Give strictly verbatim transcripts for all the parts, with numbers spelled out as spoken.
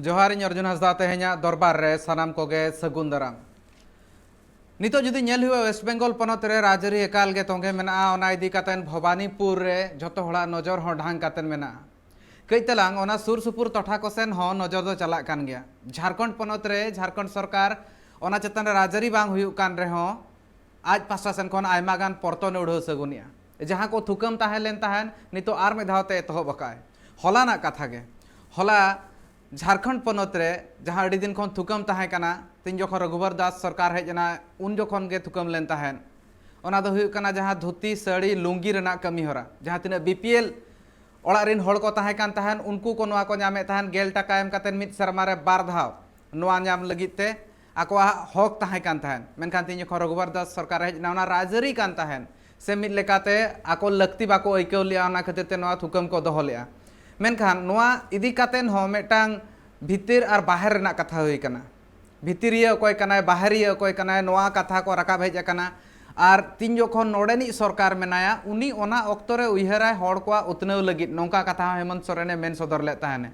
ᱡᱚᱦᱟᱨ, ᱤᱧ ᱚᱨᱡᱩᱱ ᱦᱟᱸᱥᱫᱟ᱾ ᱛᱮᱦᱮᱧᱟᱜ ᱫᱚᱨᱵᱟᱨ ᱨᱮ ᱥᱟᱱᱟᱢ ᱠᱚᱜᱮ ᱥᱟᱹᱜᱩᱱ ᱫᱟᱨᱟᱢ᱾ ᱱᱤᱛᱚᱜ ᱡᱩᱫᱤ ᱧᱮᱞ ᱦᱩᱭᱩᱜᱼᱟ, ᱳᱭᱮᱥᱴ ᱵᱮᱝᱜᱚᱞ ᱯᱚᱱᱚᱛ ᱨᱮ ᱨᱟᱡᱽᱟᱹᱨᱤ ᱮᱠᱟᱞ ᱜᱮ ᱛᱚᱸᱜᱮ ᱢᱮᱱᱟᱜᱼᱟ᱾ ᱚᱱᱟ ᱤᱫᱤ ᱠᱟᱛᱮ ᱵᱷᱚᱵᱟᱱᱤᱯᱩᱨ ᱨᱮ ᱡᱷᱚᱛᱚ ᱦᱚᱲᱟᱜ ᱱᱚᱡᱚᱨ ᱦᱚᱸ ᱰᱷᱟᱝ ᱠᱟᱛᱮ ᱢᱮᱱᱟᱜᱼᱟ᱾ ᱠᱟᱹᱡ ᱛᱟᱞᱟᱝ ᱚᱱᱟ ᱥᱩᱨ ᱥᱩᱯᱩᱨ ᱴᱚᱴᱷᱟ ᱠᱚ ᱥᱮᱱ ᱦᱚᱸ ᱱᱚᱡᱚᱨ ᱫᱚ ᱪᱟᱞᱟᱜ ᱠᱟᱱ ᱜᱮᱭᱟ᱾ ᱡᱷᱟᱲᱠᱷᱚᱸᱰ ᱯᱚᱱᱚᱛ ᱨᱮ ᱡᱷᱟᱲᱠᱷᱚᱸᱰ ᱥᱚᱨᱠᱟᱨ ᱚᱱᱟ ᱪᱮᱛᱟᱱ ᱨᱮ ᱨᱟᱡᱽᱟᱹᱨᱤ ᱵᱟᱝ ᱦᱩᱭᱩᱜ ᱠᱟᱱ ᱨᱮᱦᱚᱸ, ᱟᱡ ᱯᱟᱥᱴᱟ ᱥᱮᱱ ᱠᱷᱚᱱ ᱟᱭᱢᱟ ᱜᱟᱱ ᱯᱚᱨᱛᱚᱱᱮ ᱩᱰᱷᱟᱹᱣ ᱥᱟᱹᱜᱩᱱᱮᱜᱼᱟ᱾ ᱡᱟᱦᱟᱸ ᱠᱚ ᱛᱷᱩᱠᱟᱹᱢ ᱛᱟᱦᱮᱸ ᱞᱮᱱ ᱛᱟᱦᱮᱸᱱ, ᱱᱤᱛᱚᱜ ᱟᱨ ᱢᱤᱫ ᱫᱷᱟᱣ ᱛᱮ ᱮᱛᱚᱦᱚᱵ ᱟᱠᱟᱫᱼᱟᱭ᱾ ᱦᱚᱞᱟᱱᱟᱜ ᱠᱟᱛᱷᱟ ᱜᱮ, ᱦᱚᱞᱟ ᱡᱷᱟᱲᱠᱷᱚᱸᱰ ᱯᱚᱱᱚᱛ ᱨᱮ ᱡᱟᱦᱟᱸ ᱟᱹᱰᱤ ᱫᱤᱱ ᱠᱷᱚᱱ ᱛᱷᱩᱠᱟᱹᱢ ᱛᱟᱦᱮᱸ ᱠᱟᱱᱟ, ᱛᱤᱱ ᱡᱚᱠᱷᱚᱱ ᱨᱚᱜᱷᱩᱵᱚᱨ ᱫᱟᱥ ᱥᱚᱨᱠᱟᱨ ᱦᱮᱡ ᱮᱱᱟ, ᱩᱱ ᱡᱚᱠᱷᱚᱱ ᱜᱮ ᱛᱷᱩᱠᱟᱹᱢ ᱞᱮᱱ ᱛᱟᱦᱮᱸᱱ᱾ ᱚᱱᱟ ᱫᱚ ᱦᱩᱭᱩᱜ ᱠᱟᱱᱟ ᱡᱟᱦᱟᱸ ᱫᱷᱩᱛᱤ, ᱥᱟᱹᱲᱤ, ᱞᱩᱝᱜᱤ ᱨᱮᱱᱟᱜ ᱠᱟᱹᱢᱤ ᱦᱚᱨᱟ, ᱡᱟᱦᱟᱸ ᱛᱤᱱᱟᱹᱜ ᱵᱤ ᱯᱤ ᱮᱞ ᱚᱲᱟᱜ ᱨᱤᱱ ᱦᱚᱲ ᱠᱚ ᱛᱟᱦᱮᱸ ᱠᱟᱱ ᱛᱟᱦᱮᱸᱱ, ᱩᱱᱠᱩ ᱠᱚ ᱱᱚᱣᱟ ᱠᱚ ᱧᱟᱢᱮᱫ ᱛᱟᱦᱮᱸᱱ, ᱜᱮᱞ ᱴᱟᱠᱟ ᱮᱢ ᱠᱟᱛᱮ ᱢᱤᱫ ᱥᱮᱨᱢᱟ ᱨᱮ ᱵᱟᱨ ᱫᱷᱟᱣ ᱱᱚᱣᱟ ᱧᱟᱢ ᱞᱟᱹᱜᱤᱫ ᱛᱮ ᱟᱠᱚᱣᱟᱜ ᱦᱚᱠ ᱛᱟᱦᱮᱸ ᱠᱟᱱ ᱛᱟᱦᱮᱸᱱ᱾ ᱢᱮᱱᱠᱷᱟᱱ ᱛᱤᱧ ᱡᱚᱠᱷᱚᱱ ᱨᱚᱜᱷᱩᱵᱚᱨ ᱫᱟᱥ ᱥᱚᱨᱠᱟᱨ ᱦᱮᱡ ᱮᱱᱟ, ᱚᱱᱟ ᱨᱟᱡᱽᱟᱹᱨᱤ ᱠᱟᱱ ᱛᱟᱦᱮᱸᱱ, ᱥᱮ ᱢᱤᱫ ᱞᱮᱠᱟᱛᱮ ᱟᱠᱚ ᱞᱟᱹᱠᱛᱤ ᱵᱟᱠᱚ ᱟᱹᱭᱠᱟᱹᱣ ᱞᱮᱜᱼᱟ, ᱚᱱᱟ ᱠᱷᱟᱹᱛᱤᱨ ᱛᱮ ᱱᱚᱣᱟ ᱛᱷᱩᱠᱟᱹᱢ ᱠᱚ ᱫᱚᱦᱚ ᱞᱮᱜᱼᱟ᱾ ᱢᱮᱱᱠᱷᱟᱱ ᱱᱚᱣᱟ ᱤᱫᱤ ᱠᱟᱛᱮ ᱦᱚᱸ ᱢᱤᱫᱴᱟᱝ ᱵᱷᱤᱛᱤᱨ ᱟᱨ ᱵᱟᱦᱮᱨ ᱨᱮᱱᱟᱜ ᱠᱟᱛᱷᱟ ᱦᱩᱭ ᱠᱟᱱᱟ᱾ ᱵᱷᱤᱛᱤᱨᱤᱭᱟᱹ ᱚᱠᱚᱭ ᱠᱟᱱᱟᱭ, ᱵᱟᱦᱮᱨᱤᱭᱟᱹ ᱚᱠᱚᱭ ᱠᱟᱱᱟᱭ, ᱱᱚᱣᱟ ᱠᱟᱛᱷᱟ ᱠᱚ ᱨᱟᱠᱟᱵ ᱦᱮᱡ ᱟᱠᱟᱱᱟ᱾ ᱟᱨ ᱛᱤᱧ ᱡᱚᱠᱷᱚᱱ ᱱᱚᱰᱮᱱᱤᱡ ᱥᱚᱨᱠᱟᱨ ᱢᱮᱱᱟᱭᱟ, ᱩᱱᱤ ᱚᱱᱟ ᱚᱠᱛᱚ ᱨᱮ ᱩᱭᱦᱟᱹᱨᱟᱭ ᱦᱚᱲ ᱠᱚᱣᱟᱜ ᱩᱛᱱᱟᱹᱣ ᱞᱟᱹᱜᱤᱫ, ᱱᱚᱝᱠᱟ ᱠᱟᱛᱷᱟ ᱦᱚᱸ ᱦᱮᱢᱚᱱᱛ ᱥᱚᱨᱮᱱᱮ ᱢᱮᱱ ᱥᱚᱫᱚᱨ ᱞᱮᱫ ᱛᱟᱦᱮᱸᱱᱮ᱾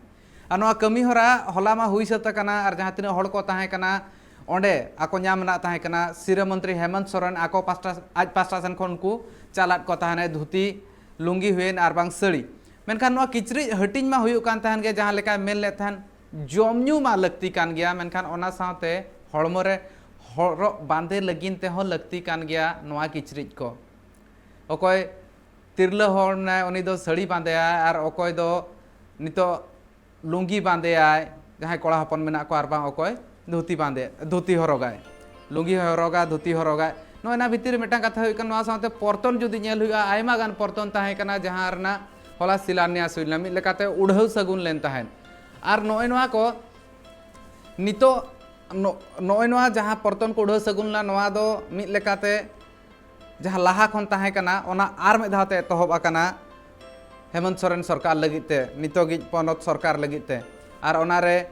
ᱟᱨ ᱱᱚᱣᱟ ᱠᱟᱹᱢᱤ ᱦᱚᱨᱟ ᱦᱚᱞᱟ ᱢᱟ ᱦᱩᱭ ᱥᱟᱹᱛ ᱟᱠᱟᱱᱟ, ᱟᱨ ᱡᱟᱦᱟᱸ ᱛᱤᱱᱟᱹᱜ ᱦᱚᱲ ᱠᱚ ᱛᱟᱦᱮᱸ ᱠᱟᱱᱟ ᱚᱸᱰᱮ, ᱟᱠᱚ ᱧᱟᱢ ᱨᱮᱱᱟᱜ ᱛᱟᱦᱮᱸ ᱠᱟᱱᱟ, ᱥᱤᱨᱟᱹ ᱢᱚᱱᱛᱨᱤ ᱦᱮᱢᱚᱱᱛ ᱥᱚᱨᱮᱱ ᱟᱠᱚ ᱯᱟᱥᱴᱟ, ᱟᱡ ᱯᱟᱥᱴᱟ ᱥᱮᱱ ᱠᱷᱚᱱ ᱠᱚ ᱪᱟᱞᱟᱫ ᱠᱚ ᱛᱟᱦᱮᱸᱱᱟ ᱫᱷᱩᱛᱤ, ᱞᱩᱝᱜᱤ ᱦᱩᱭᱮᱱ ᱟᱨ ᱵᱟᱝ ᱥᱟᱹᱲᱤ᱾ ᱢᱮᱱᱠᱷᱟᱱ ᱱᱚᱣᱟ ᱠᱤᱪᱨᱤᱡ ᱦᱟᱹᱴᱤᱧ ᱢᱟ ᱦᱩᱭᱩᱜ ᱠᱟᱱ ᱛᱟᱦᱮᱸᱱ ᱜᱮ, ᱡᱟᱦᱟᱸ ᱞᱮᱠᱟᱭ ᱢᱮᱱ ᱞᱮᱫ ᱛᱟᱦᱮᱸᱱ, ᱡᱚᱢ ᱧᱩ ᱢᱟ ᱞᱟᱹᱠᱛᱤ ᱠᱟᱱ ᱜᱮᱭᱟ, ᱢᱮᱱᱠᱷᱟᱱ ᱚᱱᱟ ᱥᱟᱶᱛᱮ ᱦᱚᱲᱢᱚ ᱨᱮ ᱦᱚᱨᱚᱜ ᱵᱟᱸᱫᱮ ᱞᱟᱹᱜᱤᱫ ᱛᱮᱦᱚᱸ ᱞᱟᱹᱠᱛᱤ ᱠᱟᱱ ᱜᱮᱭᱟ ᱱᱚᱣᱟ ᱠᱤᱪᱨᱤᱡ ᱠᱚ᱾ ᱚᱠᱚᱭ ᱛᱤᱨᱞᱟᱹ ᱦᱚᱲ ᱢᱮᱱᱟᱭ, ᱩᱱᱤ ᱫᱚ ᱥᱟᱹᱲᱤ ᱵᱟᱸᱫᱮᱭᱟᱭ, ᱟᱨ ᱚᱠᱚᱭ ᱫᱚ ᱱᱤᱛᱚᱜ ᱞᱩᱝᱜᱤ ᱵᱟᱸᱫᱮᱭᱟᱭ, ᱡᱟᱦᱟᱸᱭ ᱠᱚᱲᱟ ᱦᱚᱯᱚᱱ ᱢᱮᱱᱟᱜ ᱠᱚᱣᱟ, ᱟᱨ ᱵᱟᱝ ᱚᱠᱚᱭ ᱫᱷᱩᱛᱤ ᱵᱟᱸᱫᱮ, ᱫᱷᱩᱛᱤ ᱦᱚᱨᱚᱜᱟᱭ, ᱞᱩᱝᱜᱤ ᱦᱚᱸᱭ ᱦᱚᱨᱚᱜᱟ, ᱫᱷᱩᱛᱤ ᱦᱚᱨᱚᱜᱟᱭ᱾ ᱱᱚᱜᱼᱚᱭ ᱱᱟ ᱵᱷᱤᱛᱤᱨ ᱨᱮ ᱢᱤᱫᱴᱟᱝ ᱠᱟᱛᱷᱟ ᱦᱩᱭᱩᱜ ᱠᱟᱱᱟ, ᱱᱚᱣᱟ ᱥᱟᱶᱛᱮ ᱯᱚᱨᱛᱚᱱ ᱡᱩᱫᱤ ᱧᱮᱞ ᱦᱩᱭᱩᱜᱼᱟ, ᱟᱭᱢᱟ ᱜᱟᱱ ᱯᱚᱨᱛᱚᱱ ᱛᱟᱦᱮᱸ ᱠᱟᱱᱟ, ᱡᱟᱦᱟᱸ ᱨᱮᱱᱟᱜ ᱦᱚᱞᱟ ᱥᱤᱞᱟᱱᱭᱟᱥ ᱦᱩᱭ ᱞᱮᱱᱟ, ᱢᱤᱫ ᱞᱮᱠᱟᱛᱮ ᱩᱰᱷᱟᱹᱣ ᱥᱟᱹᱜᱩᱱ ᱞᱮᱱ ᱛᱟᱦᱮᱸᱫ᱾ ᱟᱨ ᱱᱚᱜᱼᱚᱭ ᱱᱚᱣᱟ ᱠᱚ ᱱᱤᱛᱚᱜ ᱱᱚ-, ᱱᱚᱜᱼᱚᱭ ᱱᱚᱣᱟ ᱡᱟᱦᱟᱸ ᱯᱚᱨᱛᱚᱱ ᱠᱚ ᱩᱰᱷᱟᱹᱣ ᱥᱟᱹᱜᱩᱱ ᱞᱮᱱᱟ, ᱱᱚᱣᱟ ᱫᱚ ᱢᱤᱫ ᱞᱮᱠᱟᱛᱮ ᱡᱟᱦᱟᱸ ᱞᱟᱦᱟ ᱠᱷᱚᱱ ᱛᱟᱦᱮᱸ ᱠᱟᱱᱟ, ᱚᱱᱟ ᱟᱨ ᱢᱤᱫ ᱫᱷᱟᱣ ᱛᱮ ᱮᱛᱚᱦᱚᱵ ᱟᱠᱟᱱᱟ ᱦᱮᱢᱚᱱᱛ ᱥᱚᱨᱮᱱ ᱥᱚᱨᱠᱟᱨ ᱞᱟᱹᱜᱤᱫ ᱛᱮ, ᱱᱤᱛᱚᱜᱤᱡ ᱯᱚᱱᱚᱛ ᱥᱚᱨᱠᱟᱨ ᱞᱟᱹᱜᱤᱫ ᱛᱮ᱾ ᱟᱨ ᱚᱱᱟᱨᱮ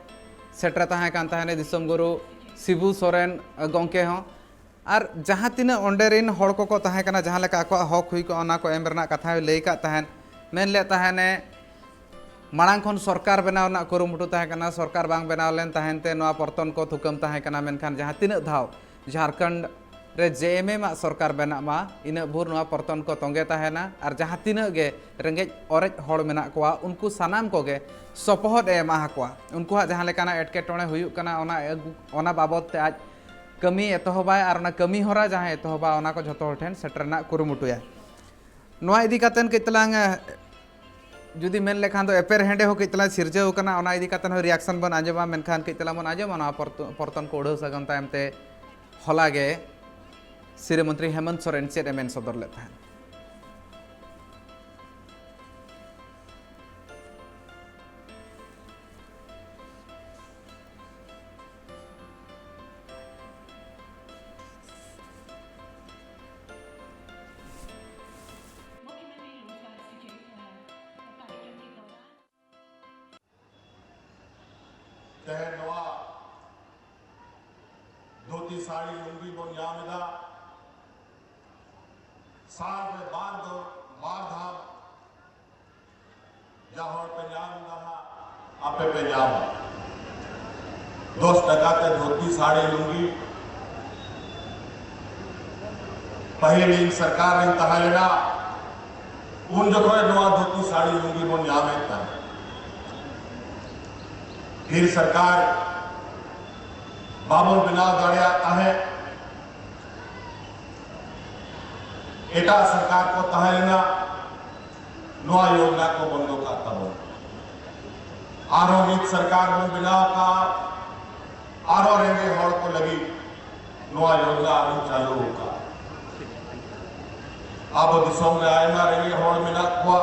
ᱥᱮᱴᱮᱨ ᱛᱟᱦᱮᱸ ᱠᱟᱱ ᱛᱟᱦᱮᱱᱟ ᱫᱤᱥᱚᱢ ᱜᱩᱨᱩ ᱥᱤᱵᱩ ᱥᱚᱨᱮᱱ ᱜᱚᱢᱠᱮ ᱦᱚᱸ᱾ ᱟᱨ ᱡᱟᱦᱟᱸ ᱛᱤᱱᱟᱹᱜ ᱚᱸᱰᱮ ᱨᱤᱱ ᱦᱚᱲ ᱠᱚᱠᱚ ᱛᱟᱦᱮᱸ ᱠᱟᱱᱟ, ᱡᱟᱦᱟᱸ ᱞᱮᱠᱟ ᱟᱠᱚᱣᱟᱜ ᱦᱚᱠ ᱦᱩᱭ ᱠᱚᱜᱼᱟ, ᱚᱱᱟ ᱠᱚ ᱮᱢ ᱨᱮᱱᱟᱜ ᱠᱟᱛᱷᱟ ᱦᱚᱸᱭ ᱞᱟᱹᱭ ᱟᱠᱟᱫ ᱛᱟᱦᱮᱸᱫ᱾ ᱢᱮᱱ ᱞᱮᱫ ᱛᱟᱦᱮᱱᱮ, ᱢᱟᱲᱟᱝ ᱠᱷᱚᱱ ᱥᱚᱨᱠᱟᱨ ᱵᱮᱱᱟᱣ ᱨᱮᱱᱟᱜ ᱠᱩᱨᱩᱢᱩᱴᱩ ᱛᱟᱦᱮᱸ ᱠᱟᱱᱟ᱾ ᱥᱚᱨᱠᱟᱨ ᱵᱟᱝ ᱵᱮᱱᱟᱣ ᱞᱮᱱ ᱛᱟᱦᱮᱱ ᱛᱮ ᱱᱚᱣᱟ ᱯᱚᱨᱛᱚᱱ ᱠᱚ ᱛᱷᱩᱠᱟᱹᱢ ᱛᱟᱦᱮᱸ ᱠᱟᱱᱟ, ᱢᱮᱱᱠᱷᱟᱱ ᱡᱟᱦᱟᱸ ᱛᱤᱱᱟᱹᱜ ᱫᱷᱟᱣ ᱡᱷᱟᱲᱠᱷᱚᱸᱰ ᱨᱮ ᱡᱮ ᱮᱢ ᱮᱢ ᱟᱜ ᱥᱚᱨᱠᱟᱨ ᱵᱮᱱᱟᱜ ᱢᱟ, ᱤᱱᱟᱹᱜ ᱵᱷᱳᱨ ᱱᱚᱣᱟ ᱯᱚᱨᱛᱚᱱ ᱠᱚ ᱛᱚᱸᱜᱮ ᱛᱟᱦᱮᱱᱟ᱾ ᱟᱨ ᱡᱟᱦᱟᱸ ᱛᱤᱱᱟᱹᱜ ᱜᱮ ᱨᱮᱸᱜᱮᱡ ᱚᱨᱮᱡ ᱦᱚᱲ ᱢᱮᱱᱟᱜ ᱠᱚᱣᱟ, ᱩᱱᱠᱩ ᱥᱟᱱᱟᱢ ᱠᱚᱜᱮ ᱥᱚᱯᱚᱦᱚᱫ ᱮ ᱮᱢᱟ ᱠᱚᱣᱟ᱾ ᱩᱱᱠᱩᱣᱟᱜ ᱡᱟᱦᱟᱸ ᱞᱮᱠᱟᱱᱟᱜ ᱮᱴᱠᱮᱴᱚᱬᱮ ᱦᱩᱭᱩᱜ ᱠᱟᱱᱟ, ᱚᱱᱟ ᱟᱹᱜᱩ-, ᱚᱱᱟ ᱵᱟᱵᱚᱫ ᱛᱮ ᱟᱡ ᱠᱟᱹᱢᱤ ᱮᱛᱚᱦᱚᱵᱟᱭ ᱟᱨ ᱚᱱᱟ ᱠᱟᱹᱢᱤ ᱦᱚᱨᱟ ᱡᱟᱦᱟᱸᱭ ᱮᱛᱚᱦᱚᱵᱟ, ᱚᱱᱟ ᱠᱚ ᱡᱷᱚᱛᱚ ᱦᱚᱲ ᱴᱷᱮᱱ ᱥᱮᱴᱮᱨ ᱨᱮᱱᱟᱜ ᱠᱩᱨᱩᱢᱩᱴᱩᱭᱟᱭ᱾ ᱱᱚᱣᱟ ᱤᱫᱤ ᱠᱟᱛᱮᱱ ᱠᱟᱹᱡ ᱛᱟᱞᱟᱝ, ᱮ, ᱡᱩᱫᱤ ᱢᱮᱱ ᱞᱮᱠᱷᱟᱱ ᱫᱚ ᱮᱯᱮᱨ ᱦᱮᱸᱰᱮ ᱦᱚᱸ ᱠᱟᱹᱡ ᱛᱟᱞᱟᱝ ᱥᱤᱨᱡᱟᱹᱣ ᱠᱟᱱᱟ, ᱚᱱᱟ ᱤᱫᱤ ᱠᱟᱛᱮᱱ ᱦᱚᱸ reaction ᱵᱚᱱ ᱟᱸᱡᱚᱢᱟ᱾ ᱢᱮᱱᱠᱷᱟᱱ ᱠᱟᱹᱡ ᱛᱟᱞᱟᱝ ᱵᱚᱱ ᱟᱸᱡᱚᱢᱟ ᱱᱚᱣᱟ ᱯᱚᱨᱛᱚ-, ᱯᱚᱨᱛᱚᱱ ᱠᱚ ᱩᱰᱷᱟᱹᱣ ᱥᱟᱹᱜᱩᱱ ᱛᱟᱭᱚᱢ ᱛᱮ ᱦᱚᱞᱟ ᱜᱮ ᱥᱤᱨᱟᱹ ᱢᱚᱱᱛᱨᱤ ᱦᱮᱢᱚᱱᱛ ᱥᱚᱨᱮᱱ ᱪᱮᱫ ᱮ ᱢᱮᱱ ᱥᱚᱫᱚᱨ ᱞᱮᱫ ᱛᱟᱦᱮᱸᱫ᱾ ᱛᱮᱦᱮᱧ ᱱᱚᱣᱟ ᱫᱷᱩᱛᱤ ᱥᱟᱹᱲᱤ ᱞᱩᱝᱜᱤ ᱵᱚᱱ ᱧᱟᱢ ᱮᱫᱟ᱾ ᱥᱟᱞ ᱨᱮ ᱵᱟᱨ ᱫᱚ, ᱵᱟᱨ ᱫᱷᱟᱣ ᱡᱟᱦᱟᱸ ᱦᱚᱲ ᱯᱮ ᱧᱟᱢ ᱮᱫᱟ ᱦᱟᱸᱜ, ᱟᱯᱮ ᱯᱮ ᱧᱟᱢᱟ᱾ ᱫᱚᱥ ᱴᱟᱠᱟ ᱛᱮ ᱫᱷᱩᱛᱤ ᱥᱟᱹᱲᱤ ᱞᱩᱝᱜᱤ᱾ ᱯᱟᱹᱦᱤᱞ ᱤᱧ ᱥᱚᱨᱠᱟᱨ ᱨᱤᱧ ᱛᱟᱦᱮᱸ ᱞᱮᱱᱟ, ᱩᱱ ᱡᱚᱠᱷᱚᱱ ᱱᱚᱣᱟ ᱫᱷᱩᱛᱤ ᱥᱟᱹᱲᱤ ᱞᱩᱝᱜᱤ ᱵᱚᱱ ᱧᱟᱢᱮᱫ ᱛᱟᱦᱮᱸᱫ᱾ ᱯᱷᱤᱨ ᱥᱚᱨᱠᱟᱨ ᱵᱟᱵᱚᱱ ᱵᱮᱱᱟᱣ ᱫᱟᱲᱮᱭᱟᱜ ᱛᱟᱦᱮᱸᱫ᱾ ᱮᱴᱟᱜ ᱥᱚᱨᱠᱟᱨ ᱠᱚ ᱛᱟᱦᱮᱸ ᱞᱮᱱᱟ, ᱱᱚᱣᱟ ᱭᱳᱡᱽᱱᱟ ᱠᱚ ᱵᱚᱱᱫᱚ ᱠᱟᱜ ᱛᱟᱵᱚᱱᱟ᱾ ᱟᱨᱦᱚᱸ ᱢᱤᱫ ᱥᱚᱨᱠᱟᱨ ᱵᱚᱱ ᱵᱮᱱᱟᱣ ᱠᱟᱜᱼᱟ, ᱟᱨᱦᱚᱸ ᱨᱮᱸᱜᱮᱡ ᱦᱚᱲ ᱠᱚ ᱞᱟᱹᱜᱤᱫ ᱱᱚᱣᱟ ᱭᱳᱡᱽᱱᱟ ᱟᱨᱦᱚᱸ ᱪᱟᱹᱞᱩ ᱟᱠᱟᱫᱼᱟ᱾ ᱟᱵᱚ ᱫᱤᱥᱚᱢ ᱨᱮ ᱟᱭᱢᱟ ᱨᱮᱸᱜᱮᱡ ᱦᱚᱲ ᱢᱮᱱᱟᱜ ᱠᱚᱣᱟ᱾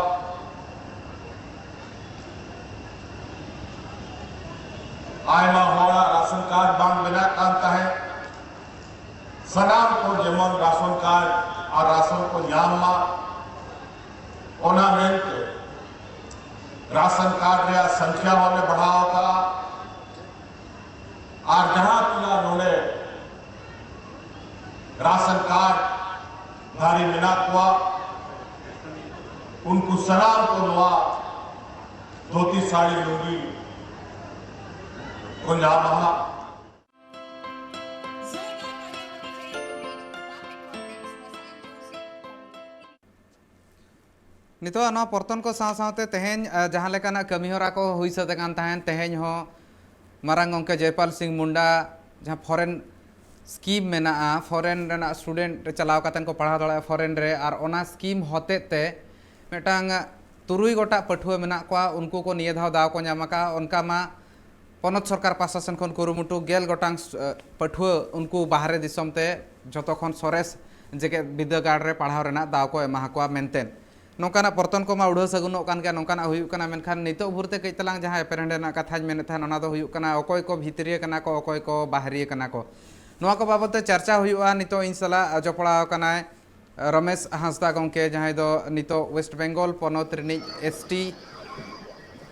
ᱟᱭᱢᱟ ᱦᱚᱲᱟᱜ ᱨᱟᱥᱚᱱ ᱠᱟᱨᱰ ᱵᱟᱝ ᱵᱮᱱᱟᱜ ᱠᱟᱱ ᱛᱟᱦᱮᱸᱫ᱾ ᱥᱟᱱᱟᱢ ᱠᱚ ᱡᱮᱢᱚᱱ ᱨᱟᱥᱚᱱ ᱠᱟᱨᱰ ᱟᱨ ᱨᱟᱥᱚᱱ ᱠᱚ ᱧᱟᱢ ᱢᱟ, ᱚᱱᱟ ᱢᱮᱱᱛᱮ ᱨᱟᱥᱚᱱ ᱠᱟᱨᱰ ᱨᱮᱭᱟᱜ ᱥᱚᱝᱠᱷᱭᱟ ᱦᱚᱸᱞᱮ ᱵᱟᱲᱦᱟᱣ ᱟᱠᱟᱫᱼᱟ᱾ ᱟᱨ ᱡᱟᱦᱟᱸ ᱛᱤᱱᱟᱹᱜ ᱱᱚᱰᱮ ᱨᱟᱥᱚᱱ ᱠᱟᱨᱰ ᱫᱷᱟᱨᱤ ᱢᱮᱱᱟᱜ ᱠᱚᱣᱟ, ᱩᱱᱠᱩ ᱥᱟᱱᱟᱢ ᱠᱚ ᱱᱚᱣᱟ ᱫᱷᱩᱛᱤ ᱥᱟᱹᱲᱤ ᱞᱩᱸᱜᱤ ᱠᱚ ᱧᱟᱢᱟ ᱦᱟᱸᱜ᱾ ᱱᱤᱛᱚᱜ ᱱᱚᱣᱟ ᱯᱚᱨᱛᱚᱱ ᱠᱚ ᱥᱟᱶ ᱥᱟᱶᱛᱮ ᱛᱮᱦᱮᱧ, ᱟ, ᱡᱟᱦᱟᱸ ᱞᱮᱠᱟᱱᱟᱜ ᱠᱟᱹᱢᱤ ᱦᱚᱨᱟ ᱠᱚ ᱦᱩᱭ ᱥᱟᱹᱛ ᱟᱠᱟᱱ ᱛᱟᱦᱮᱸᱱ, ᱛᱮᱦᱮᱧ ᱦᱚᱸ ᱢᱟᱨᱟᱝ ᱜᱚᱢᱠᱮ ᱡᱚᱭᱯᱟᱞ ᱥᱤᱝ ᱢᱩᱱᱰᱟ ᱡᱟᱦᱟᱸ ᱯᱷᱚᱨᱮᱱ ᱥᱠᱤᱢ ᱢᱮᱱᱟᱜᱼᱟ, ᱯᱷᱚᱨᱮᱱ ᱨᱮᱱᱟᱜ ᱥᱴᱩᱰᱮᱱᱴ ᱪᱟᱞᱟᱣ ᱠᱟᱛᱮ ᱠᱚ ᱯᱟᱲᱦᱟᱣ ᱫᱟᱲᱮᱭᱟᱜᱼᱟ ᱯᱷᱚᱨᱮᱱ ᱨᱮ, ᱟᱨ ᱚᱱᱟ ᱥᱠᱤᱢ ᱦᱚᱛᱮᱡ ᱛᱮ ᱢᱤᱫᱴᱟᱝ ᱛᱩᱨᱩᱭ ᱜᱚᱴᱟᱝ ᱯᱟᱹᱴᱷᱩᱣᱟᱹ ᱢᱮᱱᱟᱜ ᱠᱚᱣᱟ, ᱩᱱᱠᱩ ᱠᱚ ᱱᱤᱭᱟᱹ ᱫᱷᱟᱣ ᱫᱟᱣ ᱠᱚ ᱧᱟᱢ ᱟᱠᱟᱫᱼᱟ᱾ ᱚᱱᱠᱟ ᱢᱟ ᱯᱚᱱᱚᱛ ᱥᱚᱨᱠᱟᱨ ᱯᱟᱦᱴᱟ ᱥᱮᱱ ᱠᱷᱚᱱ ᱠᱩᱨᱩᱢᱩᱴᱩ ᱜᱮᱞ ᱜᱚᱴᱟᱝ, ᱮ, ᱯᱟᱹᱴᱷᱩᱣᱟᱹ ᱩᱱᱠᱩ ᱵᱟᱦᱨᱮ ᱫᱤᱥᱚᱢ ᱛᱮ ᱡᱷᱚᱛᱚ ᱠᱷᱚᱱ ᱥᱚᱨᱮᱥ ᱡᱮᱜᱮᱛ ᱵᱤᱨᱫᱟᱹᱜᱟᱲ ᱨᱮ ᱯᱟᱲᱦᱟᱣ ᱨᱮᱱᱟᱜ ᱫᱟᱣ ᱠᱚ ᱮᱢᱟ ᱠᱚᱣᱟ ᱢᱮᱱᱛᱮ᱾ ᱱᱚᱝᱠᱟᱱᱟᱜ ᱯᱚᱨᱛᱚᱱ ᱠᱚᱢᱟ ᱩᱰᱷᱟᱹᱣ ᱥᱟᱹᱜᱩᱱᱚᱜ ᱠᱟᱱ ᱜᱮᱭᱟ, ᱱᱚᱝᱠᱟᱱᱟᱜ ᱦᱩᱭᱩᱜ ᱠᱟᱱᱟ, ᱢᱮᱱᱠᱷᱟᱱ ᱱᱤᱛᱚᱜ ᱵᱷᱳᱨ ᱛᱮ ᱠᱟᱹᱡ ᱛᱟᱞᱟᱝ ᱡᱟᱦᱟᱸ ᱮᱯᱮᱨᱦᱮᱸᱰᱮ ᱨᱮᱱᱟᱜ ᱠᱟᱛᱷᱟᱧ ᱢᱮᱱᱮᱫ ᱛᱟᱦᱮᱸᱫ, ᱚᱱᱟ ᱫᱚ ᱦᱩᱭᱩᱜ ᱠᱟᱱᱟ ᱚᱠᱚᱭ ᱠᱚ ᱵᱷᱤᱛᱨᱤᱭᱟᱹ ᱠᱟᱱᱟ ᱠᱚ, ᱚᱠᱚᱭ ᱠᱚ ᱵᱟᱦᱨᱤᱭᱟᱹ ᱠᱟᱱᱟ ᱠᱚ᱾ ᱱᱚᱣᱟ ᱠᱚ ᱵᱟᱵᱚᱫ ᱛᱮ ᱪᱟᱨᱪᱟ ᱦᱩᱭᱩᱜᱼᱟ᱾ ᱱᱤᱛᱚᱜ ᱤᱧ ᱥᱟᱞᱟᱜ ᱡᱚᱯᱲᱟᱣ ᱟᱠᱟᱱᱟᱭ ᱨᱚᱢᱮᱥ ᱦᱟᱸᱥᱫᱟ ᱜᱚᱢᱠᱮ, ᱡᱟᱦᱟᱸᱭ ᱫᱚ ᱱᱤᱛᱚᱜ ᱳᱭᱮᱥᱴ ᱵᱮᱝᱜᱚᱞ ᱯᱚᱱᱚᱛ ᱨᱤᱱᱤᱡ ᱮᱥ ᱴᱤ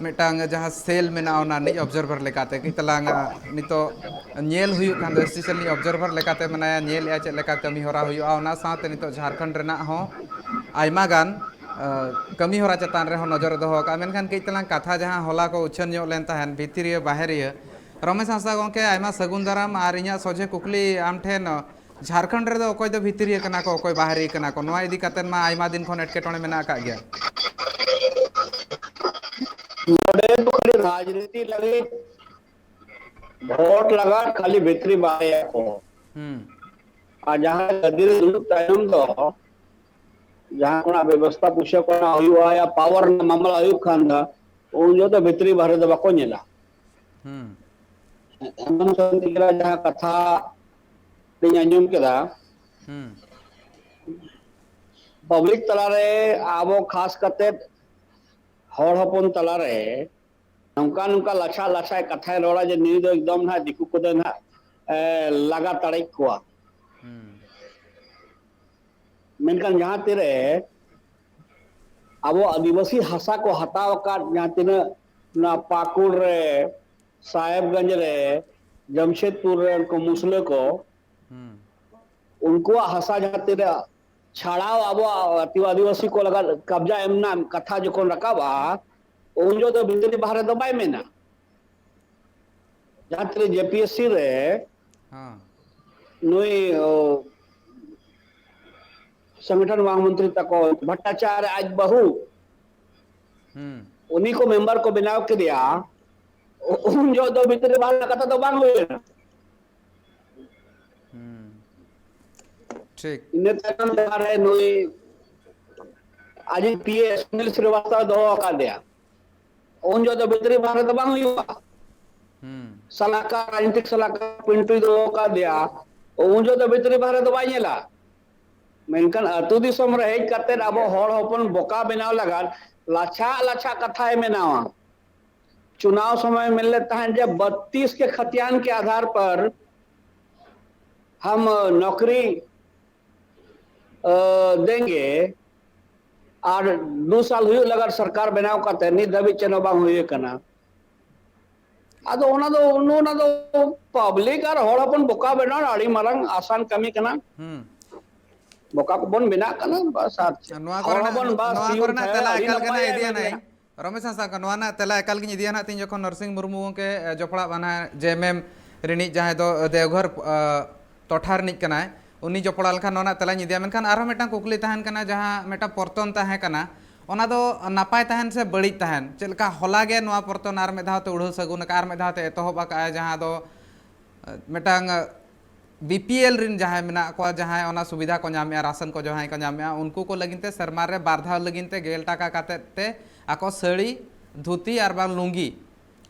ᱢᱤᱫᱴᱟᱝ ᱡᱟᱦᱟᱸ ᱥᱮᱞ ᱢᱮᱱᱟᱜᱼᱟ, ᱚᱱᱟ ᱨᱤᱱᱤᱡ ᱚᱵᱡᱟᱨᱵᱷᱟᱨ ᱞᱮᱠᱟᱛᱮ ᱠᱟᱹᱡ ᱛᱟᱞᱟᱝ, ᱟ, ᱱᱤᱛᱚᱜ ᱧᱮᱞ ᱦᱩᱭᱩᱜ ᱠᱟᱱ ᱫᱚ, ᱮᱥ ᱴᱤ ᱥᱮᱞ ᱨᱤᱱᱤᱡ ᱚᱵᱡᱟᱨᱵᱷᱟᱨ ᱞᱮᱠᱟᱛᱮ ᱢᱮᱱᱟᱭᱟ, ᱧᱮᱞᱮᱫᱼᱟ ᱪᱮᱫ ᱞᱮᱠᱟ ᱠᱟᱹᱢᱤ ᱦᱚᱨᱟ ᱦᱩᱭᱩᱜᱼᱟ᱾ ᱚᱱᱟ ᱥᱟᱶᱛᱮ ᱱᱤᱛᱚᱜ ᱡᱷᱟᱲᱠᱷᱚᱸᱰ ᱨᱮᱱᱟᱜ ᱦᱚᱸ ᱟᱭᱢᱟ ᱜᱟᱱ, ᱟ, ᱠᱟᱹᱢᱤ ᱦᱚᱨᱟ ᱪᱮᱛᱟᱱ ᱨᱮᱦᱚᱸ ᱱᱚᱡᱚᱨ ᱮ ᱫᱚᱦᱚ ᱟᱠᱟᱫᱼᱟ᱾ ᱢᱮᱱᱠᱷᱟᱱ ᱠᱟᱹᱡ ᱛᱟᱞᱟᱝ ᱠᱟᱛᱷᱟ ᱡᱟᱦᱟᱸ ᱦᱚᱞᱟ ᱠᱚ ᱩᱪᱷᱟᱹᱱ ᱧᱚᱜ ᱞᱮᱱ ᱛᱟᱦᱮᱸᱱ, ᱵᱷᱤᱛᱨᱤᱭᱟᱹ ᱵᱟᱦᱨᱤᱭᱟᱹ, ᱨᱚᱢᱮᱥ ᱦᱟᱸᱥᱫᱟ ᱜᱚᱢᱠᱮ, ᱟᱭᱢᱟ ᱥᱟᱹᱜᱩᱱ ᱫᱟᱨᱟᱢ᱾ ᱟᱨ ᱤᱧᱟᱹᱜ ᱥᱚᱡᱷᱮ ᱠᱩᱠᱞᱤ ᱟᱢ ᱴᱷᱮᱱ, ᱡᱷᱟᱲᱠᱷᱚᱸᱰ ᱨᱮᱫᱚ ᱚᱠᱚᱭ ᱫᱚ ᱵᱷᱤᱛᱨᱤᱭᱟᱹ ᱠᱟᱱᱟ ᱠᱚ, ᱚᱠᱚᱭ ᱵᱟᱦᱨᱤᱭᱟᱹ ᱠᱟᱱᱟ ᱠᱚ, ᱱᱚᱣᱟ ᱤᱫᱤ ᱠᱟᱛᱮᱫ ᱢᱟ ᱟᱭᱢᱟ ᱫᱤᱱ ᱠᱷᱚᱱ ᱮᱴᱠᱮᱴᱚᱬᱮ ᱢᱮᱱᱟᱜ ᱟᱠᱟᱫ ᱜᱮᱭᱟ᱾ ᱱᱚᱰᱮ ᱫᱚ ᱠᱷᱟᱹᱞᱤ ᱨᱟᱡᱽᱱᱤᱛᱤ ᱞᱟᱹᱜᱤᱫ ᱵᱷᱳᱴ ᱞᱟᱜᱟᱫ ᱠᱷᱟᱹᱞᱤ ᱵᱷᱤᱛᱨᱤ ᱵᱟᱦᱨᱮᱭᱟᱠᱚ᱾ ᱦᱩᱸ᱾ ᱟᱨ ᱡᱟᱦᱟᱸᱭ ᱜᱟᱹᱫᱤ ᱨᱮ ᱫᱩᱲᱩᱵ ᱛᱟᱭᱚᱢ ᱫᱚ ᱡᱟᱦᱟᱸ ᱠᱷᱚᱱᱟᱜ ᱵᱮᱵᱚᱥᱛᱷᱟ ᱯᱩᱭᱥᱟᱹ ᱠᱚᱨᱟᱣ ᱦᱩᱭᱩᱜᱼᱟ ᱭᱟ ᱯᱟᱣᱟᱨ ᱨᱮᱱᱟᱜ ᱢᱟᱢᱞᱟ ᱦᱩᱭᱩᱜ ᱠᱷᱟᱱ ᱫᱚ ᱩᱱ ᱡᱚᱦᱚᱜ ᱫᱚ ᱵᱷᱤᱛᱨᱤ ᱵᱟᱦᱨᱮ ᱫᱚ ᱵᱟᱠᱚ ᱧᱮᱞᱟ᱾ ᱦᱩᱸ᱾ ᱦᱮᱢᱚᱱᱛ ᱥᱚᱨᱮᱱ ᱛᱤᱠᱤᱱᱟᱜ ᱡᱟᱦᱟᱸ ᱠᱟᱛᱷᱟ ᱞᱤᱧ ᱟᱸᱡᱚᱢ ᱠᱮᱫᱟ, ᱦᱩᱸ᱾ ᱯᱟᱵᱽᱞᱤᱠ ᱛᱟᱞᱟᱨᱮ ᱟᱵᱚ ᱠᱷᱟᱥ ᱠᱟᱛᱮ ᱦᱚᱲ ᱦᱚᱯᱚᱱ ᱛᱟᱞᱟᱨᱮ ᱱᱚᱝᱠᱟ ᱱᱚᱝᱠᱟ ᱞᱟᱪᱷᱟ ᱞᱟᱪᱷᱟᱭ ᱠᱟᱛᱷᱟᱭ ᱨᱚᱲᱟ ᱡᱮ ᱱᱩᱭ ᱫᱚ ᱮᱠᱫᱚᱢ ᱱᱟᱦᱟᱜ ᱫᱤᱠᱩ ᱠᱚᱫᱚ ᱱᱟᱦᱟᱜ, ᱮ, ᱞᱟᱜᱟ ᱛᱟᱲᱮᱡ ᱠᱚᱣᱟ᱾ ᱦᱩᱸ᱾ ᱢᱮᱱᱠᱷᱟᱱ ᱡᱟᱦᱟᱸ ᱛᱤᱨᱮ ᱟᱵᱚ ᱟᱹᱫᱤᱵᱟᱹᱥᱤ ᱦᱟᱥᱟ ᱠᱚ ᱦᱟᱛᱟᱣ ᱟᱠᱟᱫ, ᱡᱟᱦᱟᱸ ᱛᱤᱱᱟᱹᱜ ᱱᱚᱣᱟ ᱯᱟᱹᱠᱩᱲ ᱨᱮ, ᱥᱟᱦᱮᱵᱽᱜᱚᱸᱡᱽ ᱨᱮ, ᱡᱟᱢᱥᱮᱫᱽᱯᱩᱨ ᱨᱮ ᱩᱱᱠᱩ ᱢᱩᱥᱞᱟᱹ ᱠᱚ, ᱦᱩᱸ᱾ ᱩᱱᱠᱩᱣᱟᱜ ᱦᱟᱥᱟ ᱡᱟᱦᱟᱸ ᱛᱤᱱᱟᱹᱜ ᱪᱷᱟᱲᱟᱣ ᱟᱵᱚᱣᱟᱜ ᱟᱹᱫᱤᱵᱟᱹᱥᱤ ᱠᱚ ᱞᱟᱜᱟᱫ ᱠᱟᱵᱽᱡᱟ ᱮᱢ ᱨᱮᱱᱟᱜ ᱠᱟᱛᱷᱟ ᱡᱚᱠᱷᱚᱱ ᱨᱟᱠᱟᱵᱼᱟ, ᱩᱱ ᱡᱚᱦᱚᱜ ᱫᱚ ᱵᱷᱤᱛᱨᱤ ᱵᱟᱦᱨᱮ ᱫᱚ ᱵᱟᱭ ᱢᱮᱱᱟ᱾ ᱡᱟᱦᱟᱸ ᱛᱤᱱᱟᱹᱜ ᱡᱮ ᱯᱤ ᱮᱥ ᱥᱤ ᱨᱮ ᱦᱚᱸ᱾ ᱱᱩᱭ, ᱚ, ᱥᱚᱝᱜᱚᱴᱷᱚᱱ ᱢᱚᱦᱟᱢᱚᱱᱛᱨᱤ ᱛᱟᱠᱚ, ᱵᱷᱟᱴᱴᱟᱪᱟᱨ ᱟᱡ ᱵᱟᱹᱦᱩ, ᱦᱩᱸ᱾ ᱩᱱᱤ ᱠᱚ ᱢᱮᱢᱵᱟᱨ ᱠᱚ ᱵᱮᱱᱟᱣ ᱠᱮᱫᱮᱭᱟ᱾ ᱩᱱ ᱡᱚᱦᱚᱜ ᱫᱚ ᱵᱷᱤᱛᱨᱤ ᱵᱟᱦᱨᱮ ᱠᱟᱛᱷᱟ ᱫᱚ ᱵᱟᱝ ᱦᱩᱭᱱᱟ᱾ ᱦᱩᱸ᱾ ᱴᱷᱤᱠ᱾ ᱤᱱᱟᱹ ᱛᱟᱭᱚᱢ ᱡᱟᱦᱟᱸ ᱨᱮ ᱱᱩᱭ ᱟᱡᱤᱡ ᱯᱤ ᱮ ᱥᱩᱱᱤᱞ ᱥᱨᱤᱵᱟᱥᱛᱟᱣ ᱫᱚᱦᱚ ᱟᱠᱟᱫᱮᱭᱟ, ᱩᱱ ᱡᱚᱦᱚᱜ ᱫᱚ ᱵᱷᱤᱛᱨᱤ ᱵᱟᱦᱨᱮ ᱫᱚ ᱵᱟᱝ ᱦᱩᱭᱩᱜᱼᱟ᱾ ᱦᱩᱸ᱾ ᱥᱟᱞᱟᱠᱟ, ᱨᱟᱡᱱᱤᱛᱤᱠ ᱥᱟᱞᱟᱠᱟ ᱯᱤᱱᱴᱩᱭ ᱫᱚᱦᱚ ᱟᱠᱟᱫᱮᱭᱟ, ᱩᱱ ᱡᱚᱦᱚᱜ ᱫᱚ ᱵᱷᱤᱛᱨᱤ ᱵᱟᱦᱨᱮ ᱫᱚ ᱵᱟᱭ ᱧᱮᱞᱟ᱾ ᱢᱮᱱᱠᱷᱟᱱ ᱟᱹᱛᱩ ᱫᱤᱥᱚᱢ ᱨᱮ ᱦᱮᱡ ᱠᱟᱛᱮ ᱟᱵᱚ ᱦᱚᱲ ᱦᱚᱯᱚᱱ ᱵᱚᱠᱟ ᱵᱮᱱᱟᱣ ᱞᱟᱜᱟᱫ ᱞᱟᱪᱷᱟ ᱞᱟᱪᱷᱟ ᱠᱟᱛᱷᱟᱭ ᱢᱮᱱᱟᱣᱟ᱾ ᱪᱩᱱᱟᱣ ᱥᱚᱢᱚᱭ ᱢᱮᱱ ᱞᱮᱫ ᱛᱟᱦᱮᱸᱫ ᱡᱮ ᱵᱚᱛᱛᱤᱥ ᱠᱮ ᱠᱷᱟᱛᱤᱭᱟᱱ ᱠᱮ ᱟᱫᱷᱟᱨ ᱯᱟᱨ ᱦᱟᱢ ᱱᱚᱠᱨᱤ, ᱟ, ᱫᱮᱝᱜᱮ, ᱟᱨ ᱫᱩ ᱥᱟᱞ ᱦᱩᱭᱩᱜ ᱞᱟᱜᱟᱫ ᱥᱚᱨᱠᱟᱨ ᱵᱮᱱᱟᱣ ᱠᱟᱛᱮ ᱱᱤᱛ ᱫᱷᱟᱹᱵᱤᱡ ᱪᱮᱫ ᱦᱚᱸ ᱵᱟᱝ ᱦᱩᱭ ᱟᱠᱟᱱᱟ᱾ ᱟᱫᱚ ᱚᱱᱟ ᱫᱚ, ᱚᱱᱟ ᱫᱚ ᱯᱟᱵᱽᱞᱤᱠ ᱟᱨ ᱦᱚᱲ ᱦᱚᱯᱚᱱ ᱵᱚᱠᱟ ᱵᱮᱱᱟᱣ ᱟᱹᱰᱤ ᱢᱟᱨᱟᱝ ᱟᱥᱟᱱ ᱠᱟᱹᱢᱤ ᱠᱟᱱᱟ᱾ ᱦᱩᱸ᱾ ᱵᱚᱠᱟ ᱠᱚᱵᱚᱱ ᱵᱮᱱᱟᱜ ᱠᱟᱱᱟ, ᱵᱟᱥ ᱟᱨ ᱪᱮᱫ᱾ ᱱᱚᱣᱟ ᱦᱚᱲ ᱠᱚᱨᱮᱱᱟᱜ, ᱦᱚᱯᱚᱱ ᱵᱟᱥ ᱱᱚᱣᱟ ᱛᱤᱭᱩᱱ ᱠᱚᱨᱮᱱᱟᱜ ᱛᱷᱟᱭᱟ, ᱛᱮᱞᱟ ᱟᱹᱰᱤ ᱮᱠᱟᱞ ᱜᱮ ᱱᱟᱯᱟᱭ ᱱᱟᱜ ᱟᱭ ᱤᱫᱤᱭᱟ ᱢᱮᱱ ᱱᱟᱜ ᱠᱮᱫᱟ᱾ ᱤᱧ᱾ ᱨᱚᱢᱮᱥ ᱦᱟᱸᱥᱫᱟ ᱠᱚ, ᱱᱚᱣᱟ ᱨᱮᱱᱟᱜ ᱛᱮᱞᱟ ᱮᱠᱟᱞ ᱜᱤᱧ ᱤᱫᱤᱭᱟ ᱱᱟᱜ ᱛᱤᱧ ᱡᱚᱠᱷᱚᱱ ᱱᱚᱨᱥᱤᱝ ᱢᱩᱨᱢᱩ ᱜᱚᱢᱠᱮ, ᱮ, ᱡᱚᱯᱲᱟᱜ ᱵᱟᱱᱟ ᱡᱮ ᱮᱢ ᱮᱢ ᱨᱤᱱᱤᱡ ᱡᱟᱦᱟᱸᱭ ᱫᱚ ᱫᱮᱣᱜᱷᱚᱨ, ᱟ, ᱴᱚᱴᱷᱟ ᱨᱤᱱᱤᱡ ᱠᱟᱱᱟᱭ, ᱩᱱᱤ ᱡᱚᱯᱲᱟᱣ ᱞᱮᱱᱠᱷᱟᱱ ᱱᱚᱣᱟ ᱨᱮᱱᱟᱜ ᱛᱮᱞᱟᱧ ᱤᱫᱤᱭᱟ᱾ ᱢᱮᱱᱠᱷᱟᱱ ᱟᱨᱦᱚᱸ ᱢᱤᱫᱴᱟᱝ ᱠᱩᱠᱞᱤ ᱛᱟᱦᱮᱱ ᱠᱟᱱᱟ, ᱡᱟᱦᱟᱸ ᱢᱤᱫᱴᱟᱝ ᱯᱚᱨᱛᱚᱱ ᱛᱟᱦᱮᱸ ᱠᱟᱱᱟ, ᱚᱱᱟ ᱫᱚ ᱱᱟᱯᱟᱭ ᱛᱟᱦᱮᱱ ᱥᱮ ᱵᱟᱹᱲᱤᱡ ᱛᱟᱦᱮᱱ? ᱪᱮᱫ ᱞᱮᱠᱟ ᱦᱚᱞᱟ ᱜᱮ ᱱᱚᱣᱟ ᱯᱚᱨᱛᱚᱱ ᱟᱨ ᱢᱤᱫ ᱫᱷᱟᱣ ᱛᱮ ᱩᱲᱦᱟᱹᱣ ᱥᱟᱹᱜᱩᱱ ᱟᱠᱟᱫ, ᱟᱨ ᱢᱤᱫ ᱫᱷᱟᱣ ᱛᱮ ᱮᱛᱚᱦᱚᱵ ᱟᱠᱟᱫᱼᱟᱭ, ᱡᱟᱦᱟᱸ ᱫᱚ, ᱟ, ᱢᱤᱫᱴᱟᱝ, ᱟ, ᱵᱤ ᱯᱤ ᱮᱞ ᱨᱤᱱ ᱡᱟᱦᱟᱸᱭ ᱢᱮᱱᱟᱜ ᱠᱚᱣᱟ, ᱡᱟᱦᱟᱸᱭ ᱚᱱᱟ ᱥᱩᱵᱤᱫᱷᱟ ᱠᱚ ᱧᱟᱢᱮᱜᱼᱟ, ᱨᱟᱥᱚᱱ ᱠᱚ ᱡᱟᱦᱟᱸᱭ ᱠᱚ ᱧᱟᱢᱮᱜᱼᱟ, ᱩᱱᱠᱩ ᱠᱚ ᱞᱟᱹᱜᱤᱫ ᱛᱮ ᱥᱮᱨᱢᱟ ᱨᱮ ᱵᱟᱨ ᱫᱷᱟᱣ ᱞᱟᱹᱜᱤᱫ ᱛᱮ ᱜᱮᱞ ᱴᱟᱠᱟ ᱠᱟᱛᱮᱫ ᱛᱮ ᱟᱠᱚ ᱥᱟᱹᱲᱤ, ᱫᱷᱩᱛᱤ ᱟᱨ ᱵᱟᱝ ᱞᱩᱝᱜᱤ,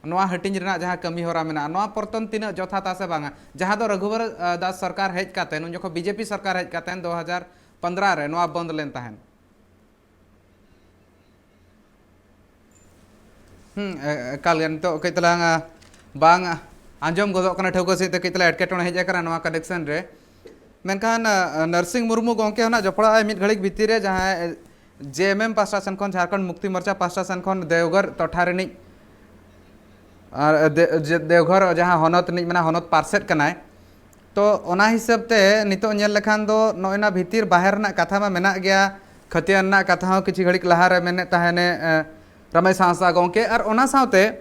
ᱱᱚᱣᱟ ᱦᱟᱹᱴᱤᱧ ᱨᱮᱱᱟᱜ ᱡᱟᱦᱟᱸ ᱠᱟᱹᱢᱤ ᱦᱚᱨᱟ ᱢᱮᱱᱟᱜᱼᱟ, ᱱᱚᱣᱟ ᱯᱚᱨᱛᱚᱱ ᱛᱤᱱᱟᱹᱜ ᱡᱚᱛᱷᱟᱛᱟ ᱥᱮ ᱵᱟᱝᱟ? ᱡᱟᱦᱟᱸ ᱫᱚ ᱨᱟᱹᱜᱷᱩᱵᱚᱨ, ᱟ, ᱫᱟᱥ ᱥᱚᱨᱠᱟᱨ ᱦᱮᱡ ᱠᱟᱛᱮ, ᱩᱱ ᱡᱚᱠᱷᱚᱱ ᱵᱤ ᱡᱮ ᱯᱤ ᱥᱚᱨᱠᱟᱨ ᱦᱮᱡ ᱠᱟᱛᱮ ᱫᱩ ᱦᱟᱡᱟᱨ ᱯᱚᱱᱫᱽᱨᱚ ᱨᱮ ᱱᱚᱣᱟ ᱵᱚᱱᱫ ᱞᱮᱱ ᱛᱟᱦᱮᱸᱫ᱾ ᱦᱩᱸ, ᱮ-, ᱮᱠᱟᱞ ᱜᱮ᱾ ᱱᱤᱛᱚᱜ ᱠᱟᱹᱡ ᱛᱟᱞᱟᱝ, ᱟ, ᱵᱟᱝ, ᱟ, ᱟᱸᱡᱚᱢ ᱜᱚᱫᱚᱜ ᱠᱟᱱᱟ ᱴᱷᱟᱹᱣᱠᱟᱹ ᱥᱟᱺᱦᱤᱡ ᱛᱮ, ᱠᱟᱹᱡ ᱛᱟᱞᱟᱝ ᱮᱴᱠᱮᱴᱚᱬᱮ ᱦᱮᱡ ᱟᱠᱟᱱᱟ ᱱᱚᱣᱟ connection ᱨᱮ᱾ ᱢᱮᱱᱠᱷᱟᱱ, ᱟ, ᱱᱟᱨᱥᱤᱝ ᱢᱩᱨᱢᱩ ᱜᱚᱢᱠᱮ ᱦᱚᱸ ᱱᱟᱜ ᱡᱚᱯᱲᱟᱜᱼᱟᱭ ᱢᱤᱫ ᱜᱷᱟᱹᱲᱤᱡ ᱵᱷᱤᱛᱤᱨ ᱨᱮ, ᱡᱟᱦᱟᱸᱭ ᱡᱮ ᱮᱢ ᱮᱢ ᱯᱟᱥᱴᱟ ᱥᱮᱱ ᱠᱷᱚᱱ, ᱡᱷᱟᱲᱠᱷᱚᱸᱰ ᱢᱩᱠᱛᱤ ᱢᱳᱨᱪᱟ ᱯᱟᱥᱴᱟ ᱥᱮᱱ ᱠᱷᱚᱱ ᱫᱮᱣᱜᱷᱚᱨ ᱴᱚᱴᱷᱟ ᱨᱤᱱᱤᱡ, ᱟᱨ ᱫᱮ-, ᱡᱮ-, ᱫᱮᱣᱜᱷᱚᱨ ᱡᱟᱦᱟᱸ ᱦᱚᱱᱚᱛ ᱨᱤᱱᱤᱡ ᱢᱮᱱᱟᱜᱼᱟ, ᱦᱚᱱᱚᱛ ᱯᱟᱨᱥᱮᱛ ᱠᱟᱱᱟᱭ᱾ ᱛᱚ, ᱚᱱᱟ ᱦᱤᱥᱟᱹᱵ ᱛᱮ ᱱᱤᱛᱚᱜ ᱧᱮᱞ ᱞᱮᱠᱷᱟᱱ ᱫᱚ ᱱᱚᱜᱼᱚᱭ ᱱᱟ ᱵᱷᱤᱛᱤᱨ ᱵᱟᱦᱮᱨ ᱨᱮᱱᱟᱜ ᱠᱟᱛᱷᱟ ᱢᱟ ᱢᱮᱱᱟᱜ ᱜᱮᱭᱟ, ᱠᱷᱟᱹᱛᱤᱭᱟᱱ ᱨᱮᱱᱟᱜ ᱠᱟᱛᱷᱟ ᱦᱚᱸ ᱠᱤᱪᱷᱩ ᱜᱷᱟᱹᱲᱤᱡ ᱞᱟᱦᱟ ᱨᱮ ᱢᱮᱱᱮᱫ ᱛᱟᱦᱮᱱᱮ, ᱮ, ᱨᱟᱢᱮᱥ ᱦᱟᱸᱥᱫᱟ ᱜᱚᱢᱠᱮ, ᱟᱨ ᱚᱱᱟ ᱥᱟᱶᱛᱮ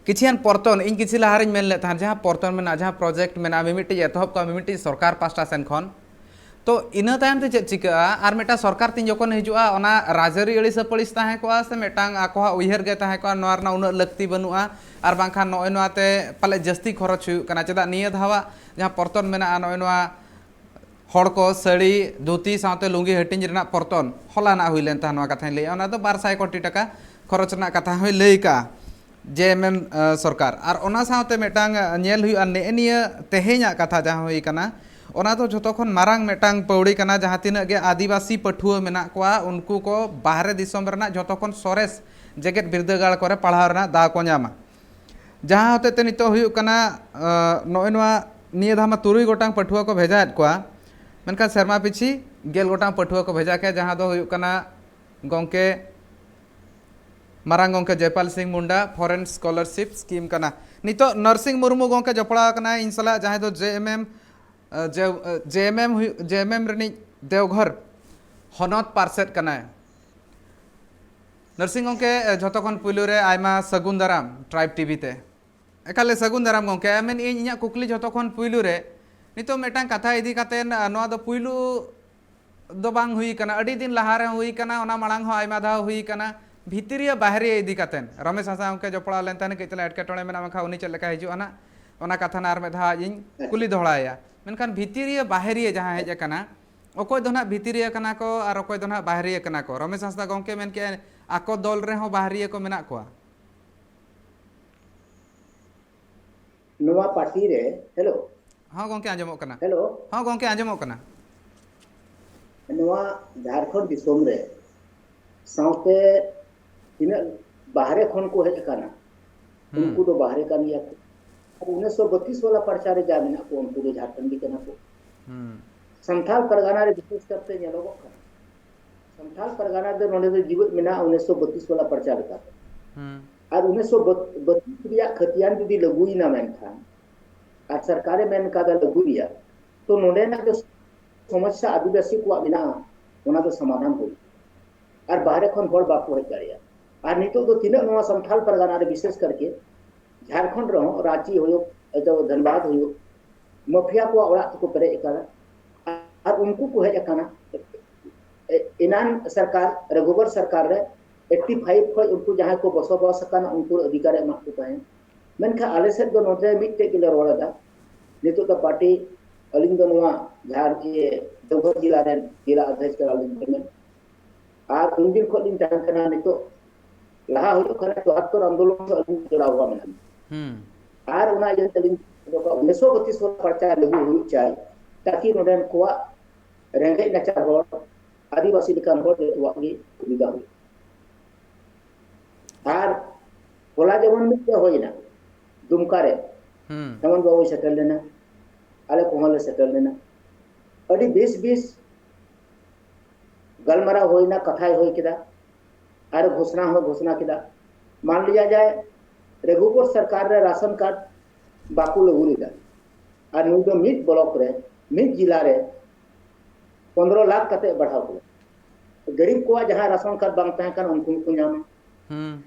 ᱠᱤᱪᱷᱤᱜᱟᱱ ᱯᱚᱨᱛᱚᱱ, ᱤᱧ ᱠᱤᱪᱷᱤ ᱞᱟᱦᱟᱨᱤᱧ ᱢᱮᱱ ᱞᱮᱫ ᱛᱟᱦᱮᱸᱫ, ᱡᱟᱦᱟᱸ ᱯᱚᱨᱛᱚᱱ ᱢᱮᱱᱟᱜᱼᱟ, ᱡᱟᱦᱟᱸ ᱯᱨᱚᱡᱮᱠᱴ ᱢᱮᱱᱟᱜᱼᱟ, ᱢᱤᱢᱤᱫᱴᱤᱡ ᱮᱛᱚᱦᱚᱵ ᱠᱚᱜᱼᱟ, ᱢᱤᱢᱤᱫᱴᱤᱡ ᱥᱚᱨᱠᱟᱨ ᱯᱟᱥᱴᱟ ᱥᱮᱱ ᱠᱷᱚᱱ᱾ ᱛᱚ ᱤᱱᱟᱹ ᱛᱟᱭᱚᱢ ᱛᱮ ᱪᱮᱫ ᱪᱤᱠᱟᱹᱜᱼᱟ? ᱟᱨ ᱢᱤᱫᱴᱟᱝ ᱥᱚᱨᱠᱟᱨ ᱛᱤᱧ ᱡᱚᱠᱷᱚᱱ ᱦᱤᱡᱩᱜᱼᱟ, ᱚᱱᱟ ᱨᱟᱡᱽᱟᱹᱨᱤ ᱟᱹᱲᱤᱥ ᱟᱹᱯᱟᱹᱲᱤᱥ ᱛᱟᱦᱮᱸ ᱠᱚᱜᱼᱟ, ᱥᱮ ᱢᱤᱫᱴᱟᱝ ᱟᱠᱚᱣᱟᱜ ᱩᱭᱦᱟᱹᱨ ᱜᱮ ᱛᱟᱦᱮᱸ ᱠᱚᱜᱼᱟ, ᱱᱚᱣᱟ ᱨᱮᱱᱟᱜ ᱩᱱᱟᱹᱜ ᱞᱟᱹᱠᱛᱤ ᱵᱟᱹᱱᱩᱜᱼᱟ, ᱟᱨ ᱵᱟᱝᱠᱷᱟᱱ ᱱᱚᱜᱼᱚᱭ ᱱᱚᱣᱟ ᱛᱮ ᱯᱟᱞᱮ ᱡᱟᱹᱥᱛᱤ ᱠᱷᱚᱨᱚᱪ ᱦᱩᱭᱩᱜ ᱠᱟᱱᱟ? ᱪᱮᱫᱟᱜ ᱱᱤᱭᱟᱹ ᱫᱷᱟᱣᱟᱜ ᱡᱟᱦᱟᱸ ᱯᱚᱨᱛᱚᱱ ᱢᱮᱱᱟᱜᱼᱟ, ᱱᱚᱜᱼᱚᱭ ᱱᱚᱣᱟ ᱦᱚᱲ ᱠᱚ ᱥᱟᱹᱲᱤ, ᱫᱷᱩᱛᱤ ᱥᱟᱶᱛᱮ ᱞᱩᱝᱜᱤ ᱦᱟᱹᱴᱤᱧ ᱨᱮᱱᱟᱜ ᱯᱚᱨᱛᱚᱱ ᱦᱚᱞᱟᱱᱟᱜ ᱦᱩᱭ ᱞᱮᱱ ᱛᱟᱦᱮᱸᱫ, ᱱᱚᱣᱟ ᱠᱟᱛᱷᱟᱧ ᱞᱟᱹᱭᱮᱫᱼᱟ, ᱚᱱᱟ ᱫᱚ ᱵᱟᱨ ᱥᱟᱭ ᱠᱳᱴᱤ ᱴᱟᱠᱟ ᱠᱷᱚᱨᱚᱪ ᱨᱮᱱᱟᱜ ᱠᱟᱛᱷᱟ ᱦᱚᱸᱭ ᱞᱟᱹᱭ ᱠᱟᱜᱼᱟ᱾ ᱡᱮ ᱮᱢ ᱮᱢ, ᱟᱸ, ᱥᱚᱨᱠᱟᱨ᱾ ᱟᱨ ᱚᱱᱟ ᱥᱟᱶᱛᱮ ᱢᱤᱫᱴᱟᱝ, ᱟᱸ, ᱧᱮᱞ ᱦᱩᱭᱩᱜᱼᱟ, ᱱᱮᱜᱼᱮ ᱱᱤᱭᱟᱹ ᱛᱮᱦᱮᱧᱟᱜ ᱠᱟᱛᱷᱟ ᱡᱟᱦᱟᱸ ᱦᱩᱭ ᱠᱟᱱᱟ, ᱚᱱᱟ ᱫᱚ ᱡᱷᱚᱛᱚ ᱠᱷᱚᱱ ᱢᱟᱨᱟᱝ ᱢᱤᱫᱴᱟᱝ ᱯᱟᱹᱣᱲᱤ ᱠᱟᱱᱟ᱾ ᱡᱟᱦᱟᱸ ᱛᱤᱱᱟᱹᱜ ᱜᱮ ᱟᱹᱫᱤᱵᱟᱹᱥᱤ ᱯᱟᱹᱴᱷᱩᱣᱟᱹ ᱢᱮᱱᱟᱜ ᱠᱚᱣᱟ, ᱩᱱᱠᱩ ᱠᱚ ᱵᱟᱦᱨᱮ ᱫᱤᱥᱚᱢ ᱨᱮᱱᱟᱜ ᱡᱷᱚᱛᱚ ᱠᱷᱚᱱ ᱥᱚᱨᱮᱥ ᱡᱮᱜᱮᱛ ᱵᱤᱨᱫᱟᱹᱜᱟᱲ ᱠᱚᱨᱮ ᱯᱟᱲᱦᱟᱣ ᱨᱮᱱᱟᱜ ᱫᱟᱣ ᱠᱚ ᱧᱟᱢᱟ᱾ ᱡᱟᱦᱟᱸ ᱦᱚᱛᱮᱡ ᱛᱮ ᱱᱤᱛᱚᱜ ᱦᱩᱭᱩᱜ ᱠᱟᱱᱟ, ᱟᱸ, ᱱᱚᱜᱼᱚᱭ ᱱᱚᱣᱟ ᱱᱤᱭᱟᱹ ᱫᱷᱟᱣ ᱢᱟ ᱛᱩᱨᱩᱭ ᱜᱚᱴᱟᱝ ᱯᱟᱹᱴᱷᱩᱣᱟᱹ ᱠᱚ ᱵᱷᱮᱡᱟᱭᱮᱫ ᱠᱚᱣᱟ, ᱢᱮᱱᱠᱷᱟᱱ ᱥᱮᱨᱢᱟ ᱯᱤᱪᱷᱤ ᱜᱮᱞ ᱜᱚᱴᱟᱝ ᱯᱟᱹᱴᱷᱩᱣᱟᱹ ᱠᱚ ᱵᱷᱮᱡᱟ ᱠᱮᱭᱟ, ᱡᱟᱦᱟᱸ ᱫᱚ ᱦᱩᱭᱩᱜ ᱠᱟᱱᱟ ᱜᱚᱢᱠᱮ, ᱢᱟᱨᱟᱝ ᱜᱚᱢᱠᱮ Jaipal Singh Munda foreign scholarship scheme ᱠᱟᱱᱟ᱾ ᱱᱤᱛᱚᱜ ᱱᱚᱨᱥᱤᱝ ᱢᱩᱨᱢᱩ ᱜᱚᱢᱠᱮ ᱡᱚᱯᱲᱟᱣ ᱟᱠᱟᱱᱟᱭ ᱤᱧ ᱥᱟᱞᱟᱜ, ᱡᱟᱦᱟᱸᱭ ᱫᱚ ᱡᱮ ᱮᱢ ᱮᱢ, ᱟᱸ, ᱡᱮ, ᱟᱸ, ᱡᱮ ᱮᱢ ᱮᱢ ᱦᱩᱭᱩᱜ, ᱡᱮ ᱮᱢ ᱮᱢ ᱨᱤᱱᱤᱡ ᱫᱮᱣᱜᱷᱚᱨ ᱦᱚᱱᱚᱛ ᱯᱟᱨᱥᱮᱛ ᱠᱟᱱᱟᱭ᱾ ᱱᱚᱨᱥᱤᱝ ᱜᱚᱢᱠᱮ, ᱟᱸ, ᱡᱷᱚᱛᱚ ᱠᱷᱚᱱ ᱯᱩᱭᱞᱩ ᱨᱮ ᱟᱭᱢᱟ ᱥᱟᱹᱜᱩᱱ ᱫᱟᱨᱟᱢ Tribe ᱴᱤᱵᱷᱤ ᱛᱮ᱾ ᱮᱠᱟᱞᱮ ᱥᱟᱹᱜᱩᱱ ᱫᱟᱨᱟᱢ ᱜᱚᱢᱠᱮ᱾ ᱢᱮᱱᱮᱫ ᱟᱹᱧ, ᱤᱧᱟᱹᱜ ᱠᱩᱠᱞᱤ ᱡᱷᱚᱛᱚ ᱠᱷᱚᱱ ᱯᱩᱭᱞᱩ ᱨᱮ, ᱱᱤᱛᱚᱜ ᱢᱤᱫᱴᱟᱝ ᱠᱟᱛᱷᱟ ᱤᱫᱤ ᱠᱟᱛᱮ, ᱟᱸ, ᱱᱚᱣᱟ ᱫᱚ ᱯᱩᱭᱞᱩ ᱫᱚ ᱵᱟᱝ ᱦᱩᱭ ᱠᱟᱱᱟ, ᱟᱹᱰᱤ ᱫᱤᱱ ᱞᱟᱦᱟ ᱨᱮᱦᱚᱸ ᱦᱩᱭ ᱠᱟᱱᱟ, ᱚᱱᱟ ᱢᱟᱲᱟᱝ ᱦᱚᱸ ᱟᱭᱢᱟ ᱫᱷᱟᱣ ᱦᱩᱭ ᱠᱟᱱᱟ᱾ ᱵᱷᱤᱛᱨᱤᱭᱟᱹ ᱵᱟᱦᱨᱤᱭᱟᱹ ᱤᱫᱤ ᱠᱟᱛᱮ ᱨᱚᱢᱮᱥ ᱦᱟᱸᱥᱫᱟ ᱜᱚᱢᱠᱮ ᱡᱚᱯᱲᱟᱣ ᱞᱮᱱ ᱛᱟᱦᱮᱸᱫ, ᱠᱟᱹᱡ ᱛᱟᱞᱟᱝ ᱮᱴᱠᱮᱴᱚᱬᱮ ᱢᱮᱱᱟᱜ, ᱢᱮᱱᱠᱷᱟᱱ ᱩᱱᱤ ᱪᱮᱫ ᱞᱮᱠᱟ ᱦᱤᱡᱩᱜᱼᱟ ᱱᱟᱜ, ᱚᱱᱟ ᱠᱟᱛᱷᱟ ᱱᱟᱜ ᱟᱨ ᱢᱤᱫ ᱫᱷᱟᱣ ᱤᱧ ᱠᱩᱞᱤ ᱫᱚᱦᱲᱟᱭᱟ᱾ ᱢᱮᱱᱠᱷᱟᱱ ᱵᱷᱤᱛᱨᱤᱭᱟᱹ ᱵᱟᱦᱨᱤᱭᱟᱹ ᱡᱟᱦᱟᱸ ᱦᱮᱡ ᱟᱠᱟᱱᱟ, ᱚᱠᱚᱭ ᱫᱚ ᱱᱟᱜ ᱵᱷᱤᱛᱨᱤᱭᱟᱹ ᱠᱟᱱᱟ ᱠᱚ ᱟᱨ ᱚᱠᱚᱭ ᱫᱚ ᱱᱟᱜ ᱵᱟᱦᱨᱤᱭᱟᱹ ᱠᱟᱱᱟ ᱠᱚ? ᱨᱚᱢᱮᱥ ᱦᱟᱸᱥᱫᱟ ᱜᱚᱢᱠᱮ ᱢᱮᱱ ᱠᱮᱜᱼᱟ, ᱟᱠᱚ ᱫᱚᱞ ᱨᱮᱦᱚᱸ ᱵᱟᱦᱨᱤᱭᱟᱹ ᱠᱚ ᱢᱮᱱᱟᱜ ᱠᱚᱣᱟ᱾ ᱱᱚᱣᱟ ᱯᱟᱨᱴᱤ ᱨᱮ, ᱦᱮᱞᱳ᱾ ᱦᱚᱸ ᱜᱚᱢᱠᱮ, ᱟᱸᱡᱚᱢᱚᱜ ᱠᱟᱱᱟ᱾ ᱦᱮᱞᱳ᱾ ᱦᱚᱸ ᱜᱚᱢᱠᱮ, ᱟᱸᱡᱚᱢᱚᱜ ᱠᱟᱱᱟ᱾ ᱱᱚᱣᱟ ᱡᱷᱟᱲᱠᱷᱚᱸᱰ ᱫᱤᱥᱚᱢ ᱨᱮ ᱥᱟᱶᱛᱮ ᱛᱤᱱᱟᱹᱜ ᱵᱟᱦᱨᱮ ᱠᱷᱚᱱ ᱠᱚ ᱦᱮᱡ ᱟᱠᱟᱱᱟ, ᱦᱩᱸ᱾ ᱩᱱᱠᱩ ᱫᱚ ᱵᱟᱦᱨᱮ ᱠᱟᱱ ᱜᱮᱭᱟ ᱠᱚ᱾ ᱟᱨ ᱩᱱᱤᱥᱥᱚ ᱵᱟᱛᱤᱥ ᱵᱟᱞᱟ ᱯᱟᱨᱪᱟ ᱨᱮ ᱡᱟ ᱢᱮᱱᱟᱜ ᱠᱚ, ᱩᱱᱠᱩ ᱫᱚ ᱡᱷᱟᱲᱠᱷᱚᱸᱰᱤ ᱠᱟᱱᱟ ᱠᱚ᱾ ᱦᱩᱸ᱾ ᱥᱟᱱᱛᱷᱟᱞ ᱯᱟᱨᱜᱟᱱᱟ ᱨᱮ ᱵᱤᱥᱮᱥ ᱠᱟᱨᱛᱮ ᱧᱮᱞᱚᱜᱚᱜ ᱠᱟᱱᱟ, ᱥᱟᱱᱛᱷᱟᱞ ᱯᱟᱨᱜᱟᱱᱟ ᱫᱚ ᱱᱚᱰᱮ ᱫᱚ ᱡᱤᱣᱮᱫ ᱢᱮᱱᱟᱜᱼᱟ ᱩᱱᱤᱥᱥᱚ ᱵᱟᱛᱤᱥ ᱵᱟᱞᱟ ᱯᱟᱨᱪᱟ ᱞᱮᱠᱟᱛᱮ᱾ ᱦᱩᱸ᱾ ᱟᱨ ᱩᱱᱤᱥᱥᱚ ᱵᱟᱛᱤᱥ ᱨᱮᱭᱟᱜ ᱠᱷᱟᱹᱛᱤᱭᱟᱱ ᱡᱩᱫᱤ ᱞᱟᱹᱜᱩᱭᱮᱱᱟ, ᱢᱮᱱᱠᱷᱟᱱ ᱟᱨ ᱥᱚᱨᱠᱟᱨᱮ ᱢᱮᱱ ᱠᱟᱫᱟ ᱞᱟᱹᱜᱩᱭᱮᱭᱟ, ᱛᱚ ᱱᱚᱰᱮᱱᱟᱜ ᱫᱚ ᱥᱚᱢᱚᱥᱥᱟ ᱟᱹᱫᱤᱵᱟᱹᱥᱤ ᱠᱚᱣᱟᱜ ᱢᱮᱱᱟᱜᱼᱟ, ᱚᱱᱟ ᱫᱚ ᱥᱚᱢᱟᱫᱷᱟᱱ ᱦᱩᱭᱩᱜᱼᱟ᱾ ᱟᱨ ᱵᱟᱦᱨᱮ ᱠᱷᱚᱱ ᱦᱚᱲ ᱵᱟᱠᱚ ᱦᱮᱡ ᱫᱟᱲᱮᱭᱟᱜᱼᱟ᱾ ᱟᱨ ᱱᱤᱛᱚᱜ ᱫᱚ ᱛᱤᱱᱟᱹᱜ ᱱᱚᱣᱟ ᱥᱟᱱᱛᱟᱲ ᱯᱟᱨᱜᱟᱱᱟ ᱨᱮ, ᱵᱤᱥᱮᱥ ᱠᱟᱨᱠᱮ ᱡᱷᱟᱲᱠᱷᱚᱸᱰ ᱨᱮᱦᱚᱸ, ᱨᱟᱸᱪᱤ ᱦᱩᱭᱩᱜ, ᱮᱛᱚ ᱫᱷᱟᱱᱵᱟᱫᱽ ᱦᱩᱭᱩᱜ, ᱢᱟᱯᱷᱤᱭᱟ ᱠᱚᱣᱟᱜ ᱚᱲᱟᱜ ᱛᱮᱠᱚ ᱯᱮᱨᱮᱡ ᱟᱠᱟᱱᱟ᱾ ᱟᱨ ᱩᱱᱠᱩ ᱠᱚ ᱦᱮᱡ ᱟᱠᱟᱱᱟ ᱮ-, ᱮᱱᱟᱱ ᱥᱚᱨᱠᱟᱨ, ᱨᱚᱜᱷᱩᱵᱚᱨ ᱥᱚᱨᱠᱟᱨ ᱨᱮ ᱮᱭᱤᱴᱴᱤ ᱯᱷᱟᱭᱤᱵᱷ ᱠᱷᱚᱱ ᱩᱱᱠᱩ ᱡᱟᱦᱟᱸᱭ ᱠᱚ ᱵᱚᱥᱚᱵᱟᱥ ᱟᱠᱟᱱᱟ, ᱩᱱᱠᱩ ᱚᱫᱷᱤᱠᱟᱨ ᱮ ᱮᱢᱟᱜ ᱠᱚ ᱛᱟᱦᱮᱸᱫ᱾ ᱢᱮᱱᱠᱷᱟᱱ ᱟᱞᱮ ᱥᱮᱫ ᱫᱚ ᱱᱚᱰᱮ ᱢᱤᱫᱴᱮᱡ ᱜᱮᱞᱮ ᱨᱚᱲ ᱮᱫᱟ᱾ ᱱᱤᱛᱚᱜ ᱫᱚ ᱯᱟᱨᱴᱤ, ᱟᱹᱞᱤᱧ ᱫᱚ ᱱᱚᱣᱟ ᱡᱟᱦᱟᱸ ᱤᱭᱟᱹ ᱫᱮᱣᱜᱷᱚᱨ ᱡᱮᱞᱟ ᱨᱮᱱ ᱡᱮᱞᱟ ᱚᱫᱷᱭᱚᱠᱷ ᱠᱟᱱᱟᱞᱤᱧ ᱛᱟᱦᱮᱸᱫ᱾ ᱟᱨ ᱩᱱ ᱫᱤᱱ ᱠᱷᱚᱱ ᱞᱤᱧ ᱛᱟᱦᱮᱱ ᱠᱟᱱᱟ, ᱱᱤᱛᱚᱜ ᱞᱟᱦᱟ ᱦᱩᱭᱩᱜ ᱠᱟᱱᱟ ᱪᱩᱣᱟᱛᱛᱚᱨ ᱟᱱᱫᱳᱞᱚᱱ ᱫᱚ ᱟᱹᱞᱤᱧ ᱡᱚᱲᱟᱣ ᱦᱚᱸ ᱢᱮᱱᱟᱜ ᱞᱤᱧᱟ᱾ ᱦᱩᱸ ᱟᱨ ᱚᱱᱟ ᱤᱭᱟᱹ ᱛᱮᱞᱤᱧ ᱩᱱᱤᱥᱥᱚ ᱵᱚᱛᱤᱥ ᱯᱟᱨᱪᱟ ᱞᱟᱹᱜᱩ ᱦᱩᱭᱩᱜ ᱪᱟᱭ, ᱛᱟᱠᱤ ᱱᱚᱰᱮᱱ ᱠᱚᱣᱟᱜ ᱨᱮᱸᱜᱮᱡ ᱱᱟᱪᱟᱨ ᱦᱚᱲ, ᱟᱹᱫᱤᱵᱟᱹᱥᱤ ᱞᱮᱠᱟᱱ ᱦᱚᱲ ᱡᱚᱛᱚᱣᱟᱜ ᱜᱮ ᱥᱩᱵᱤᱫᱷᱟ ᱦᱩᱭᱩᱜᱼᱟ᱾ ᱟᱨ ᱦᱚᱞᱟ ᱡᱮᱢᱚᱱ ᱢᱤᱫᱴᱮᱡ ᱦᱩᱭᱱᱟ ᱫᱩᱢᱠᱟ ᱨᱮ, ᱦᱩᱸ ᱦᱮᱢᱚᱱᱛ ᱵᱟᱵᱩᱭ ᱥᱮᱴᱮᱨ ᱞᱮᱱᱟ, ᱟᱞᱮ ᱠᱚᱦᱚᱸ ᱞᱮ ᱥᱮᱴᱮᱨ ᱞᱮᱱᱟ᱾ ᱟᱹᱰᱤ ᱵᱮᱥ ᱵᱮᱥ ᱜᱟᱞᱢᱟᱨᱟᱣ ᱦᱩᱭᱱᱟ, ᱠᱟᱛᱷᱟᱭ ᱦᱩᱭ ᱠᱮᱫᱟ, ᱟᱨ ᱜᱷᱳᱥᱱᱟ ᱦᱚᱸ ᱜᱷᱳᱥᱱᱟ ᱠᱮᱫᱟ᱾ ᱢᱟᱱ ᱞᱤᱭᱟ ᱡᱟᱭ, ᱨᱚᱜᱷᱩᱵᱚᱨ ᱥᱚᱨᱠᱟᱨ ᱨᱮ ᱨᱟᱥᱚᱱ ᱠᱟᱨᱰ ᱵᱟᱠᱚ ᱞᱟᱹᱜᱩ ᱞᱮᱫᱟ, ᱟᱨ ᱱᱩᱭ ᱫᱚ ᱢᱤᱫ ᱵᱞᱚᱠ ᱨᱮ, ᱢᱤᱫ ᱡᱮᱞᱟ ᱨᱮ ᱯᱚᱱᱫᱽᱨᱚ ᱞᱟᱠᱷ ᱠᱟᱛᱮ ᱵᱟᱲᱦᱟᱣ ᱠᱮᱫᱟ᱾ ᱜᱟᱨᱤᱵ ᱠᱚᱣᱟᱜ ᱡᱟᱦᱟᱸ ᱨᱟᱥᱚᱱ ᱠᱟᱨᱰ ᱵᱟᱝ ᱛᱟᱦᱮᱸ ᱠᱟᱱᱟ, ᱩᱱᱠᱩ ᱦᱚᱸᱠᱚ ᱧᱟᱢᱟ᱾ ᱦᱩᱸ